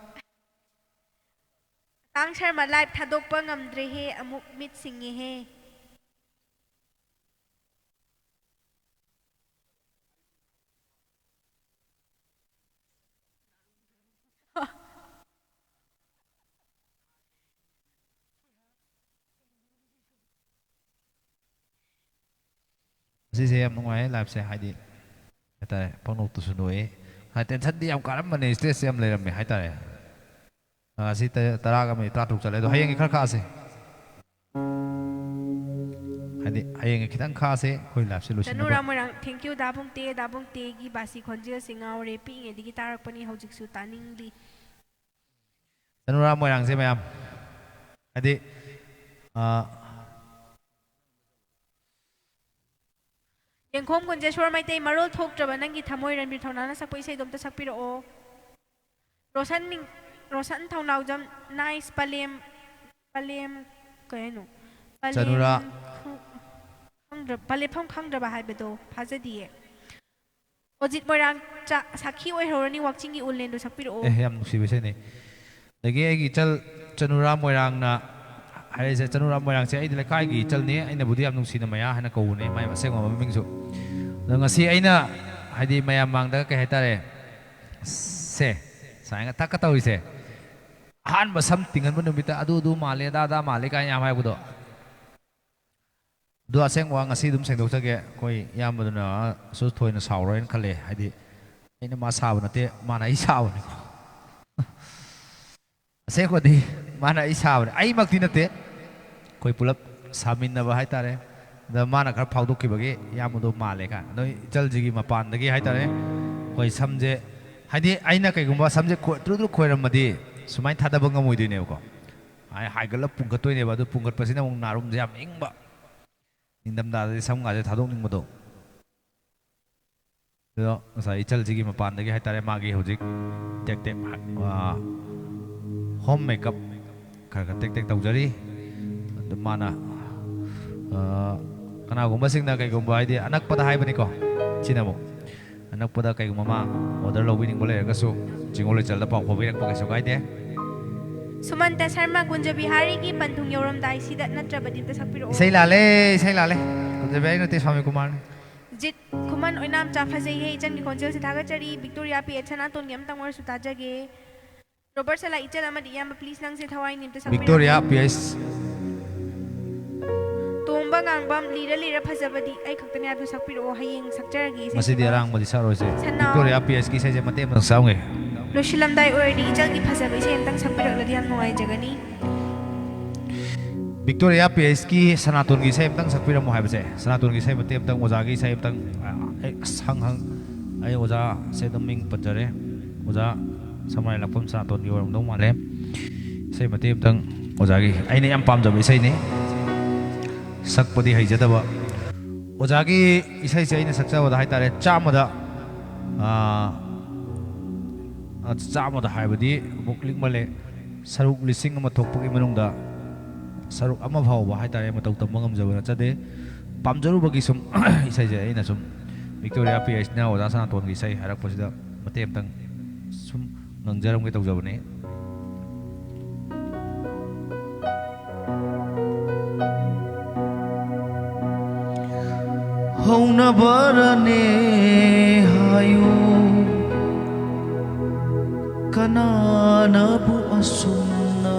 ꯇꯥꯡ ꯁꯔꯃ, live ꯊꯥꯗꯣꯛꯄ ꯉꯝꯗ꯭ꯔꯦꯍꯦ, ꯑꯃꯨꯛ ꯃꯤꯠ ꯁꯤꯡꯉꯦꯍꯦ꯫ ꯉꯁꯤꯁꯦ ꯌꯥꯝ ꯅꯨꯡꯉꯥꯏꯌꯦ liveꯁꯦ, ꯍꯥꯏꯗꯤ, ꯍꯥꯏꯇꯥꯔꯦ, ꯄꯪꯅꯣꯛꯇꯁꯨ ꯅꯣꯛꯏ꯫ ꯍꯥꯏ, tensionꯗꯤ ꯌꯥꯝ ꯀꯥꯔꯝꯕꯅꯦ, stageꯁꯦ ꯌꯥꯝ ꯂꯩꯔꯝꯃꯦ ꯍꯥꯏꯇꯥꯔꯦ꯫ ꯑ, ꯁꯤ ꯇ-, ꯇꯔꯥꯒ ꯃꯤꯅꯤꯠ ꯇꯔꯥꯇꯔꯨꯛ ꯆꯠꯂꯦ, ꯑꯗꯣ ꯍꯌꯦꯡꯒꯤ ꯈꯔ ꯈꯥꯛꯑꯁꯦ꯫ ꯍꯥꯏꯗꯤ, ꯍꯌꯦꯡꯒꯤ ꯈꯤꯇꯪ ꯈꯥꯛꯑꯁꯦ, ꯑꯩꯈꯣꯏ liveꯁꯦ ꯂꯣꯏꯁꯤꯟꯅꯕ꯫ ꯆꯅꯨꯔꯥ ꯃꯣꯏꯔꯥꯡ, thank you, ꯗꯥ ꯕꯨꯡꯇꯦ, ꯗꯥ ꯕꯨꯡꯇꯦꯒꯤ ꯕꯥꯁꯤ ꯈꯣꯟꯖꯦꯜꯁꯤ ꯉꯥꯎꯔꯦ, ꯄꯤꯛꯏꯉꯩꯗꯒꯤ ꯇꯥꯔꯛꯄꯅꯤ, ꯍꯧꯖꯤꯛꯁꯨ ꯇꯥꯅꯤꯡꯂꯤ꯫ ꯆꯅꯨꯔꯥ ꯃꯣꯏꯔꯥꯡꯁꯦ ꯃꯌꯥꯝ, ꯍꯥꯏꯗꯤ, ꯑ, ꯌꯦꯡꯈꯣꯝ ꯀꯨꯟꯖꯦꯁꯣꯔ ꯃꯩꯇꯩ, ꯃꯔꯣꯜ ꯊꯣꯛꯇ꯭ꯔꯕ ꯅꯪꯒꯤ ꯊꯃꯣꯏ, ꯔꯟꯕꯤꯔ ꯊꯧꯅꯥꯅ ꯁꯛꯄ ꯏꯁꯩꯗꯣ ꯑꯝꯇ ꯁꯛꯄꯤꯔꯛꯑꯣ꯫ ꯔꯣꯁꯟ ꯅꯤꯡ-, ꯔꯣꯁꯟ ꯊꯧꯅꯥꯎꯖꯝ, ꯅꯥꯏꯁ ꯄꯂꯦꯝ, ꯄꯂꯦꯝ ꯀꯩ ꯍꯥꯏꯅꯣ? ꯄꯂꯦꯝ ꯆꯅꯨꯔꯥ꯫ ꯈꯪ-, ꯈꯪꯗ꯭ꯔ-, ꯄꯂꯦꯝꯐꯝ ꯈꯪꯗ꯭ꯔꯕ ꯍꯥꯏꯕꯗꯣ ꯐꯥꯖꯗꯤꯌꯦ꯫ ꯑꯣꯖꯤꯠ ꯃꯣꯏꯔꯥꯡ ꯆꯥ-, ꯁꯥꯈꯤ ꯑꯣꯏꯍꯧꯔꯅꯤ ꯋꯥꯛꯆꯤꯡꯒꯤ ꯎꯂꯦꯟꯗꯣ ꯁꯛꯄꯤꯔꯛꯑꯣ꯫ ꯑꯦ, ꯌꯥꯝ ꯅꯨꯡꯁꯤꯕ ꯏꯁꯩꯅꯤ꯫ ꯑꯗꯒꯤ ꯑꯩꯒꯤ ꯏꯆꯜ ꯆꯅꯨꯔꯥ ꯃꯣꯏꯔꯥꯡꯅ ꯍꯥꯏꯔꯤꯁꯦ, ꯆꯅꯨꯔꯥ ꯃꯣꯏꯔꯥꯡꯁꯦ ꯑꯩꯗꯤ ꯂꯩꯀꯥꯏꯒꯤ ꯏꯆꯜꯅꯤ, ꯑꯩꯅꯕꯨꯗꯤ ꯌꯥꯝ ꯅꯨꯡꯁꯤꯅ ꯃꯌꯥ ꯍꯥꯏꯅ ꯀꯧꯕꯅꯦ ꯃꯥꯏ ꯑꯁꯦꯡꯕ ꯃꯃꯤꯡꯁꯨ꯫ ꯑꯗꯣ ꯉꯁꯤ ꯑꯩꯅ ꯍꯥꯏꯗꯤ ꯃꯌꯥꯝ ꯃꯥꯡꯗ ꯀꯩ ꯍꯥꯏꯇꯥꯔꯦ, ꯁꯦ ꯁꯨꯃꯥꯏꯅ ꯊꯛꯀ ꯇꯧꯔꯤꯁꯦ, ꯑꯍꯥꯟꯕ ꯁꯝ ꯇꯤꯡꯍꯟꯕ ꯅꯨꯃꯤꯠꯇ ꯑꯗꯨ ꯑꯗꯨ ꯃꯥꯜꯂꯦ, ꯑꯗꯥ ꯑꯗꯥ ꯃꯥꯜꯂꯦ ꯀꯥꯏꯅ ꯌꯥꯝ ꯍꯥꯏꯕꯗꯣ꯫ ꯑꯗꯣ ꯑꯁꯦꯡꯕ ꯉꯁꯤ ꯑꯗꯨꯝ ꯁꯦꯡꯗꯣꯛꯆꯒꯦ꯫ ꯑꯩꯈꯣꯏ ꯏꯌꯥꯝꯕꯗꯨꯅꯁꯨ ꯊꯣꯏꯅ ꯁꯥꯎꯔꯣꯏꯅ ꯈꯜꯂꯦ, ꯍꯥꯏꯗꯤ ꯑꯩꯅ ꯃꯥ ꯁꯥꯕ ꯅꯠꯇꯦ, ꯃꯥꯅ ꯑꯩ ꯁꯥꯕꯅꯤꯀꯣ꯫ ꯑꯁꯦꯡꯕꯗꯤ ꯃꯥꯅ ꯑꯩ ꯁꯥꯕꯅꯦ, ꯑꯩꯃꯛꯇꯤ ꯅꯠꯇꯦ, ꯑꯩꯈꯣꯏ ꯄꯨꯂꯞ ꯁꯥꯃꯤꯟꯅꯕ ꯍꯥꯏꯇꯥꯔꯦ꯫ ꯑꯗ ꯃꯥꯅ ꯈꯔ ꯐꯥꯎꯗꯣꯛꯈꯤꯕꯒꯤ ꯏꯌꯥꯝꯕꯗꯣ ꯃꯥꯜꯂꯦ ꯀꯥꯏꯅ꯫ ꯑꯗꯣ ꯏꯆꯜꯁꯤꯒꯤ ꯃꯄꯥꯟꯗꯒꯤ ꯍꯥꯏꯇꯥꯔꯦ, ꯑꯩꯈꯣꯏ ꯁꯝꯁꯦ, ꯍꯥꯏꯗꯤ ꯑꯩꯅ ꯀꯩꯒꯨꯝꯕ ꯁꯝꯁꯦ ꯈꯣꯏ-, ꯇ꯭ꯔꯨ ꯇ꯭ꯔꯨ ꯈꯣꯏꯔꯝꯃꯗꯤ ꯁꯨꯃꯥꯏꯅ ꯊꯥꯗꯕ ꯉꯝꯃꯣꯏꯗꯣꯏꯅꯦꯕꯀꯣ꯫ ꯍꯥꯏ-, ꯍꯥꯏꯒꯠꯂ ꯄꯨꯡꯈꯠꯇꯣꯏꯅꯦꯕ꯫ ꯑꯗꯨ ꯄꯨꯡꯈꯠꯄꯁꯤꯅ ꯑꯃꯨꯛ ꯅꯥꯔꯨꯝꯁꯦ ꯌꯥꯝ ꯏꯪꯕ, ꯅꯤꯡꯊꯝꯊꯥꯗꯗꯤ ꯁꯝꯒꯥꯁꯦ ꯊꯥꯗꯣꯛꯅꯤꯡꯕꯗꯣ꯫ ꯑꯗꯣ ꯉꯁꯥꯏ ꯏꯆꯜꯁꯤꯒꯤ ꯃꯄꯥꯟꯗꯒꯤ ꯍꯥꯏꯇꯥꯔꯦ, ꯃꯥꯒꯤ ꯍꯧꯖꯤꯛ ꯇꯦꯛ ꯇꯦꯛ, ꯑꯥ, ꯍꯣꯝ ꯃꯦꯀꯞ ꯈꯔ ꯈꯔ ꯇꯦꯛ ꯇꯦꯛ ꯇꯧꯖꯔꯤ꯫ ꯑꯗꯨ ꯃꯥꯅ, ꯑꯥ, ꯀꯅꯥꯒꯨꯝꯕꯁꯤꯡꯅ ꯀꯩꯒꯨꯝꯕ ꯍꯥꯏꯗꯤ ꯑꯅꯛꯄꯗ ꯍꯥꯏꯕꯅꯤꯀꯣ, ꯁꯤꯅ ꯑꯃꯨꯛ ꯑꯅꯛꯄꯗ ꯀꯩꯒꯨꯝꯕ ꯃꯥ ꯑꯣꯔꯗꯔ ꯂꯧꯕꯤꯅꯤꯡꯕ ꯂꯩꯔꯒꯁꯨ ꯆꯤꯡꯉꯣꯜ ꯂꯩꯆꯜꯗ ꯄꯥꯎ ꯐꯥꯎꯕꯤꯔꯛꯄ ꯀꯩꯁꯨ ꯀꯥꯏꯗꯦ꯫ ꯁꯨꯃꯟꯇ ꯁꯔꯃ, ꯀꯨꯟꯖꯕꯤꯍꯥꯔꯤꯒꯤ ꯄꯟꯊꯨꯡ ꯌꯧꯔꯝꯗꯥꯏꯁꯤꯗ ꯅꯠꯇ꯭ꯔꯕꯗꯤ ꯑꯝꯇ ꯁꯛꯄꯤꯔꯛꯑꯣ꯫ ꯏꯁꯩ ꯂꯥꯜꯂꯦ, ꯏꯁꯩ ꯂꯥꯜꯂꯦ꯫ ꯀꯨꯟꯖꯕꯤꯍꯥꯔꯤ ꯅꯠꯇꯦ, ꯁ꯭ꯋꯥꯃꯤ ꯀꯨꯃꯥꯔꯅꯤ꯫ ꯖꯤꯠ ꯈꯨꯃꯟ ꯑꯣꯏꯅꯥꯝꯆꯥ, ꯐꯖꯩꯍꯦ ꯏꯆꯟꯒꯤ ꯈꯣꯟꯖꯦꯜꯁꯦ, ꯊꯥꯒꯠꯆꯔꯤ꯫ ꯕꯤꯛꯇꯣꯔꯤꯌꯥ ꯄꯤ ꯑꯩꯆ ꯁꯅꯥꯇꯣꯟꯒꯤ ꯑꯝꯇꯪ ꯑꯣꯏꯔꯁꯨ ꯇꯥꯖꯒꯦ꯫ ꯔꯣꯕꯔꯠ ꯁꯂꯥ, ꯏꯆꯟ ꯑꯃꯗꯤ ꯏꯌꯥꯝꯕ, please ꯅꯪꯁꯦ ꯊꯋꯥꯏ ꯅꯤꯝꯇ ꯁꯛꯄꯤꯔꯝꯃꯨ꯫ Victoria P H. ꯇꯣꯝꯕ ꯉꯥꯡꯕꯝ, ꯂꯤꯔ ꯂꯤꯔ ꯐꯖꯕꯗꯤ ꯑꯩ ꯈꯛꯇꯅꯦ ꯍꯥꯏꯕꯗꯨ ꯁꯛꯄꯤꯔꯛꯑꯣ꯫ ꯍꯌꯦꯡ ꯁꯛꯆꯔꯒꯦ ꯏꯁꯩꯁꯤꯃ꯫ ꯉꯁꯤꯗꯤ ꯑꯔꯥꯡꯕꯗꯤ ꯁꯛꯑꯔꯣꯏꯁꯦ꯫ ꯁꯅꯥ꯫ ꯕꯤꯛꯇꯣꯔꯤꯌꯥ ꯄꯤ ꯑꯩꯆꯀꯤ ꯏꯁꯩꯁꯦ ꯃꯇꯦꯛ ꯑꯃ ꯁꯛꯑꯝꯒꯦ꯫ ꯂꯣꯏꯁꯤꯜꯂꯝꯗꯥꯏ ꯑꯣꯏꯔꯗꯤ ꯏꯆꯜꯒꯤ ꯐꯖꯕ ꯏꯁꯩ ꯑꯝꯇꯪ ꯁꯛꯄꯤꯔꯛꯂꯗꯤ ꯌꯥꯝ ꯅꯨꯡꯉꯥꯏꯖꯒꯅꯤ꯫ ꯕꯤꯛꯇꯣꯔꯤꯌꯥ ꯄꯤ ꯑꯩꯆꯀꯤ ꯁꯅꯥꯇꯣꯟꯒꯤ ꯏꯁꯩ ꯑꯝꯇꯪ ꯁꯛꯄꯤꯔꯝꯃꯣ ꯍꯥꯏꯕꯁꯦ, ꯁꯅꯥꯇꯣꯟꯒꯤ ꯏꯁꯩ ꯃꯇꯦꯛ ꯑꯝꯇꯪ, ꯑꯣꯖꯥꯒꯤ ꯏꯁꯩ ꯑꯝꯇꯪ, ꯑ, ꯑꯩ ꯑꯁ ꯍꯪ ꯍꯪ-, ꯑꯩ ꯑꯣꯖꯥꯁꯦ ꯑꯗꯨꯝ ꯃꯤꯡ ꯄꯟꯖꯔꯦ꯫ ꯑꯣꯖꯥ ꯁꯝꯔꯥꯏ ꯂꯥꯛꯄꯝ ꯁꯅꯥꯇꯣꯟꯒꯤ ꯑꯣꯏꯔꯝꯗꯧ ꯃꯥꯜꯂꯦ꯫ ꯏꯁꯩ ꯃꯇꯦꯛ ꯑꯝꯇꯪ ꯑꯣꯖꯥꯒꯤ, ꯑꯩꯅ ꯌꯥꯝ ꯄꯥꯝꯖꯕ ꯏꯁꯩꯅꯤ꯫ ꯁꯛꯄꯗꯤ ꯍꯩꯖꯗꯕ꯫ ꯑꯣꯖꯥꯒꯤ ꯏꯁꯩꯁꯦ ꯑꯩꯅ ꯁꯛꯆꯕꯗ ꯍꯥꯏꯇꯥꯔꯦ, ꯆꯥꯝꯃꯗ, ꯑ, ꯑ, ꯆꯥꯝꯃꯗ ꯍꯥꯏꯕꯗꯤ ꯑꯃꯨꯛ ꯂꯤꯛꯃꯜꯂꯦ꯫ ꯁꯔꯨꯛ ꯂꯤꯁꯤꯡ ꯑꯃ ꯊꯣꯛꯄꯒꯤ ꯃꯅꯨꯡꯗ ꯁꯔꯨꯛ ꯑꯃ ꯐꯥꯎꯕ ꯍꯥꯏꯇꯥꯔꯦ, ꯃꯇꯧ ꯇꯝꯕ ꯉꯝꯖꯕ ꯅꯠꯆꯗꯦ꯫ ꯄꯥꯝꯖꯔꯨꯕꯒꯤ ꯁꯨꯝ ꯏꯁꯩꯁꯦ ꯑꯩꯅ ꯁꯨꯝ ꯕꯤꯛꯇꯣꯔꯤꯌꯥ ꯄꯤ ꯑꯩꯆꯅ ꯑꯣꯖꯥ ꯁꯅꯥꯇꯣꯟꯒꯤ ꯏꯁꯩ ꯍꯥꯏꯔꯛꯄꯁꯤꯗ ꯃꯇꯦꯛ ꯑꯃꯇꯪ ꯁꯨꯝ ꯉꯪꯖꯔꯝꯒꯦ ꯇꯧꯖꯕꯅꯤ꯫ ꯍꯧꯅꯕꯔꯅꯦ ꯍꯥꯏꯌꯨ, ꯀꯅꯥꯅꯕꯨ ꯑꯁꯨꯝꯅ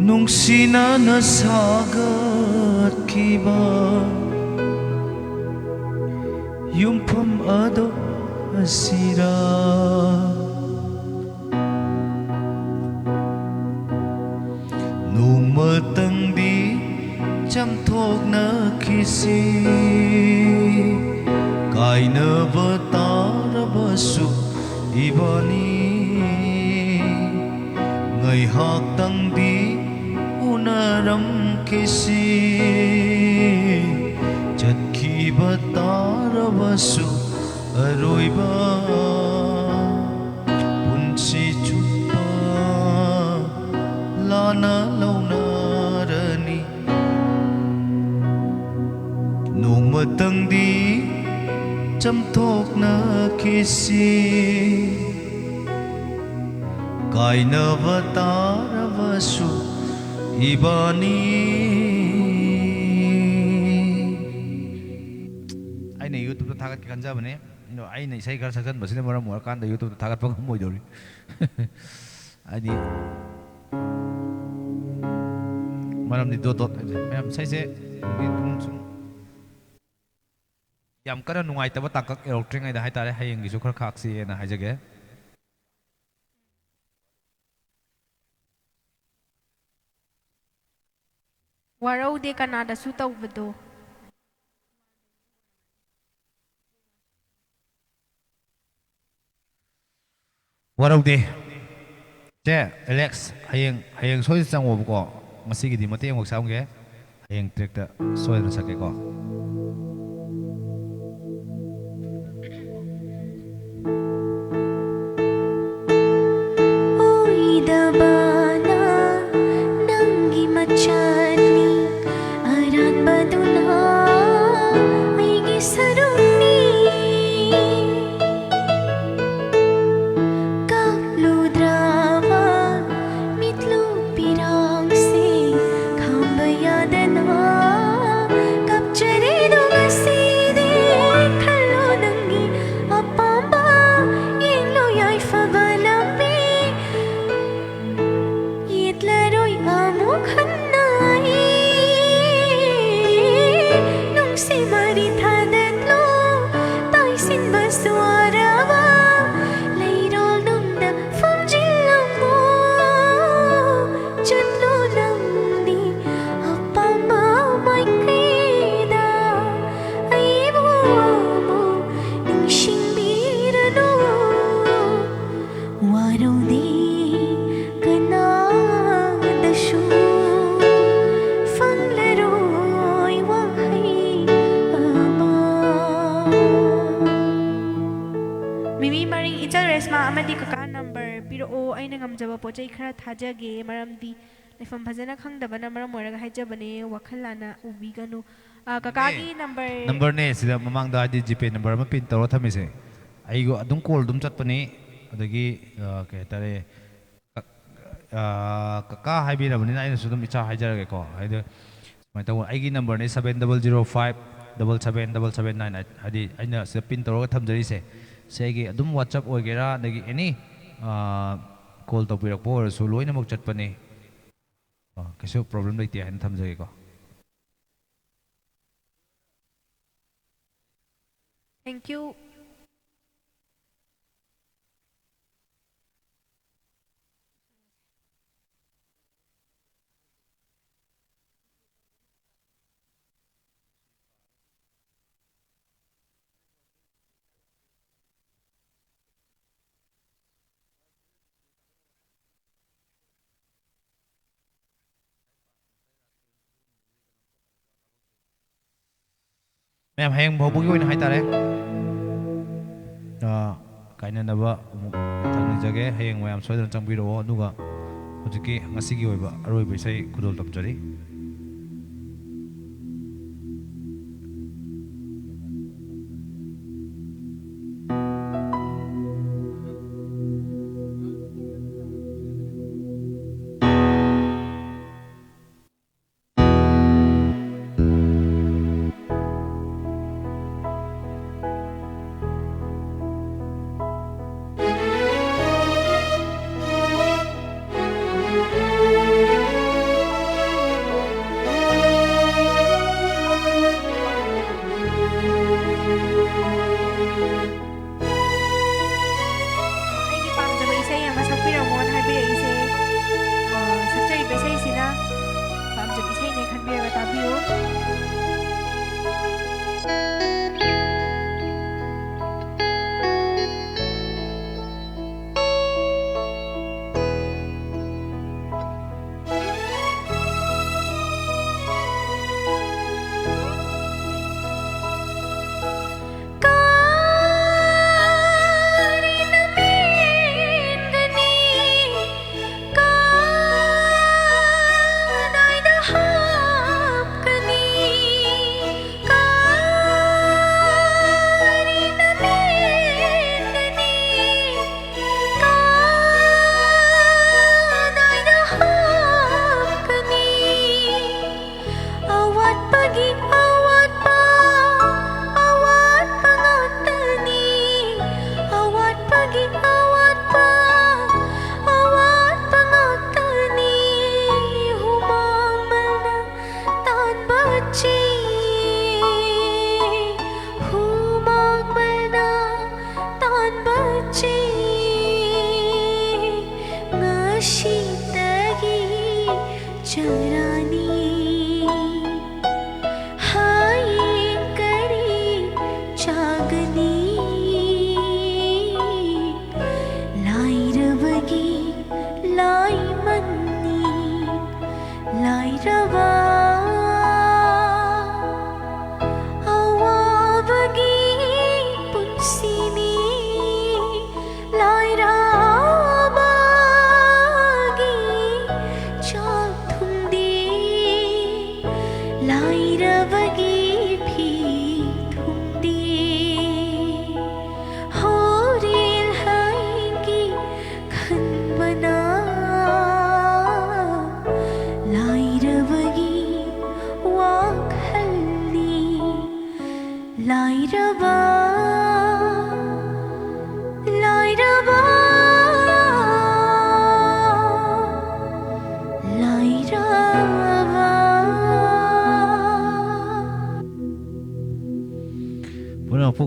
ꯅꯨꯡꯁꯤꯅꯅ ꯁꯥꯒꯠꯈꯤꯕ ꯌꯨꯝꯐꯝ ꯑꯗꯣ ꯑꯁꯤꯔꯥ? ꯅꯣꯡꯃꯇꯪꯗꯤ ꯆꯝꯊꯣꯛꯅꯈꯤꯁꯤ, ꯀꯥꯏꯅꯕ ꯇꯥꯔꯕꯁꯨ ꯏꯕꯥꯅꯤ꯫ ꯉꯥꯏꯍꯥꯛꯇꯪꯗꯤ ꯎꯅꯔꯝꯈꯤꯁꯤ, ꯆꯠꯈꯤꯕ ꯇꯥꯔꯕꯁꯨ ꯑꯔꯣꯏꯕ ꯄꯨꯟꯁꯤ ꯆꯨꯞꯄ ꯂꯥꯟꯅ ꯂꯧꯅꯔꯅꯤ꯫ ꯅꯣꯡꯃꯇꯪꯗꯤ ꯆꯝꯊꯣꯛꯅꯈꯤꯁꯤ, ꯀꯥꯏꯅꯕ ꯇꯥꯔꯕꯁꯨ ꯏꯕꯥꯅꯤ꯫ ꯑꯩꯅ YouTubeꯇ ꯊꯥꯒꯠꯀꯦ ꯈꯟꯖꯕꯅꯦ, ꯑꯗꯣ ꯑꯩꯅ ꯏꯁꯩ ꯈꯔ ꯁꯛꯆꯟꯕꯁꯤꯅ ꯃꯔꯝ ꯑꯣꯏꯔꯀꯥꯟꯗ YouTubeꯇ ꯊꯥꯒꯠꯄ ꯉꯝꯃꯣꯏꯗꯧꯔꯤ꯫ ꯍꯥꯏꯗꯤ, ꯃꯔꯝꯗꯤ ꯗꯣꯠ ꯗꯣꯠ ꯍꯥꯏꯗꯤ ꯃꯌꯥꯝ ꯏꯁꯩꯁꯦ ꯑꯗꯨꯝ ꯁꯨꯝ ꯌꯥꯝ ꯀꯟꯅ ꯅꯨꯡꯉꯥꯏꯇꯕ ꯇꯥꯡꯀꯛ ꯌꯧꯔꯛꯇ꯭ꯔꯤꯉꯩꯗ ꯍꯥꯏꯇꯥꯔꯦ, ꯍꯌꯦꯡꯒꯤꯁꯨ ꯈꯔ ꯈꯥꯛꯁꯤꯅ ꯍꯥꯏꯖꯒꯦ꯫ ꯋꯥꯔꯧꯗꯦ ꯀꯅꯥꯗꯁꯨ ꯇꯧꯕꯗꯣ꯫ ꯋꯥꯔꯧꯗꯦ꯫ ꯁꯦ, ꯑꯦꯂꯦꯛꯁ, ꯍꯌꯦꯡ, ꯍꯌꯦꯡ ꯁꯣꯏꯗꯅ ꯆꯪꯉꯣꯕꯀꯣ꯫ ꯉꯁꯤꯒꯤꯗꯤ ꯃꯇꯦꯛ ꯑꯃꯈꯛ ꯆꯪꯒꯦ꯫ ꯍꯌꯦꯡ trackꯇ ꯁꯣꯏꯗꯅ ꯁꯛꯀꯦꯀꯣ꯫ ꯔꯦꯁꯃꯥ ꯑꯃꯗꯤ ꯀꯀꯥ ꯅꯝꯕꯔ ꯄꯤꯔꯛꯑꯣ, ꯑꯩꯅ ꯉꯝꯖꯕ ꯄꯣꯠ ꯆꯩ ꯈꯔ ꯊꯥꯖꯒꯦ, ꯃꯔꯝꯗꯤ ꯂꯩꯐꯝ ꯐꯖꯅ ꯈꯪꯗꯕꯅ ꯃꯔꯝ ꯑꯣꯏꯔꯒ ꯍꯥꯏꯖꯕꯅꯦ, ꯋꯥꯈꯜ ꯂꯥꯟꯅ ꯎꯕꯤꯒꯅꯨ꯫ ꯑ, ꯀꯀꯥꯒꯤ ꯅꯝꯕꯔ ꯅꯝꯕꯔꯅꯦ ꯁꯤꯗ ꯃꯃꯥꯡꯗ ꯍꯥꯏꯗꯤ ꯖꯤꯄꯦ ꯅꯝꯕꯔ ꯑꯃ ꯄꯤꯟ ꯇꯧꯔ ꯊꯝꯃꯤꯁꯦ꯫ ꯑꯩꯒ ꯑꯗꯨꯝ ꯀꯣꯜ ꯑꯗꯨꯝ ꯆꯠꯄꯅꯤ꯫ ꯑꯗꯒꯤ, ꯑ, ꯀꯩ ꯍꯥꯏꯇꯥꯔꯦ, ꯀ-, ꯑ, ꯀꯀꯥ ꯍꯥꯏꯕꯤꯔꯕꯅꯤꯅ ꯑꯩꯅꯁꯨ ꯑꯗꯨꯝ ꯏꯆꯥ ꯍꯥꯏꯖꯔꯒꯦꯀꯣ꯫ ꯍꯥꯏꯗꯤ ꯁꯨꯃꯥꯏꯅ ꯇꯧꯕ, ꯑꯩꯒꯤ ꯅꯝꯕꯔꯅꯤ seven double zero five double seven double seven nine eight, ꯍꯥꯏꯗꯤ ꯑꯩꯅ ꯁꯤꯗ ꯄꯤꯟ ꯇꯧꯔꯒ ꯊꯝꯖꯔꯤꯁꯦ꯫ ꯁꯤ ꯑꯩꯒꯤ ꯑꯗꯨꯝ WhatsApp ꯑꯣꯏꯒꯦꯔꯥ, ꯑꯗꯒꯤ ꯑꯦꯅꯤ, ꯑ, ꯀꯣꯜ ꯇꯧꯕꯤꯔꯛꯄ ꯑꯣꯏꯔꯁꯨ ꯂꯣꯏꯅꯃꯛ ꯆꯠꯄꯅꯤ꯫ ꯑ, ꯀꯩꯁꯨ ꯄ꯭ꯔꯣꯕ꯭ꯂꯦꯝ ꯂꯩꯇꯦ ꯍꯥꯏꯅ ꯊꯝꯖꯒꯦꯀꯣ꯫ Thank you. ꯃꯌꯥꯝ, ꯍꯌꯦꯡ ꯐꯥꯎꯕꯒꯤ ꯑꯣꯏꯅ ꯍꯥꯏꯇꯥꯔꯦ꯫ ꯑ, ꯀꯥꯏꯅꯅꯕ ꯑꯃꯨꯛ ꯊꯪꯅꯖꯒꯦ꯫ ꯍꯌꯦꯡ ꯃꯌꯥꯝ ꯁꯣꯏꯗꯅ ꯆꯪꯕꯤꯔꯛꯑꯣ꯫ ꯑꯗꯨꯒ ꯍꯧꯖꯤꯛꯀꯤ ꯉꯁꯤꯒꯤ ꯑꯣꯏꯕ ꯑꯔꯣꯏꯕ ꯏꯁꯩ ꯈꯨꯗꯣꯜ ꯇꯝꯖꯔꯤ꯫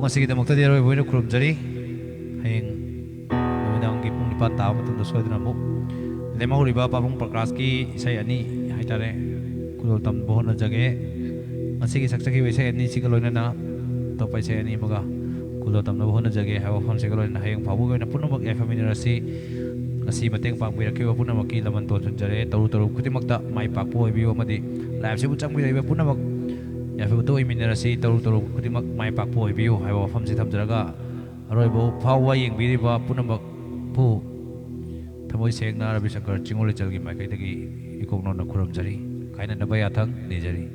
ꯃꯁꯤꯒꯤꯗꯃꯛꯇꯗꯤ ꯑꯔꯣꯏꯕ ꯑꯣꯏꯅ ꯈꯨꯔꯨꯝꯖꯔꯤ꯫ ꯍꯌꯦꯡ ꯅꯨꯃꯤꯗꯥꯡꯒꯤ ꯄꯨꯡ ꯅꯤꯄꯥꯟ ꯇꯥꯕ ꯃꯇꯝꯗ ꯁꯣꯏꯗꯅ ꯑꯃꯨꯛ ꯂꯦꯝꯍꯧꯔꯤꯕ ꯄꯥꯕꯨꯡ ꯄ꯭ꯔꯀꯥꯁꯀꯤ ꯏꯁꯩ ꯑꯅꯤ ꯍꯥꯏꯇꯥꯔꯦ, ꯈꯨꯗꯣꯜ ꯇꯝꯕ ꯍꯣꯠꯅꯖꯒꯦ꯫ ꯉꯁꯤꯒꯤ ꯁꯛꯆꯈꯤꯕ ꯏꯁꯩ ꯑꯅꯤꯁꯤꯒ ꯂꯣꯏꯅꯅ ꯑꯇꯣꯞꯄ ꯏꯁꯩ ꯑꯅꯤ ꯑꯃꯒ ꯈꯨꯗꯣꯜ ꯇꯝꯅꯕ ꯍꯣꯠꯅꯖꯒꯦ ꯍꯥꯏꯕ ꯋꯥꯐꯝꯁꯤꯒ ꯂꯣꯏꯅꯅ ꯍꯌꯦꯡ ꯐꯥꯎꯕꯒꯤ ꯑꯣꯏꯅ ꯄꯨꯝꯅꯃꯛ ꯌꯥꯏꯐꯃꯤꯟꯅꯔꯁꯤ꯫ ꯉꯁꯤ ꯃꯇꯦꯡ ꯄꯥꯡꯕꯤꯔꯛꯈꯤꯕ ꯄꯨꯝꯅꯃꯛꯀꯤ ꯂꯃꯟ ꯇꯣꯟꯁꯤꯟꯖꯔꯦ꯫ ꯇꯧꯔꯨ ꯇꯧꯔꯨ ꯈꯨꯗꯤꯡꯃꯛꯇ ꯃꯥꯏ ꯄꯥꯛꯄ ꯑꯣꯏꯕꯤꯌꯨ ꯑꯃꯗꯤ live ꯁꯤꯕꯨ ꯆꯪꯕꯤꯔꯛꯏꯕ ꯄꯨꯝꯅꯃꯛ ꯌꯥꯏꯐꯕꯇ ꯑꯣꯏꯃꯤꯟꯅꯔꯁꯤ꯫ ꯇꯧꯔꯨ ꯇꯧꯔꯨ ꯈꯨꯗꯤꯡꯃꯛ ꯃꯥꯏ ꯄꯥꯛꯄ ꯑꯣꯏꯕꯤꯌꯨ ꯍꯥꯏꯕ ꯋꯥꯐꯝꯁꯤ ꯊꯝꯖꯔꯒ, ꯑꯔꯣꯏꯕ ꯐꯥꯎꯕ ꯌꯦꯡꯕꯤꯔꯤꯕ ꯄꯨꯝꯅꯃꯛꯄꯨ ꯊꯃꯣꯏ ꯁꯦꯡꯅ ꯔꯕꯤ ꯁꯪꯀꯔ ꯆꯤꯡꯉꯣꯜ ꯂꯩꯆꯜꯒꯤ ꯃꯥꯏꯀꯩꯗꯒꯤ ꯏꯀꯣꯛ ꯅꯧꯅ ꯈꯨꯔꯨꯝꯖꯔꯤ꯫ ꯀꯥꯏꯅꯅꯕ ꯌꯥꯊꯪ ꯅꯤꯖꯔꯤ꯫